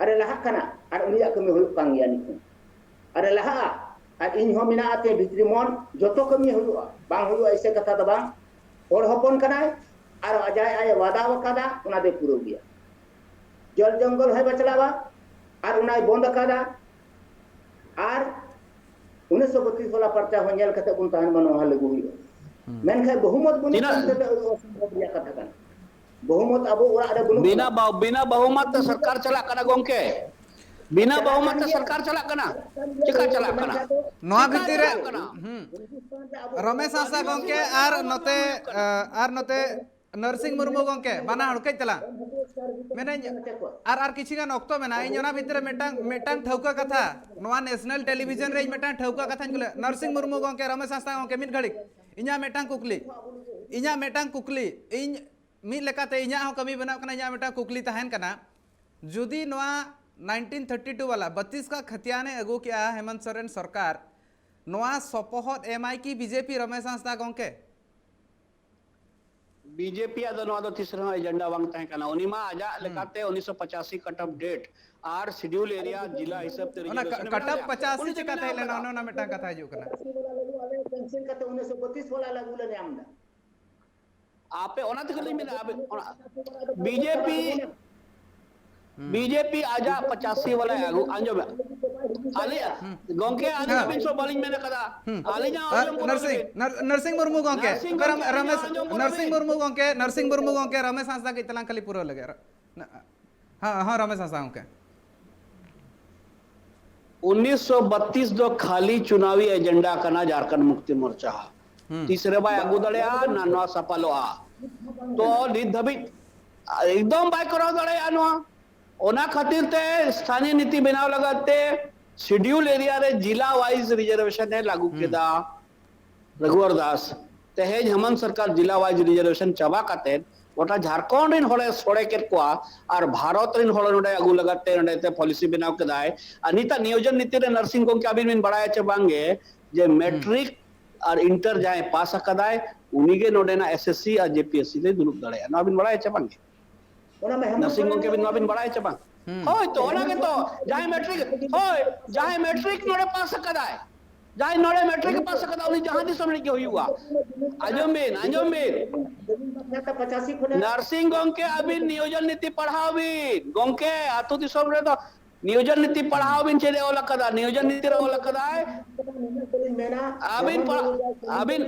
ᱟᱨᱮ ᱞᱟᱦᱟᱜ ᱠᱟᱱᱟ, ᱟᱨ ᱩᱱᱤᱭᱟᱜ ᱠᱟᱹᱢᱤ ᱦᱩᱭᱩᱜ ᱠᱟᱱ ᱜᱮᱭᱟ ᱱᱤᱛ ᱦᱚᱸ᱾ ᱟᱨᱮ ᱞᱟᱦᱟᱜᱼᱟ, ᱟᱨ ᱤᱧ ᱦᱚᱸ ᱢᱮᱱᱟᱜᱼᱟ ᱛᱮ ᱵᱷᱤᱛᱨᱤ ᱢᱚᱱ, ᱡᱚᱛᱚ ᱠᱟᱹᱢᱤ ᱦᱩᱭᱩᱜᱼᱟ, ᱵᱟᱝ ᱦᱩᱭᱩᱜᱼᱟ ᱮᱭᱥᱮ ᱠᱟᱛᱷᱟ ᱫᱚ ᱵᱟᱝ᱾ ᱦᱚᱲ ᱦᱚᱯᱚᱱ ᱠᱟᱱᱟᱭ, ᱟᱨ ᱟᱡᱟᱭ ᱟᱡ ᱮ ᱣᱟᱫᱟ ᱟᱠᱟᱫᱟ, ᱚᱱᱟ ᱫᱚᱭ ᱯᱩᱨᱟᱹᱣ ᱜᱮᱭᱟ᱾ ᱡᱚᱞ ᱡᱚᱝᱜᱚᱞ ᱦᱚᱸᱭ ᱵᱟᱪᱞᱟᱣᱟ, ᱟᱨ ᱚᱱᱟᱭ ᱵᱚᱱᱫ ᱟᱠᱟᱫᱟ᱾ ᱟᱨ ᱩᱱᱤᱥᱥᱚ ᱵᱚᱛᱨᱤᱥ ᱵᱟᱞᱟ ᱯᱟᱨᱪᱟ ᱦᱚᱸ ᱧᱮᱞ ᱠᱟᱛᱮ ᱵᱚᱱ ᱛᱟᱦᱮᱱ ᱢᱟ, ᱱᱚᱣᱟ ᱦᱚᱸ ᱞᱟᱹᱜᱩ ᱦᱩᱭᱩᱜᱼᱟ᱾ ᱢᱮᱱᱠᱷᱟᱱ ᱵᱚᱦᱩᱢᱚᱛ ᱵᱟᱹᱱᱩᱜ ᱛᱤᱱᱟᱹᱜ ᱠᱷᱟᱱ ᱛᱮᱫᱚ ᱚᱥᱚᱢᱵᱷᱚᱵ ᱨᱮᱭᱟᱜ ᱠᱟᱛᱷᱟ ᱠᱟᱱᱟ᱾ ᱵᱚᱦᱩᱢᱚᱛ ᱟᱵᱚ ᱚᱲᱟᱜ ᱨᱮ ᱵᱟᱹᱱᱩᱜ ᱵᱤᱱᱟ ᱠᱟᱫᱟ᱾ ᱵᱟ- ᱵᱤᱱᱟ ᱵᱚᱦᱩᱢᱚᱛ ᱛᱮ ᱥᱚᱨᱠᱟᱨ ᱪᱟᱞᱟᱜ ᱠᱟᱱᱟ ᱜᱚᱝᱠᱮ, ᱵᱤᱱᱟ ᱪᱟᱞᱟᱜ ᱵᱚᱦᱩᱢᱚᱛ ᱠᱟᱱ ᱛᱮ ᱜᱮᱭᱟ᱾ ᱥᱚᱨᱠᱟᱨ ᱪᱟᱞᱟᱜ ᱠᱟᱱᱟ᱾ ᱪᱟᱞᱟᱜ ᱠᱟᱱ ᱜᱮᱭᱟ ᱪᱮᱠᱟ ᱜᱚᱝᱠᱮ, ᱪᱟᱞᱟᱜ ᱠᱟᱱᱟ? ᱢᱮᱱᱠᱷᱟᱱ ᱫᱚ ᱱᱚᱣᱟ ᱪᱮᱠᱟ ᱵᱷᱤᱛᱤᱨ ᱨᱮ ᱪᱟᱞᱟᱜ ᱠᱟᱱᱟ? ᱦᱩᱸ, ᱦᱤᱱᱫᱩᱥᱛᱟᱱ ᱨᱮ ᱟᱵᱚ ᱨᱚᱢᱮᱥ ᱦᱟᱸᱥᱫᱟ ᱟᱹᱫᱤᱵᱟᱹᱥᱤ ᱜᱚᱝᱠᱮ ᱠᱚᱣᱟᱜ ᱟᱨ ᱫᱚ ᱱᱚᱣᱟ ᱱᱚᱛᱮ ᱵᱟᱝ ᱦᱩᱭᱩᱜ ᱠᱟᱱᱟ᱾ ᱟᱨ ᱱᱚᱛᱮ ᱱᱟᱨᱥᱤᱝ ᱢᱩᱨᱢᱩ ᱜᱚᱝᱠᱮ ᱵᱟᱱᱟ ᱦᱚᱲ ᱠᱟᱹᱡ ᱪᱟᱞᱟᱝ ᱢᱮᱱᱟᱹᱧ᱾ ᱟᱨ ᱟᱨ ᱠᱤᱪᱷᱤ ᱜᱟᱱ ᱚᱠᱛᱚ ᱢᱮᱱᱟᱜᱼᱟ, ᱤᱧ ᱚᱱᱟ ᱵᱷᱤᱛᱨᱤ ᱨᱮ ᱢᱤᱫᱴᱟᱝ ᱢᱤᱫᱴᱟᱝ ᱴᱷᱟᱹᱣᱠᱟᱹ ᱠᱟᱛᱷᱟ, ᱱᱚᱣᱟ ᱱᱮᱥᱱᱟᱞ ᱴᱮᱞᱤᱵᱷᱤᱡᱚᱱ ᱨᱮ ᱤᱧ ᱢᱤᱫᱴᱟᱝ ᱴᱷᱟᱹᱣᱠᱟᱹ ᱠᱟᱛᱷᱟᱧ ᱠᱩᱞᱤ᱾ ᱱᱟᱨᱥᱤᱝ ᱢᱩᱨᱢᱩ ᱜᱚᱝᱠᱮ, ᱨᱚᱢᱮᱥ ᱦᱟᱸᱥᱫᱟ ᱜᱚᱝᱠᱮ, ᱢᱤᱫ ᱜᱷᱟᱹᱲᱤᱡ ᱤᱧᱟᱹᱜ ᱢᱤᱫᱴᱟᱝ ᱠᱩᱠᱞᱤ, ᱤᱧᱟᱹᱜ ᱢᱤᱫᱴᱟᱝ ᱠᱩᱠᱞᱤ, ᱤᱧ ᱢᱤᱫ ᱞᱮᱠᱟᱛᱮ ᱤᱧᱟᱹᱜ ᱦᱚᱸ ᱠᱟᱹᱢᱤ ᱵᱟᱹᱱᱩᱜ ᱠᱟᱱᱟ, ᱤᱧᱟᱹᱜ ᱢᱤᱫᱴᱟᱝ ᱠᱩᱠᱞᱤ ᱛᱟᱦᱮᱱ ᱠᱟᱱᱟ, ᱡᱩᱫᱤ ᱱᱚᱣᱟ ᱱᱟᱭᱤᱱᱴᱤᱱ ᱛᱷᱟᱨᱴᱤ ᱴᱩ ᱵᱟᱞᱟ ᱵᱟᱛᱤᱥ ᱠᱟ ᱠᱷᱟᱛᱤᱭᱟᱱ ᱮ ᱟᱹᱜᱩ ᱠᱮᱜᱼᱟ ᱦᱮᱢᱚᱱᱛ ᱥᱚᱨᱮᱱ ᱥᱚᱨᱠᱟᱨ, ᱱᱚᱣᱟ ᱥᱚᱯᱚᱦᱚᱫ ᱮᱢᱟᱭ ᱠᱤ ᱵᱤᱡᱮᱯᱤ, ᱨᱚᱢᱮᱥ ᱦᱟᱸᱥᱫᱟ ᱜᱚᱝᱠᱮ? ᱵᱤᱡᱮᱯᱤ ᱟᱜ ᱫᱚ ᱱᱚᱣᱟ ᱫᱚ ᱛᱤᱥ ᱨᱮᱦᱚᱸ ᱮᱡᱮᱱᱰᱟ ᱵᱟᱝ ᱛᱟᱦᱮᱸ ᱠᱟᱱᱟ᱾ ᱩᱱᱤ ᱢᱟ ᱟᱡᱟᱜ ᱞᱮᱠᱟᱛᱮ ᱩᱱᱤᱥᱥᱚ ᱯᱚᱸᱪᱟᱥᱤ ᱠᱟᱴ of date R schedule area ᱡᱤᱞᱟ ᱦᱤᱥᱟᱹᱵ ᱛᱮ ᱚᱱᱟ ᱨᱤᱡᱟᱨᱵᱷᱮᱥᱚᱱ ᱮ ᱠᱟᱴᱟᱯ ᱢᱮᱱᱟᱜ ᱞᱮᱭᱟ᱾ ᱯᱚᱸᱪᱟᱥᱤ ᱩᱱᱤ ᱫᱚ ᱪᱤᱠᱟᱛᱮ ᱵᱮᱱᱟᱣ ᱦᱮᱡ ᱞᱮᱱᱟ, ᱠᱟᱫᱟ᱾ ᱚᱱᱮ ᱚᱱᱟ ᱢᱤᱫᱴᱟᱝ ᱠᱟᱛᱷᱟ ᱦᱤᱡᱩᱜ ᱠᱟᱱᱟ᱾ ᱟᱞᱮ ᱠᱮᱱᱥᱮᱞ ᱠᱟᱛᱮ ᱩᱱᱤᱥᱥᱚ ᱵᱟᱛᱤᱥ ᱵᱟᱞᱟ ᱞᱟᱹᱜᱩ ᱞᱮ ᱧᱟᱢ ᱮᱫᱟ᱾ ᱟᱯᱮ ᱚᱱᱟ ᱛᱮᱜᱮ ᱞᱤᱧ ᱢᱮᱱᱟ, ᱟᱯᱮ ᱚᱱᱟ ᱵᱤᱡᱮᱯᱤ ᱵᱤᱡᱮᱯᱤ ᱟᱡᱟᱜ ᱯᱚᱸᱪᱟᱥᱤ ᱵᱟᱞᱟᱭ ᱟᱹᱜᱩ, ᱟᱸᱡᱚᱢ ᱢᱮ, ᱟᱞᱮ ᱜᱚᱝᱠᱮ, ᱟᱹᱞᱤᱧ ᱟᱹᱵᱤᱱ ᱥᱚ ᱵᱟᱹᱞᱤᱧ ᱢᱮᱱ ᱠᱟᱫᱟ, ᱟᱹᱞᱤᱧᱟᱜ ᱟᱨ ᱟᱸᱡᱚᱢ ᱠᱚᱨᱟᱣ ᱱᱟᱨᱥᱤᱝ ᱞᱮᱵᱤᱱ᱾ ᱱᱟᱨ- ᱱᱟᱨᱥᱤᱝ ᱢᱩᱨᱢᱩ ᱜᱚᱝᱠᱮ, ᱱᱟᱨᱥᱤᱝ ᱚᱠᱟᱨᱮ ᱜᱚᱝᱠᱮ, ᱟᱹᱞᱤᱧᱟᱜ ᱨᱚᱢᱮᱥ ᱟᱸᱡᱚᱢ ᱠᱚᱨᱟᱣ ᱱᱟᱨᱥᱤᱝ ᱞᱮᱵᱤᱱ᱾ ᱢᱩᱨᱢᱩ ᱜᱚᱝᱠᱮ, ᱱᱟᱨᱥᱤᱝ ᱢᱩᱨᱢᱩ ᱜᱚᱝᱠᱮ, ᱨᱚᱢᱮᱥ ᱦᱟᱸᱥᱫᱟ ᱠᱟᱹᱡ ᱛᱟᱞᱟᱝ ᱠᱷᱟᱹᱞᱤ ᱯᱩᱨᱟᱹᱣ ᱞᱮᱜᱮ᱾ ᱨᱚ- ᱱᱟ- ᱦᱚᱸ, ᱦᱚᱸ, ᱨᱚᱢᱮᱥ ᱦᱟᱸᱥᱫᱟ ᱜᱚᱢᱠᱮ᱾ ᱩᱱᱤᱥᱥᱚ ᱵᱟᱛᱤᱥ ᱫᱚ ᱠᱷᱟᱹᱞᱤ ᱪᱩᱱᱟᱣᱤ ᱮᱡᱮᱱᱰᱟ ᱠᱟᱱᱟ ᱡᱷᱟᱨᱠᱷᱚᱸᱰ ᱢᱩᱠᱛᱤ ᱢᱳᱨᱪᱟ᱾ ᱦᱩᱸ᱾ ᱛᱤᱥ ᱨᱮ ᱵᱟᱭ ᱟᱹᱜᱩ ᱫᱟᱲᱮᱭᱟᱜᱼᱟ, ᱱᱟ ᱱᱚᱣᱟ ᱥᱟᱯᱷᱟᱞᱚᱜᱼᱟ᱾ ᱛᱚ ᱱᱤᱛ ᱫᱷᱟᱹᱵᱤᱡ ᱮᱠᱫᱚᱢ ᱵᱟᱭ ᱠᱚᱨᱟᱣ ᱫᱟᱲᱮᱭᱟᱜᱼᱟ ᱱᱚᱣᱟ᱾ ᱚᱱᱟ ᱠᱷᱟᱹᱛᱤᱨ ᱛᱮ ᱥᱛᱷᱟᱱᱤᱭᱚ ᱱᱤᱛᱤ ᱵᱮᱱᱟᱣ ᱞᱟᱹᱜᱤᱫ ᱛᱮ ᱥᱤᱰᱤᱭᱩᱞ ᱮᱨᱤᱭᱟ ᱨᱮ ᱡᱤᱞᱟ ᱣᱟᱭᱤᱡ ᱨᱤᱡᱟᱨᱵᱷᱮᱥᱚᱱ ᱮ ᱞᱟᱹᱜᱩ ᱦᱩᱸ᱾ ᱠᱮᱫᱟ᱾ ᱨᱟᱜᱷᱩᱣᱟᱨ ᱫᱟᱥ, ᱛᱮᱦᱮᱧ ᱦᱮᱢᱚᱱᱛ ᱥᱚᱨᱠᱟᱨ ᱡᱤᱞᱟ ᱣᱟᱭᱤᱡ ᱨᱤᱡᱟᱨᱵᱷᱮᱥᱚᱱ ᱪᱟᱵᱟ ᱠᱟᱛᱮ ᱜᱚᱴᱟ ᱡᱷᱟᱲᱠᱷᱚᱸᱰ ᱨᱤᱱ ᱦᱚᱲᱮ ᱥᱚᱲᱮ ᱠᱮᱫ ᱠᱚᱣᱟ ᱟᱨ ᱵᱷᱟᱨᱚᱛ ᱨᱤᱱ ᱦᱚᱲ ᱱᱚᱰᱮ ᱟᱹᱜᱩ ᱞᱟᱹᱜᱤᱫ ᱛᱮ ᱱᱚᱰᱮ ᱛᱮ ᱯᱚᱞᱤᱥᱤ ᱵᱮᱱᱟᱣ ᱠᱮᱫᱟᱭ᱾ ᱟᱨ ᱱᱤᱛᱟᱜ ᱱᱤᱭᱳᱡᱚᱱ ᱱᱤᱛᱤ ᱨᱮ ᱱᱟᱨᱥᱤᱝ ᱜᱚᱢᱠᱮ ᱟᱹᱵᱤᱱ ᱵᱤᱱ ᱵᱟᱲᱟᱭᱟ ᱪᱮ ᱵᱟᱝᱜᱮ ᱡᱮ ᱦᱩᱸ᱾ ᱢᱮᱴᱨᱤᱠ ᱟᱨ ᱤᱱᱴᱟᱨ ᱡᱟᱦᱟᱸᱭ ᱯᱟᱥ ᱟᱠᱟᱫᱟᱭ ᱩᱱᱤᱜᱮ ᱱᱚᱰᱮᱱᱟᱜ ᱮᱥ ᱮᱥ ᱥᱤ ᱟᱨ ᱡᱮ ᱯᱤ ᱮᱥ ᱥᱤ ᱨᱮᱭ ᱫᱩᱲᱩᱵ ᱫᱟᱲᱮᱭᱟᱜᱼᱟ, ᱱᱚᱣᱟ ᱵᱤᱱ ᱵᱟᱲᱟᱭᱟ ᱪᱮ ᱵᱟᱝᱜᱮ? ᱚᱱᱟ ᱢᱟ ᱦᱮᱢᱚᱱᱛ ᱱᱟᱨᱥᱤᱝ ᱥᱚᱨᱮᱱ ᱜᱚᱢᱠᱮ ᱵᱤᱱ ᱱᱚᱣᱟ ᱵᱤᱱ ᱵᱟᱲᱟᱭᱟ ᱪᱮ ᱵᱟᱝ? ᱦᱩᱸ᱾ ᱦᱳᱭ ᱛᱚ, ᱚᱱᱟ ᱜᱮᱛᱚ, ᱡᱟᱦᱟᱸᱭ ᱢᱮᱴᱨᱤᱠ, ᱦᱳᱭ, ᱡᱟᱦᱟᱸᱭ ᱢᱮᱴᱨᱤᱠ ᱱᱚᱰᱮ ᱯᱟᱥ ᱟᱠᱟᱫᱟᱭ, ᱡᱟᱦᱟᱸᱭ ᱱᱚᱰᱮ ᱢᱮᱴᱨᱤᱠ ᱮ ᱯᱟᱥ ᱟᱠᱟᱫᱟ, ᱩᱱᱤ ᱡᱟᱦᱟᱸ ᱫᱤᱥᱚᱢ ᱨᱤᱱᱤᱡ ᱜᱮ ᱦᱩᱭᱩᱜᱼᱟ᱾ ᱟᱸᱡᱚᱢ ᱵᱤᱱ, ᱟᱸᱡᱚᱢ ᱵᱤᱱ᱾ ᱯᱚᱸᱪᱟᱥᱤ ᱠᱷᱚᱱᱟᱜ ᱱᱟᱨᱥᱤᱝ ᱜᱚᱢᱠᱮ, ᱟᱹᱵᱤᱱ ᱱᱤᱭᱳᱡᱚᱱ ᱱᱤᱛᱤ ᱯᱟᱲᱦᱟᱣ ᱵᱤᱱ᱾ ᱜᱚᱢᱠᱮ, ᱟᱹᱛᱩ ᱫᱤᱥᱚᱢ ᱨᱮᱫᱚ ᱱᱤᱭᱳᱡᱚᱱ ᱱᱤᱛᱤ ᱯᱟᱲᱦᱟᱣ ᱵᱤᱱ, ᱪᱮᱫ ᱮ ᱚᱞ ᱟᱠᱟᱫᱟ? ᱱᱤᱭᱳᱡᱚᱱ ᱱᱤᱛᱤ ᱨᱮ ᱚᱞ ᱟᱠᱟᱫᱟᱭ᱾ ᱟᱹᱵᱤᱱ ᱯᱟᱲ-, ᱟᱹᱵᱤᱱ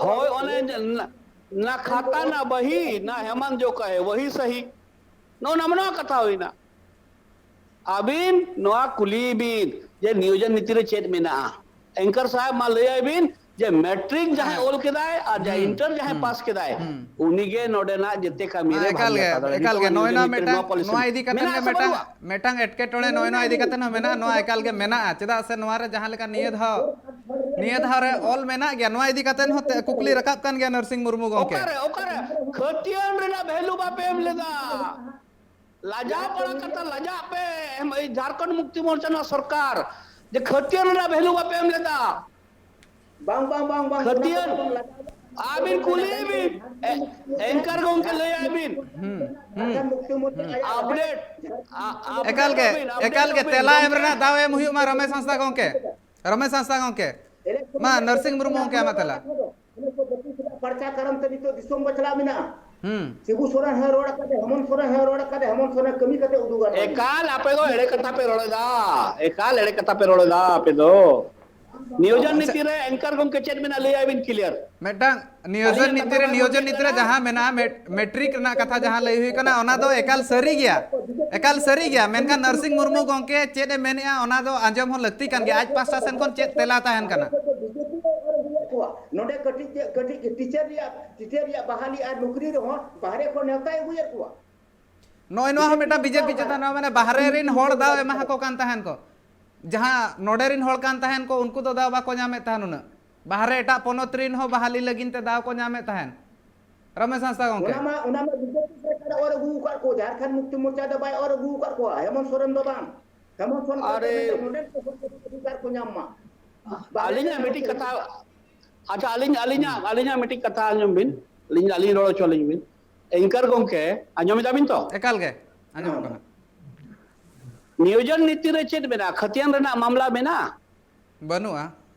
ᱦᱳᱭ, ᱚᱱᱮ ᱱᱟ, ᱱᱟ ᱠᱷᱟᱛᱟ ᱱᱟ ᱵᱟᱦᱤ, ᱱᱟ ᱦᱮᱢᱟᱱ ᱡᱚ ᱠᱟ ᱦᱮ, ᱣᱟᱦᱤ ᱥᱟᱦᱤ᱾ ᱱᱚᱜᱼᱚ ᱱᱟ ᱢᱟᱱᱚᱣᱟ ᱠᱟᱛᱷᱟ ᱦᱩᱭᱱᱟ᱾ ᱟᱹᱵᱤᱱ ᱱᱚᱣᱟ ᱠᱩᱞᱤ ᱵᱤᱱ ᱡᱮ ᱱᱤᱭᱳᱡᱚᱱ ᱱᱤᱛᱤ ᱨᱮ ᱪᱮᱫ ᱢᱮᱱᱟᱜᱼᱟ? ᱮᱝᱠᱟᱨ ᱥᱟᱦᱮᱵ, ᱢᱟ ᱞᱟᱹᱭᱟᱭ ᱵᱤᱱ ᱡᱮ ᱢᱮᱴᱨᱤᱠ ᱡᱟᱦᱟᱸᱭ ᱦᱮᱸ᱾ ᱚᱞ ᱠᱮᱫᱟᱭ ᱟᱨ ᱡᱟᱦᱟᱸᱭ ᱦᱩᱸ, ᱤᱱᱴᱟᱨ ᱡᱟᱦᱟᱸᱭ ᱦᱩᱸ, ᱯᱟᱥ ᱠᱮᱫᱟᱭ, ᱦᱩᱸ᱾ ᱩᱱᱤᱜᱮ ᱱᱚᱰᱮᱱᱟᱜ ᱡᱮᱛᱮ ᱠᱟᱹᱢᱤ ᱦᱮᱸ, ᱨᱮ ᱮᱠᱟᱞ ᱵᱷᱟᱹᱜᱤ ᱜᱮ, ᱦᱟᱛᱟᱣ ᱫᱟᱲᱮᱭᱟᱜᱼᱟ᱾ ᱮᱠᱟᱞ ᱱᱤᱛᱚᱜ ᱜᱮ᱾ ᱱᱚᱣᱟ ᱱᱚᱭ ᱱᱤᱭᱳᱡᱚᱱ ᱱᱚᱣᱟ ᱱᱤᱛᱤ ᱨᱮ ᱢᱤᱫᱴᱟᱝ, ᱱᱚᱣᱟ ᱯᱚᱞᱤᱥᱤ ᱱᱚᱣᱟ ᱤᱫᱤ ᱠᱟᱛᱮ ᱢᱮᱱᱟᱜ ᱜᱮ ᱟᱥᱮ ᱢᱤᱫᱴᱟᱝ, ᱵᱟᱹᱱᱩᱜᱼᱟ? ᱢᱤᱫᱴᱟᱝ ᱮᱴᱠᱮᱴᱚᱬᱮ ᱱᱚᱭ ᱱᱚᱣᱟ ᱤᱫᱤ ᱠᱟᱛᱮ ᱦᱚᱸ ᱢᱮᱱᱟᱜᱼᱟ᱾ ᱱᱚᱣᱟ ᱮᱠᱟᱞ ᱜᱮ ᱢᱮᱱᱟᱜᱼᱟ᱾ ᱪᱮᱫᱟᱜ ᱥᱮ ᱱᱚᱣᱟ ᱨᱮ ᱡᱟᱦᱟᱸ ᱞᱮᱠᱟ ᱱᱤᱭᱟᱹ ᱫᱷᱟᱣ, ᱱᱤᱭᱟᱹ ᱫᱷᱟᱣ ᱨᱮ ᱚᱞ ᱢᱮᱱᱟᱜ ᱜᱮᱭᱟ᱾ ᱱᱚᱣᱟ ᱤᱫᱤ ᱠᱟᱛᱮ ᱦᱚᱸ ᱛᱮ-, ᱠᱩᱠᱞᱤ ᱨᱟᱠᱟᱵ ᱠᱟᱱ ᱜᱮᱭᱟ ᱱᱟᱨᱥᱤᱝ ᱢᱩᱨᱢᱩ ᱜᱚᱢᱠᱮ᱾ ᱚᱠᱟᱨᱮ, ᱚᱠᱟᱨᱮ ᱠᱷᱟᱹᱛᱤᱭᱟᱹᱱ ᱨᱮᱱᱟᱜ ᱵᱷᱮᱞᱩ ᱵᱟᱯᱮ ᱮᱢ ᱞᱮᱫᱟ? ᱞᱟᱡᱟᱣ ᱯᱟᱲᱟ ᱠᱟᱛᱷᱟ, ᱞᱟᱡᱟᱜ ᱯᱮ᱾ ᱮᱢ, ᱮᱭ ᱡᱷᱟᱲᱠᱷᱚᱸᱰ ᱢᱩᱠᱛᱤ ᱢᱳᱨᱪᱟ ᱱᱚᱣᱟ ᱥᱚᱨᱠᱟᱨ ᱡᱮ ᱠᱷᱟᱹᱛᱤᱭᱟᱹᱱ ᱨᱮᱱᱟᱜ ᱵᱷᱮᱞᱩ ᱵᱟᱯᱮ ᱮᱢ ᱞᱮᱫᱟ᱾ ᱵᱟᱝ, ᱵᱟᱝ, ᱵᱟᱝ, ᱵᱟᱝ, ᱚᱱᱟ ᱠᱚᱫᱚ ᱠᱷᱟᱹᱛᱤᱭᱟᱹᱱ ᱵᱟᱝ ᱞᱟᱡᱟᱣ᱾ ᱟᱹᱵᱤᱱ ᱠᱩᱞᱤᱭᱮ ᱵᱤᱱ, ᱮ-, ᱮᱝᱠᱟᱨ ᱜᱚᱢᱠᱮ ᱞᱟᱹᱭᱟᱭ ᱵᱤᱱ᱾ ᱦᱩᱸ, ᱦᱩᱸ, ᱡᱷᱟᱲᱠᱷᱚᱸᱰ ᱢᱩᱠᱛᱤ ᱢᱳᱨᱪᱟ ᱦᱩᱸ᱾ ᱟᱭᱟᱜ ᱟᱯᱰᱮᱴ, ᱟ-, ᱟᱯᱰᱮᱴ ᱮᱠᱟᱞ ᱜᱮ, ᱟᱹᱵᱤᱱ, ᱟᱯᱰᱮᱴ ᱮᱠᱟᱞ ᱜᱮ ᱟᱹᱵᱤᱱ, ᱛᱮᱞᱟ ᱮᱢ ᱜᱚᱢᱠᱮ᱾ ᱨᱮᱱᱟᱜ ᱫᱟᱣ ᱮᱢ ᱦᱩᱭᱩᱜ ᱢᱟ ᱨᱚᱢᱮᱥ ᱦᱟᱸᱥᱫᱟ ᱜᱚᱢᱠᱮ᱾ ᱨᱚᱢᱮᱥ ᱦᱟᱸᱥᱫᱟ ᱜᱚᱢᱠᱮ, ᱢᱟ ᱱᱟᱨᱥᱤᱝ ᱢᱩᱨᱢᱩ ᱜᱚᱢᱠᱮ ᱟᱢᱟᱜ ᱛᱮᱞᱟ᱾ ᱩᱱᱤᱥᱥᱚ ᱵᱟᱛᱤᱥ ᱨᱮᱱᱟᱜ ᱯᱟᱨᱪᱟ ᱠᱟᱨᱚᱱ ᱛᱮ ᱱᱤᱛᱚᱜ ᱫᱤᱥᱚᱢ ᱵᱟᱪᱷᱞᱟᱣ ᱢᱮᱱᱟᱜᱼᱟ᱾ ᱦᱩᱸ᱾ ᱥᱤᱵᱩ ᱥᱚᱨᱮᱱ ᱦᱚᱸᱭ ᱨᱚᱲ ᱟᱠᱟᱫᱟ, ᱦᱮᱢᱚᱱᱛ ᱥᱚᱨᱮᱱ ᱦᱚᱸᱭ ᱨᱚᱲ ᱟᱠᱟᱫᱟ, ᱦᱮᱢᱚᱱᱛ ᱥᱚᱨᱮᱱ ᱠᱟᱹᱢᱤ ᱠᱟᱛᱮ ᱩᱫᱩᱜᱟ ᱱᱚᱣᱟ ᱫᱚ᱾ ᱮᱠᱟᱞ ᱟᱯᱮ ᱫᱚ ᱮᱲᱮ ᱠᱟᱛᱷᱟ ᱯᱮ ᱨᱚᱲ ᱮᱫᱟ, ᱮᱠᱟᱞ ᱮᱲᱮ ᱠᱟᱛᱷᱟ ᱯᱮ ᱨᱚᱲ ᱮᱫᱟ ᱟᱯᱮ ᱫᱚ᱾ ᱱᱤᱭᱳᱡᱚᱱ ᱱᱤᱛᱤ ᱨᱮ ᱮᱝᱠᱟᱨ ᱜᱚᱢᱠᱮ ᱪᱮᱫ ᱢᱮᱱᱟᱜᱼᱟ, ᱞᱟᱹᱭ ᱟᱭ ᱵᱤᱱ ᱠᱞᱤᱭᱟᱨ᱾ ᱢᱤᱫᱴᱟᱝ ᱱᱤᱭᱳᱡᱚᱱ ᱟᱹᱞᱤᱧᱟᱜ ᱱᱤᱛᱤ ᱨᱮ, ᱠᱟᱛᱷᱟ ᱱᱤᱭᱳᱡᱚᱱ ᱵᱩᱡᱷᱟᱹᱜ ᱱᱤᱛᱤ ᱨᱮ ᱠᱟᱱᱟ? ᱡᱟᱦᱟᱸ ᱢᱮᱱᱟᱜᱼᱟ, ᱢᱮᱴ-, ᱢᱮᱴᱨᱤᱠ ᱨᱮᱱᱟᱜ ᱠᱟᱛᱷᱟ ᱡᱟᱦᱟᱸ ᱞᱟᱹᱭ ᱦᱩᱭ ᱠᱟᱱᱟ, ᱚᱱᱟ ᱫᱚ ᱮᱠᱟᱞ ᱥᱟᱹᱨᱤ ᱜᱮᱭᱟ, ᱮᱠᱟᱞ ᱥᱟᱹᱨᱤ ᱜᱮᱭᱟ᱾ ᱢᱮᱱᱠᱷᱟᱱ ᱱᱟᱨᱥᱤᱝ ᱢᱩᱨᱢᱩ ᱜᱚᱢᱠᱮ ᱪᱮᱫ ᱮ ᱢᱮᱱᱮᱜᱼᱟ, ᱚᱱᱟ ᱫᱚ ᱟᱸᱡᱚᱢ ᱦᱚᱸ ᱞᱟᱹᱠᱛᱤ ᱠᱟᱱ ᱜᱮᱭᱟ᱾ ᱟᱡ ᱯᱟᱥᱴᱟ ᱥᱮᱱ ᱠᱷᱚᱱ ᱪᱮᱫ ᱛᱮᱞᱟ ᱛᱟᱦᱮᱱ ᱠᱟᱱᱟ? ᱱᱚᱰᱮ ᱠᱟᱹᱴᱤᱡ, ᱠᱟᱹᱴᱤᱡ ᱴᱤᱪᱟᱨ ᱨᱮᱭᱟᱜ, ᱴᱤᱪᱟᱨ ᱨᱮᱭᱟᱜ ᱵᱟᱦᱟᱞᱤ ᱟᱨ ᱱᱚᱠᱨᱤ ᱨᱮᱦᱚᱸ ᱵᱟᱦᱨᱮ ᱠᱷᱚᱱ ᱱᱮᱣᱛᱟᱭ ᱟᱹᱜᱩᱭᱮᱫ ᱠᱚᱣᱟ᱾ ᱱᱚᱜᱼᱚᱭ ᱱᱚᱣᱟ ᱦᱚᱸ ᱢᱤᱫᱴᱟᱝ ᱵᱤᱡᱮᱯᱤ ᱪᱮᱛᱟᱱ ᱨᱮ, ᱢᱟᱱᱮ, ᱵᱟᱦᱨᱮ ᱨᱮᱱ ᱦᱚᱲ ᱫᱟᱣ ᱮᱢᱟ ᱠᱚ ᱠᱟᱱ ᱛᱟᱦᱮᱱ ᱠᱚ, ᱡᱟᱦᱟᱸ ᱱᱚᱰᱮ ᱨᱮᱱ ᱦᱚᱲ ᱠᱟᱱ ᱛᱟᱦᱮᱱ ᱠᱚ, ᱩᱱᱠᱩ ᱫᱚ ᱫᱟᱣ ᱵᱟᱠᱚ ᱧᱟᱢᱮᱫ ᱛᱟᱦᱮᱱ ᱩᱱᱟᱹᱜ᱾ ᱵᱟᱦᱨᱮ ᱮᱴᱟᱜ ᱯᱚᱱᱚᱛ ᱨᱮᱱ ᱦᱚᱸ ᱵᱟᱦᱟᱞᱤ ᱞᱟᱹᱜᱤᱫ ᱛᱮ ᱫᱟᱣ ᱠᱚ ᱧᱟᱢᱮᱫ ᱛᱟᱦᱮᱱ᱾ ᱨᱚᱢᱮᱥ ᱦᱟᱸᱥᱫᱟ ᱜᱚᱢᱠᱮ᱾ ᱚᱱᱟ ᱢᱟ, ᱚᱱᱟ ᱢᱟ ᱵᱤᱡᱮᱯᱤ ᱥᱚᱨᱠᱟᱨ ᱚᱨ ᱟᱹᱜᱩ ᱟᱠᱟᱫ ᱠᱚ, ᱡᱷᱟᱲᱠᱷᱚᱸᱰ ᱢᱩᱠᱛᱤ ᱢᱳᱨᱪᱟ ᱫᱚ ᱵᱟᱭ ᱚᱨ ᱟᱹᱜᱩ ᱟᱠᱟᱫ ᱠᱚᱣᱟ, ᱦᱮᱢᱚᱱᱛ ᱥᱚᱨᱮᱱ ᱫᱚ ᱵᱟᱝ᱾ ᱦᱮᱢᱚᱱᱛ ᱥᱚᱨᱮᱱ ᱟᱨᱮ, ᱱᱚᱰᱮᱱ ᱠᱚ ᱦᱚᱲ ᱠᱚ ᱚᱫᱷᱤᱠᱟᱨ ᱠᱚ ᱧᱟᱢ ᱢᱟ᱾ ᱵᱟᱦᱨᱮ ᱟᱹᱞᱤᱧᱟᱜ ᱨᱮᱱ ᱢᱤᱫᱴᱤᱡ ᱠᱚ ᱠᱟᱛᱷᱟ, ᱟᱪᱪᱷᱟ, ᱟᱹᱞᱤᱧ, ᱟᱹᱞᱤᱧᱟᱜ, ᱦᱩᱸ᱾ ᱟᱹᱞᱤᱧᱟᱜ ᱢᱤᱫᱴᱤᱡ ᱠᱟᱛᱷᱟ ᱟᱸᱡᱚᱢ ᱵᱤᱱ᱾ ᱟᱹᱞᱤᱧ, ᱟᱹᱞᱤᱧ ᱨᱚᱲ ᱦᱚᱪᱚ ᱟᱹᱞᱤᱧ ᱵᱤᱱ᱾ ᱮᱝᱠᱟᱨ ᱜᱚᱢᱠᱮ, ᱟᱸᱡᱚᱢ ᱮᱫᱟ ᱵᱤᱱ ᱛᱚ? ᱮᱠᱟᱞ ᱜᱮ ᱟᱸᱡᱚᱢᱚᱜ ᱠᱟᱱᱟ᱾ ᱱᱤᱭᱳᱡᱚᱱ ᱱᱤᱛᱤ ᱨᱮ ᱪᱮᱫ ᱢᱮᱱᱟᱜᱼᱟ? ᱠᱷᱟᱹᱛᱤᱭᱟᱱ ᱨᱮᱱᱟᱜ ᱢᱟᱢᱞᱟ ᱢᱮᱱᱟᱜᱼᱟ? ᱵᱟᱹᱱᱩᱜᱼᱟ᱾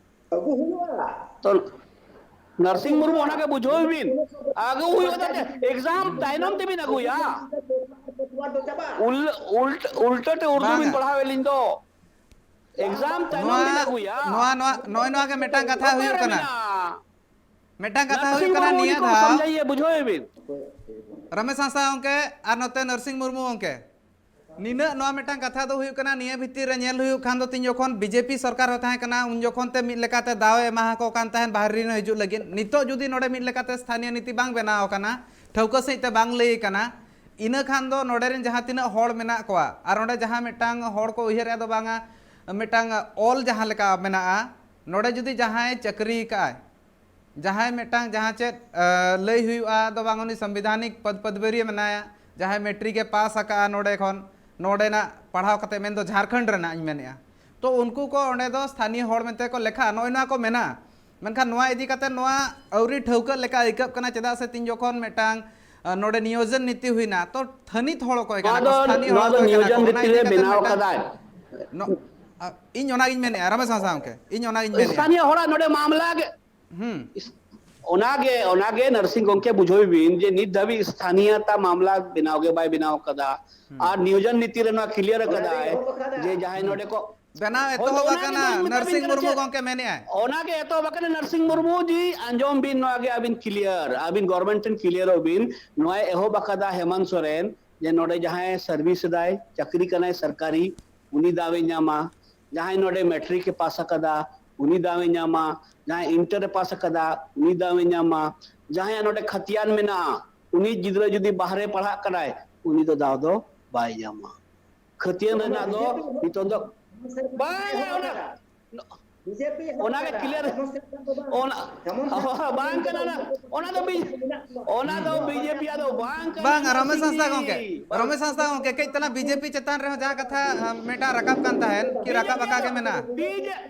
ᱟᱹᱜᱩ ᱦᱩᱭᱩᱜᱼᱟ᱾ ᱛᱚ, ᱱᱟᱨᱥᱤᱝ ᱢᱩᱨᱢᱩ ᱚᱱᱟᱜᱮ ᱵᱩᱡᱷᱟᱹᱣ ᱵᱤᱱ᱾ ᱟᱹᱜᱩ ᱦᱩᱭᱩᱜᱼᱟ, ᱛᱟᱛᱮ exam ᱛᱟᱭᱱᱚᱢ ᱛᱮᱵᱤᱱ ᱟᱹᱜᱩᱭᱟ᱾ ᱩᱞ-, ᱩᱞᱴ-, ᱩᱞᱴᱟᱹ ᱛᱮ ᱩᱨᱫᱩ ᱵᱤᱱ ᱵᱟᱝᱟ᱾ ᱯᱟᱲᱦᱟᱣᱮᱫ ᱞᱤᱧ ᱫᱚ᱾ Exam ᱛᱟᱭᱱᱚᱢ ᱱᱚᱣᱟ, ᱵᱤᱱ ᱟᱹᱜᱩᱭᱟ᱾ ᱱᱚᱣᱟ, ᱱᱚᱣᱟ, ᱱᱚᱜᱼᱚᱭ ᱱᱚᱣᱟ ᱜᱮ ᱢᱤᱫᱴᱟᱝ ᱠᱟᱛᱷᱟ ᱚᱠᱟᱨᱮ ᱦᱩᱭᱩᱜ ᱠᱟᱱᱟ᱾ ᱢᱮᱱᱟᱜᱼᱟ? ᱢᱤᱫᱴᱟᱝ ᱠᱟᱛᱷᱟ ᱱᱟᱨᱥᱤᱝ ᱦᱩᱭᱩᱜ ᱠᱟᱱᱟ ᱢᱩᱨᱢᱩ ᱱᱤᱭᱟᱹ ᱩᱱᱤ ᱠᱚ ᱫᱷᱟᱣ᱾ ᱥᱚᱢᱡᱷᱟᱭᱮ, ᱵᱩᱡᱷᱟᱹᱣᱮ ᱵᱤᱱ᱾ ᱨᱚᱢᱮᱥ ᱦᱟᱸᱥᱫᱟ ᱜᱚᱢᱠᱮ ᱟᱨ ᱱᱚᱛᱮ ᱱᱟᱨᱥᱤᱝ ᱢᱩᱨᱢᱩ ᱜᱚᱢᱠᱮ᱾ ᱱᱤᱱᱟᱹᱜ ᱱᱚᱣᱟ ᱢᱤᱫᱴᱟᱝ ᱠᱟᱛᱷᱟ ᱫᱚ ᱦᱩᱭᱩᱜ ᱠᱟᱱᱟ, ᱱᱤᱭᱟᱹ ᱵᱷᱤᱛᱤᱨ ᱨᱮ ᱧᱮᱞ ᱦᱩᱭᱩᱜ ᱠᱷᱟᱱ ᱫᱚ ᱛᱤᱧ ᱡᱚᱠᱷᱚᱱ ᱵᱤᱡᱮᱯᱤ ᱥᱚᱨᱠᱟᱨ ᱦᱚᱸ ᱛᱟᱦᱮᱸ ᱠᱟᱱᱟ, ᱩᱱ ᱡᱚᱠᱷᱚᱱ ᱛᱮ ᱢᱤᱫ ᱞᱮᱠᱟᱛᱮ ᱫᱟᱣ ᱮ ᱮᱢᱟ ᱟᱠᱚ ᱠᱟᱱ ᱛᱟᱦᱮᱸᱫ ᱵᱟᱦᱨᱮ ᱨᱮᱱ ᱦᱤᱡᱩᱜ ᱞᱟᱹᱜᱤᱫ᱾ ᱱᱤᱛᱚᱜ ᱡᱩᱫᱤ ᱱᱚᱰᱮ ᱢᱤᱫ ᱞᱮᱠᱟᱛᱮ ᱥᱛᱷᱟᱱᱤᱭᱚ ᱱᱤᱛᱤ ᱵᱟᱝ ᱵᱮᱱᱟᱣ ᱟᱠᱟᱱᱟ, ᱴᱷᱟᱹᱣᱠᱟᱹ ᱥᱟᱺᱦᱤᱡ ᱛᱮ ᱵᱟᱝ ᱞᱟᱹᱭ ᱟᱠᱟᱱᱟ, ᱤᱱᱟᱹ ᱠᱷᱟᱱ ᱫᱚ ᱱᱚᱰᱮ ᱨᱮᱱ ᱡᱟᱦᱟᱸ ᱛᱤᱱᱟᱹᱜ ᱦᱚᱲ ᱢᱮᱱᱟᱜ ᱠᱚᱣᱟ ᱟᱨ ᱚᱸᱰᱮ ᱡᱟᱦᱟᱸ ᱢᱤᱫᱴᱟᱝ ᱦᱚᱲ ᱠᱚ ᱩᱭᱦᱟᱹᱨᱮᱫᱼᱟ ᱫᱚ ᱵᱟᱝᱟ, ᱢᱤᱫᱴᱟᱝ ᱚᱞ ᱡᱟᱦᱟᱸ ᱞᱮᱠᱟ ᱢᱮᱱᱟᱜᱼᱟ, ᱱᱚᱰᱮ ᱡᱩᱫᱤ ᱡᱟᱦᱟᱸᱭ ᱪᱟᱹᱠᱨᱤ ᱟᱠᱟᱫᱼᱟᱭ, ᱡᱟᱦᱟᱸᱭ ᱢᱤᱫᱴᱟᱝ ᱡᱟᱦᱟᱸ ᱪᱮᱫ, ᱮ, ᱞᱟᱹᱭ ᱦᱩᱭᱩᱜᱼᱟ ᱫᱚ ᱵᱟᱝ, ᱩᱱᱤ ᱥᱟᱝᱵᱤᱫᱷᱟᱱᱤᱠ ᱯᱚᱫᱽ ᱯᱚᱫᱽᱵᱤ ᱨᱮ ᱢᱮᱱᱟᱭᱟ, ᱡᱟᱦᱟᱸᱭ ᱢᱮᱴᱨᱤᱠ ᱮ ᱯᱟᱥ ᱟᱠᱟᱫᱼᱟ ᱱᱚᱰᱮ ᱠᱷᱚᱱ, ᱱᱚᱰᱮᱱᱟᱜ ᱯᱟᱲᱦᱟᱣ ᱠᱟᱛᱮ, ᱢᱮᱱᱫᱚ ᱡᱷᱟᱲᱠᱷᱚᱸᱰ ᱨᱮᱱᱟᱜ ᱤᱧ ᱢᱮᱱᱮᱫᱼᱟ, ᱛᱚ ᱩᱱᱠᱩ ᱠᱚ ᱚᱸᱰᱮ ᱫᱚ ᱥᱛᱷᱟᱱᱤᱭᱚ ᱦᱚᱲ ᱢᱮᱱᱛᱮ ᱠᱚ ᱞᱮᱠᱷᱟᱜᱼᱟ, ᱱᱚᱜᱼᱚᱭ ᱱᱚᱣᱟ ᱠᱚ ᱢᱮᱱᱟᱜᱼᱟ᱾ ᱢᱮᱱᱠᱷᱟᱱ ᱱᱚᱣᱟ ᱤᱫᱤ ᱠᱟᱛᱮ ᱱᱚᱣᱟ ᱟᱹᱣᱨᱤ ᱴᱷᱟᱹᱣᱠᱟᱹ ᱞᱮᱠᱟ ᱟᱹᱭᱠᱟᱹᱜ ᱠᱟᱱᱟ, ᱪᱮᱫᱟᱜ ᱥᱮ ᱛᱤᱧ ᱡᱚᱠᱷᱚᱱ ᱢᱤᱫᱴᱟᱝ, ᱮ, ᱱᱚᱰᱮ ᱱᱤᱭᱳᱡᱚᱱ ᱱᱤᱛᱤ ᱦᱩᱭᱱᱟ, ᱛᱚ ᱛᱷᱟᱹᱱᱤᱛ ᱦᱚᱲ ᱚᱠᱚᱭ ᱱᱚᱣᱟ ᱠᱟᱱᱟ ᱠᱚ, ᱫᱚ, ᱥᱛᱷᱟᱱᱤᱭᱚ ᱱᱚᱣᱟ ᱦᱚᱲ ᱫᱚ ᱚᱠᱚᱭ ᱠᱟᱱᱟ ᱠᱚ, ᱱᱤᱭᱳᱡᱚᱱ ᱚᱱᱟ ᱵᱷᱤᱛᱨᱤ ᱤᱫᱤ ᱨᱮ ᱠᱟᱛᱮ ᱵᱮᱱᱟᱣ ᱢᱤᱫᱴᱟᱝ ᱠᱟᱫᱟᱭ᱾ ᱱᱚ-, ᱟ, ᱤᱧ ᱚᱱᱟᱜᱤᱧ ᱢᱮᱱᱮᱫᱼᱟ, ᱨᱚᱢᱮᱥ ᱦᱟᱸᱥᱫᱟ ᱜᱚᱢᱠᱮ, ᱤᱧ ᱚᱱᱟᱜᱤᱧ ᱢᱮᱱᱮᱫᱼᱟ᱾ ᱥᱛᱷᱟᱱᱤᱭᱚ ᱦᱚᱲᱟᱜ ᱱᱚᱰᱮ ᱢᱟᱢᱞᱟ ᱜᱮ, ᱦᱩᱸ᱾ ᱤᱥ-, ᱚᱱᱟᱜᱮ, ᱚᱱᱟᱜᱮ ᱱᱟᱨᱥᱤᱝ ᱜᱚᱢᱠᱮ ᱵᱩᱡᱷᱟᱹᱣ ᱵᱤᱱ ᱡᱮ ᱱᱤᱛ ᱫᱷᱟᱹᱵᱤᱡ ᱥᱛᱷᱟᱱᱤᱭᱚᱛᱟ ᱢᱟᱢᱞᱟ ᱵᱮᱱᱟᱣ ᱜᱮ ᱵᱟᱭ ᱵᱮᱱᱟᱣ ᱠᱟᱫᱟ᱾ ᱦᱩᱸ᱾ ᱟᱨ ᱱᱤᱭᱳᱡᱚᱱ ᱱᱤᱛᱤ ᱨᱮ ᱱᱚᱣᱟ ᱠᱞᱤᱭᱟᱨ ᱚᱱᱟᱜᱮ ᱟᱠᱟᱫᱟᱭ ᱮᱦᱚᱵ ᱟᱠᱟᱫᱟ᱾ ᱡᱮ ᱡᱟᱦᱟᱸᱭ ᱦᱩᱸ᱾ ᱱᱚᱰᱮ ᱠᱚ, ᱵᱮᱱᱟᱣ ᱦᱳᱭ, ᱮᱛᱚᱦᱚᱵ ᱚᱱᱟ ᱟᱠᱟᱱᱟ, ᱜᱮ ᱢᱟ ᱱᱟᱨᱥᱤᱝ ᱢᱮᱛᱟᱵᱤᱱ ᱢᱩᱨᱢᱩ ᱠᱟᱱᱟ ᱪᱮ? ᱜᱚᱝᱠᱮ ᱢᱮᱱᱮᱜᱼᱟᱭ᱾ ᱚᱱᱟ ᱜᱮ ᱮᱛᱚᱦᱚᱵ ᱟᱠᱟᱱᱟ ᱱᱟᱨᱥᱤᱝ ᱢᱩᱨᱢᱩ ᱡᱤ, ᱟᱸᱡᱚᱢ ᱵᱤᱱ, ᱱᱚᱣᱟ ᱜᱮ ᱟᱹᱵᱤᱱ ᱠᱞᱤᱭᱟᱨ, ᱟᱹᱵᱤᱱ ᱜᱚᱵᱷᱚᱨᱱᱢᱮᱱᱴ ᱴᱷᱮᱱ ᱠᱞᱤᱭᱟᱨᱚᱜ ᱵᱤᱱ, ᱱᱚᱣᱟᱭ ᱮᱦᱚᱵ ᱟᱠᱟᱫᱟ ᱦᱮᱢᱟᱱᱛ ᱥᱚᱨᱮᱱ, ᱡᱮ ᱱᱚᱰᱮ ᱡᱟᱦᱟᱸᱭ ᱥᱟᱨᱵᱷᱤᱥ ᱮᱫᱟᱭ, ᱪᱟᱹᱠᱨᱤ ᱠᱟᱱᱟᱭ ᱥᱚᱨᱠᱟᱨᱤ, ᱩᱱᱤ ᱫᱟᱣ ᱮ ᱧᱟᱢᱟ, ᱡᱟᱦᱟᱸᱭ ᱱᱚᱰᱮ ᱢᱮᱴᱨᱤᱠ ᱮ ᱯᱟᱥ ᱟᱠᱟᱫᱟ, ᱩᱱᱤ ᱫᱟᱣ ᱮ ᱧᱟᱢᱟ, ᱡᱟᱦᱟᱸᱭ ᱤᱱᱴᱟᱨ ᱮ ᱯᱟᱥ ᱟᱠᱟᱫᱟ, ᱩᱱᱤ ᱫᱟᱣ ᱮ ᱧᱟᱢᱟ, ᱡᱟᱦᱟᱸᱭᱟᱜ ᱱᱚᱰᱮ ᱠᱷᱟᱛᱤᱭᱟᱱ ᱢᱮᱱᱟᱜᱼᱟ, ᱩᱱᱤ ᱜᱤᱫᱽᱨᱟᱹ ᱡᱩᱫᱤ ᱵᱟᱦᱨᱮ ᱯᱟᱲᱦᱟᱜ ᱠᱟᱱᱟᱭ, ᱩᱱᱤ ᱫᱚ ᱫᱟᱣ ᱫᱚ ᱵᱟᱭ ᱧᱟᱢᱟ᱾ ᱠᱷᱟᱹᱛᱤᱭᱟᱹᱱ ᱨᱮᱱᱟᱜ ᱫᱚ ᱱᱤᱛᱚᱝ ᱫᱚ ᱵᱟᱝ, ᱚᱱᱟ, ᱚᱱᱟ ᱜᱮ ᱠᱞᱤᱭᱟᱨ᱾ ᱚᱱᱟ, ᱵᱟᱝ ᱠᱟᱱᱟ ᱚᱱᱟ᱾ ᱚᱱᱟ ᱫᱚ ᱵᱤ-, ᱚᱱᱟ ᱫᱚ ᱵᱤᱡᱮᱯᱤ ᱟᱜ ᱫᱚ ᱵᱟᱝ ᱠᱟᱱᱟ᱾ ᱵᱟᱝ, ᱨᱚᱢᱮᱥ ᱦᱟᱸᱥᱫᱟ ᱜᱚᱝᱠᱮ, ᱨᱚᱢᱮᱥ ᱦᱟᱸᱥᱫᱟ ᱜᱚᱝᱠᱮ, ᱠᱟᱹᱡ ᱛᱟᱞᱟᱝ ᱵᱤᱡᱮᱯᱤ ᱪᱮᱛᱟᱱ ᱨᱮᱦᱚᱸ ᱡᱟᱦᱟᱸ ᱠᱟᱛᱷᱟ, ᱟᱸ, ᱢᱤᱫᱴᱟᱝ ᱨᱟᱠᱟᱵ ᱠᱟᱱ ᱛᱟᱦᱮᱸᱱ, ᱠᱤ ᱨᱟᱠᱟᱵ ᱟᱠᱟ ᱜᱮ ᱢᱮᱱᱟᱜᱼᱟ᱾ ᱵᱤᱡᱮ-,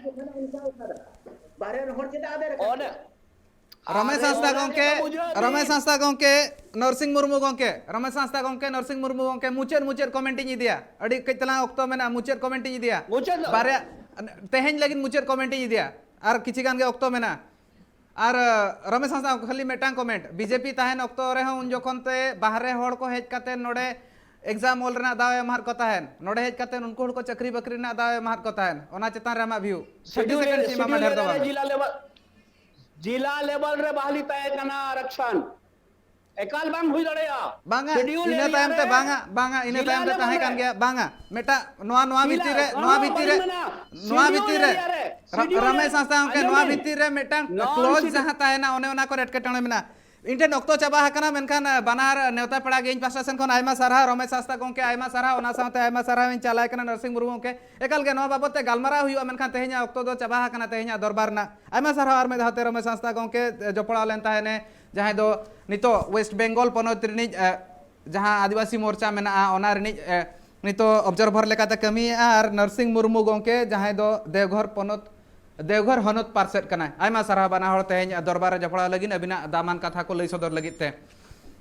ᱵᱟᱦᱨᱮ ᱨᱮᱱ ᱦᱚᱲ ᱪᱮᱫᱟᱜ ᱟᱫᱮᱨ ᱟᱠᱟᱫ ᱚᱱᱟ, ᱠᱚᱣᱟ? ᱨᱚᱢᱮᱥ ᱟᱨᱮ, ᱦᱟᱸᱥᱫᱟ ᱚᱱᱟ ᱜᱚᱝᱠᱮ, ᱜᱮᱛᱚ ᱵᱩᱡᱷᱟᱹᱣ ᱨᱚᱢᱮᱥ ᱫᱤᱧ᱾ ᱦᱟᱸᱥᱫᱟ ᱜᱚᱝᱠᱮ, ᱱᱚᱨᱥᱤᱝ ᱢᱩᱨᱢᱩ ᱜᱚᱝᱠᱮ, ᱨᱚᱢᱮᱥ ᱦᱟᱸᱥᱫᱟ ᱜᱚᱝᱠᱮ, ᱱᱚᱨᱥᱤᱝ ᱢᱩᱨᱢᱩ ᱜᱚᱝᱠᱮ, ᱢᱩᱪᱟᱹᱫ, ᱢᱩᱪᱟᱹᱫ ᱠᱚᱢᱮᱱᱴ ᱤᱧ ᱤᱫᱤᱭᱟ᱾ ᱟᱹᱰᱤ ᱠᱟᱹᱡ ᱛᱟᱞᱟᱝ ᱚᱠᱛᱚ ᱢᱮᱱᱟᱜᱼᱟ, ᱢᱩᱪᱟᱹᱫ ᱠᱚᱢᱮᱱᱴ ᱤᱧ ᱤᱫᱤᱭᱟ᱾ ᱢᱩᱪᱟᱹᱫ ᱫᱚ᱾ ᱵᱟᱨᱭᱟ, ᱛᱮᱦᱮᱧ ᱞᱟᱹᱜᱤᱫ ᱢᱩᱪᱟᱹᱫ ᱠᱚᱢᱮᱱᱴ ᱤᱧ ᱤᱫᱤᱭᱟ᱾ ᱟᱨ ᱠᱤᱪᱷᱤ ᱜᱟᱱ ᱜᱮ ᱚᱠᱛᱚ ᱢᱮᱱᱟᱜᱼᱟ᱾ ᱟᱨ, ᱨᱚᱢᱮᱥ ᱦᱟᱸᱥᱫᱟ ᱜᱚᱝᱠᱮ, ᱠᱷᱟᱹᱞᱤ ᱢᱤᱫᱴᱟᱝ ᱠᱚᱢᱮᱱᱴ, ᱵᱤᱡᱮᱯᱤ ᱛᱟᱦᱮᱱ ᱚᱠᱛᱚ ᱨᱮᱦᱚᱸ ᱩᱱ ᱡᱚᱠᱷᱚᱱ ᱛᱮ ᱵᱟᱦᱨᱮ ᱦᱚᱲ ᱠᱚ ᱦᱮᱡ ᱠᱟᱛᱮ ᱱᱚᱰᱮ ᱮᱠᱡᱟᱢ ᱚᱞ ᱨᱮᱱᱟᱜ ᱫᱟᱣ ᱮ ᱮᱢᱟᱫ ᱠᱚ ᱛᱟᱦᱮᱱ, ᱱᱚᱰᱮ ᱦᱮᱡ ᱠᱟᱛᱮ ᱩᱱᱠᱩ ᱦᱚᱲ ᱠᱚ ᱪᱟᱹᱠᱨᱤ ᱵᱟᱹᱠᱨᱤ ᱨᱮᱱᱟᱜ ᱫᱟᱣ ᱮ ᱮᱢᱟᱫ ᱠᱚ ᱛᱟᱦᱮᱱ, ᱚᱱᱟ ᱪᱮᱛᱟᱱ ᱨᱮ ᱟᱢᱟᱜ ᱵᱷᱤᱭᱩ? ᱛᱷᱟᱨᱴᱤ ᱥᱮᱠᱮᱱᱰ ᱥᱤᱢᱟ ᱢᱟ ᱰᱷᱮᱨ ᱫᱚ ᱵᱟᱝ᱾ ᱡᱤᱞᱟ ᱞᱮᱵᱮᱞ, ᱡᱤᱞᱟ ᱞᱮᱵᱮᱞ ᱨᱮ ᱵᱟᱦᱟᱞᱤ ᱛᱟᱦᱮᱸ ᱠᱟᱱᱟ ᱟᱨᱟᱠᱥᱟᱱ᱾ ᱮᱠᱟᱞ ᱵᱟᱝ ᱦᱩᱭ ᱫᱟᱲᱮᱭᱟᱜᱼᱟ᱾ ᱵᱟᱝᱟ, ᱥᱤᱰᱤᱭᱩᱞ ᱤᱱᱟᱹ ᱮᱨᱤᱭᱟ ᱛᱟᱭᱚᱢ ᱛᱮ ᱨᱮ ᱵᱟᱝᱟ, ᱵᱟᱝᱟ, ᱤᱱᱟᱹ ᱡᱤᱞᱟ ᱛᱟᱭᱚᱢ ᱛᱮ ᱞᱮᱵᱮᱞ ᱛᱟᱦᱮᱸ ᱨᱮ᱾ ᱠᱟᱱ ᱜᱮᱭᱟ, ᱵᱟᱝᱟ᱾ ᱢᱤᱫᱴᱟᱝ ᱱᱚᱣᱟ, ᱱᱚᱣᱟ ᱡᱤᱞᱟ, ᱵᱷᱤᱛᱤᱨ ᱨᱮ, ᱱᱚᱣᱟ ᱦᱚᱸ ᱵᱷᱤᱛᱤᱨ ᱨᱮ, ᱵᱟᱹᱧ ᱢᱮᱱᱟ᱾ ᱱᱚᱣᱟ ᱥᱤᱰᱤᱭᱩᱞ ᱵᱷᱤᱛᱤᱨ ᱨᱮ, ᱮᱨᱤᱭᱟ ᱨᱮ, ᱨᱟ-, ᱥᱤᱰᱤᱭᱩᱞ ᱨᱟᱢᱮᱥ ᱮᱨᱤᱭᱟ, ᱦᱟᱸᱥᱫᱟ ᱜᱚᱢᱠᱮ, ᱟᱸᱡᱚᱢ ᱱᱚᱣᱟ ᱵᱤᱱ᱾ ᱵᱷᱤᱛᱤᱨ ᱨᱮ ᱢᱤᱫᱴᱟᱝ ᱱᱚᱱ ᱠᱞᱚᱡᱽ ᱥᱤᱰᱤᱭᱩᱞ ᱡᱟᱦᱟᱸ ᱛᱟᱦᱮᱱᱟ, ᱚᱱᱮ ᱚᱱᱟ ᱠᱚ ᱮᱴᱠᱮᱴᱚᱬᱮ ᱢᱮᱱᱟᱜᱼᱟ᱾ ᱤᱧ ᱴᱷᱮᱱ ᱚᱠᱛᱚ ᱪᱟᱵᱟ ᱟᱠᱟᱱᱟ, ᱢᱮᱱᱠᱷᱟᱱ, ᱟ, ᱵᱟᱱᱟᱨ ᱱᱮᱣᱛᱟ ᱯᱮᱲᱟ ᱜᱮ ᱤᱧ ᱯᱟᱥᱴᱟ ᱥᱮᱱ ᱠᱷᱚᱱ ᱟᱭᱢᱟ ᱥᱟᱨᱦᱟᱣ, ᱨᱚᱢᱮᱥ ᱦᱟᱸᱥᱫᱟ ᱜᱚᱢᱠᱮ, ᱟᱭᱢᱟ ᱥᱟᱨᱦᱟᱣ, ᱚᱱᱟ ᱥᱟᱶᱛᱮ ᱟᱭᱢᱟ ᱥᱟᱨᱦᱟᱣ ᱤᱧ ᱪᱟᱞ ᱟᱭ ᱠᱟᱱᱟ ᱱᱚᱨᱥᱤᱝ ᱢᱩᱨᱢᱩ ᱜᱚᱢᱠᱮ᱾ ᱮᱠᱟᱞ ᱜᱮ ᱱᱚᱣᱟ ᱵᱟᱵᱚᱫ ᱛᱮ ᱜᱟᱞᱢᱟᱨᱟᱣ ᱦᱩᱭᱩᱜᱼᱟ, ᱢᱮᱱᱠᱷᱟᱱ ᱛᱮᱦᱮᱧᱟᱜ ᱚᱠᱛᱚ ᱫᱚ ᱪᱟᱵᱟ ᱟᱠᱟᱱᱟ, ᱛᱮᱦᱮᱧᱟᱜ ᱫᱚᱨᱵᱟᱨ ᱨᱮᱱᱟᱜ᱾ ᱟᱭᱢᱟ ᱥᱟᱨᱦᱟᱣ ᱟᱨ ᱢᱤᱫ ᱫᱷᱟᱣ ᱛᱮ ᱨᱚᱢᱮᱥ ᱦᱟᱸᱥᱫᱟ ᱜᱚᱢᱠᱮ, ᱮ, ᱡᱚᱯᱲᱟᱣ ᱞᱮᱱ ᱛᱟᱦᱮᱱᱮ, ᱡᱟᱦᱟᱸᱭ ᱫᱚ ᱱᱤᱛᱚᱜ ᱣᱮᱥᱴ ᱵᱮᱝᱜᱚᱞ ᱯᱚᱱᱚᱛ ᱨᱤᱱᱤᱡ, ᱮ, ᱡᱟᱦᱟᱸ ᱟᱹᱫᱤᱵᱟᱹᱥᱤ ᱢᱳᱨᱪᱟ ᱢᱮᱱᱟᱜᱼᱟ, ᱚᱱᱟ ᱨᱤᱱᱤᱡ, ᱮ, ᱱᱤᱛᱚᱜ ᱚᱵᱡᱟᱨᱵᱷᱟᱨ ᱞᱮᱠᱟᱛᱮ ᱠᱟᱹᱢᱤᱭᱮᱫᱼᱟ, ᱟᱨ ᱱᱟᱨᱥᱤᱝ ᱢᱩᱨᱢᱩ ᱜᱚᱢᱠᱮ, ᱡᱟᱦᱟᱸᱭ ᱫᱚ ᱫᱮᱣᱜᱷᱚᱨ ᱯᱚᱱᱚᱛ, ᱫᱮᱣᱜᱷᱚᱨ ᱦᱚᱱᱚᱛ ᱯᱟᱨᱥᱮᱫ ᱠᱟᱱᱟᱭ᱾ ᱟᱭᱢᱟ ᱥᱟᱨᱦᱟᱣ ᱵᱟᱱᱟ ᱦᱚᱲ ᱛᱮᱦᱮᱧ ᱫᱚᱨᱵᱟᱨ ᱨᱮ ᱡᱚᱯᱲᱟᱣ ᱞᱟᱹᱜᱤᱫ, ᱟᱹᱵᱤᱱᱟᱜ ᱫᱟᱢᱟᱱ ᱠᱟᱛᱷᱟ ᱠᱚ ᱞᱟᱹᱭ ᱥᱚᱫᱚᱨ ᱞᱟᱹᱜᱤᱫ ᱛᱮ᱾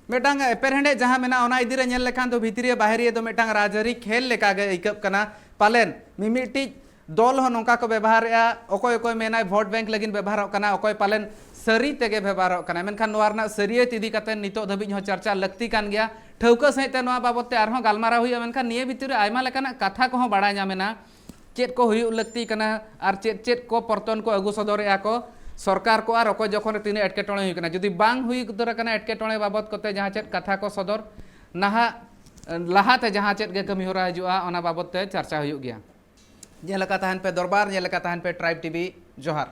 ᱢᱤᱫᱴᱟᱝ ᱮᱯᱮᱨᱦᱮᱸᱰᱮᱡ ᱡᱟᱦᱟᱸ ᱢᱮᱱᱟᱜᱼᱟ, ᱚᱱᱟ ᱤᱫᱤ ᱨᱮ ᱧᱮᱞ ᱞᱮᱠᱷᱟᱱ ᱫᱚ ᱵᱷᱤᱛᱨᱤᱭᱟᱹ ᱵᱟᱦᱨᱤᱭᱟᱹ ᱫᱚ ᱢᱤᱫᱴᱟᱝ ᱨᱟᱡᱽᱟᱹᱨᱤ ᱠᱷᱮᱞ ᱞᱮᱠᱟ ᱜᱮ ᱟᱹᱭᱠᱟᱹᱜ ᱠᱟᱱᱟ᱾ ᱯᱟᱞᱮᱱ ᱢᱤᱢᱤᱫᱴᱤᱡ ᱫᱚᱞ ᱦᱚᱸ ᱱᱚᱝᱠᱟ ᱠᱚ ᱵᱮᱵᱚᱦᱟᱨᱮᱫᱼᱟ, ᱚᱠᱚᱭ ᱚᱠᱚᱭ ᱢᱮᱱᱟᱭ ᱵᱷᱳᱴ ᱵᱮᱝᱠ ᱞᱟᱹᱜᱤᱫ ᱵᱮᱵᱚᱦᱟᱨᱚᱜ ᱠᱟᱱᱟ, ᱚᱠᱚᱭ ᱯᱟᱞᱮᱱ ᱥᱟᱹᱨᱤ ᱛᱮᱜᱮ ᱵᱮᱵᱚᱦᱟᱨᱚᱜ ᱠᱟᱱᱟ᱾ ᱢᱮᱱᱠᱷᱟᱱ ᱱᱚᱣᱟ ᱨᱮᱱᱟᱜ ᱥᱟᱹᱨᱤᱭᱟᱹᱛ ᱤᱫᱤ ᱠᱟᱛᱮ ᱱᱤᱛᱚᱜ ᱫᱷᱟᱹᱵᱤᱡ ᱦᱚᱸ ᱪᱟᱨᱪᱟ ᱞᱟᱹᱠᱛᱤ ᱠᱟᱱ ᱜᱮᱭᱟ᱾ ᱴᱷᱟᱹᱣᱠᱟᱹ ᱥᱟᱺᱦᱤᱡ ᱛᱮ ᱱᱚᱣᱟ ᱵᱟᱵᱚᱛ ᱛᱮ ᱟᱨᱦᱚᱸ ᱜᱟᱞᱢᱟᱨᱟᱣ ᱦᱩᱭᱩᱜᱼᱟ, ᱢᱮᱱᱠᱷᱟᱱ ᱱᱤᱭᱟᱹ ᱵᱷᱤᱛᱤᱨ ᱨᱮ ᱟᱭᱢᱟ ᱞᱮᱠᱟᱱᱟᱜ ᱠᱟᱛᱷᱟ ᱠᱚᱦᱚᱸ ᱵᱟᱲᱟᱭ ᱧᱟᱢ ᱮᱱᱟ᱾ ᱪᱮᱫ ᱠᱚ ᱦᱩᱭᱩᱜ ᱞᱟᱹᱠᱛᱤ ᱠᱟᱱᱟ ᱟᱨ ᱪᱮᱫ ᱪᱮᱫ ᱠᱚ ᱯᱚᱨᱛᱚᱱ ᱠᱚ ᱟᱹᱜᱩ ᱥᱚᱫᱚᱨᱮᱜᱼᱟ ᱠᱚ ᱥᱚᱨᱠᱟᱨ ᱠᱚ, ᱟᱨ ᱚᱠᱚᱭ ᱡᱚᱠᱷᱚᱱ ᱨᱮ ᱛᱤᱱᱟᱹᱜ ᱮᱴᱠᱮᱴᱚᱬᱮ ᱦᱩᱭᱩᱜ ᱠᱟᱱᱟ᱾ ᱡᱩᱫᱤ ᱵᱟᱝ ᱦᱩᱭ ᱩᱛᱟᱹᱨ ᱟᱠᱟᱱᱟ ᱮᱴᱠᱮᱴᱚᱬᱮ ᱵᱟᱵᱚᱛ ᱠᱚᱛᱮ ᱡᱟᱦᱟᱸ ᱪᱮᱫ ᱠᱟᱛᱷᱟ ᱠᱚ ᱥᱚᱫᱚᱨ, ᱱᱟᱦᱟᱜ ᱞᱟᱦᱟᱛᱮ ᱡᱟᱦᱟᱸ ᱪᱮᱫ ᱜᱮ ᱠᱟᱹᱢᱤ ᱦᱚᱨᱟ ᱦᱤᱡᱩᱜᱼᱟ, ᱚᱱᱟ ᱵᱟᱵᱚᱛ ᱛᱮ ᱪᱟᱨᱪᱟ ᱦᱩᱭᱩᱜ ᱜᱮᱭᱟ᱾ ᱧᱮᱞ ᱟᱠᱟ ᱛᱟᱦᱮᱱ ᱯᱮ ᱫᱚᱨᱵᱟᱨ, ᱧᱮᱞ ᱟᱠᱟ ᱛᱟᱦᱮᱱ ᱯᱮ Tribe TV᱾ ᱡᱚᱦᱟᱨ᱾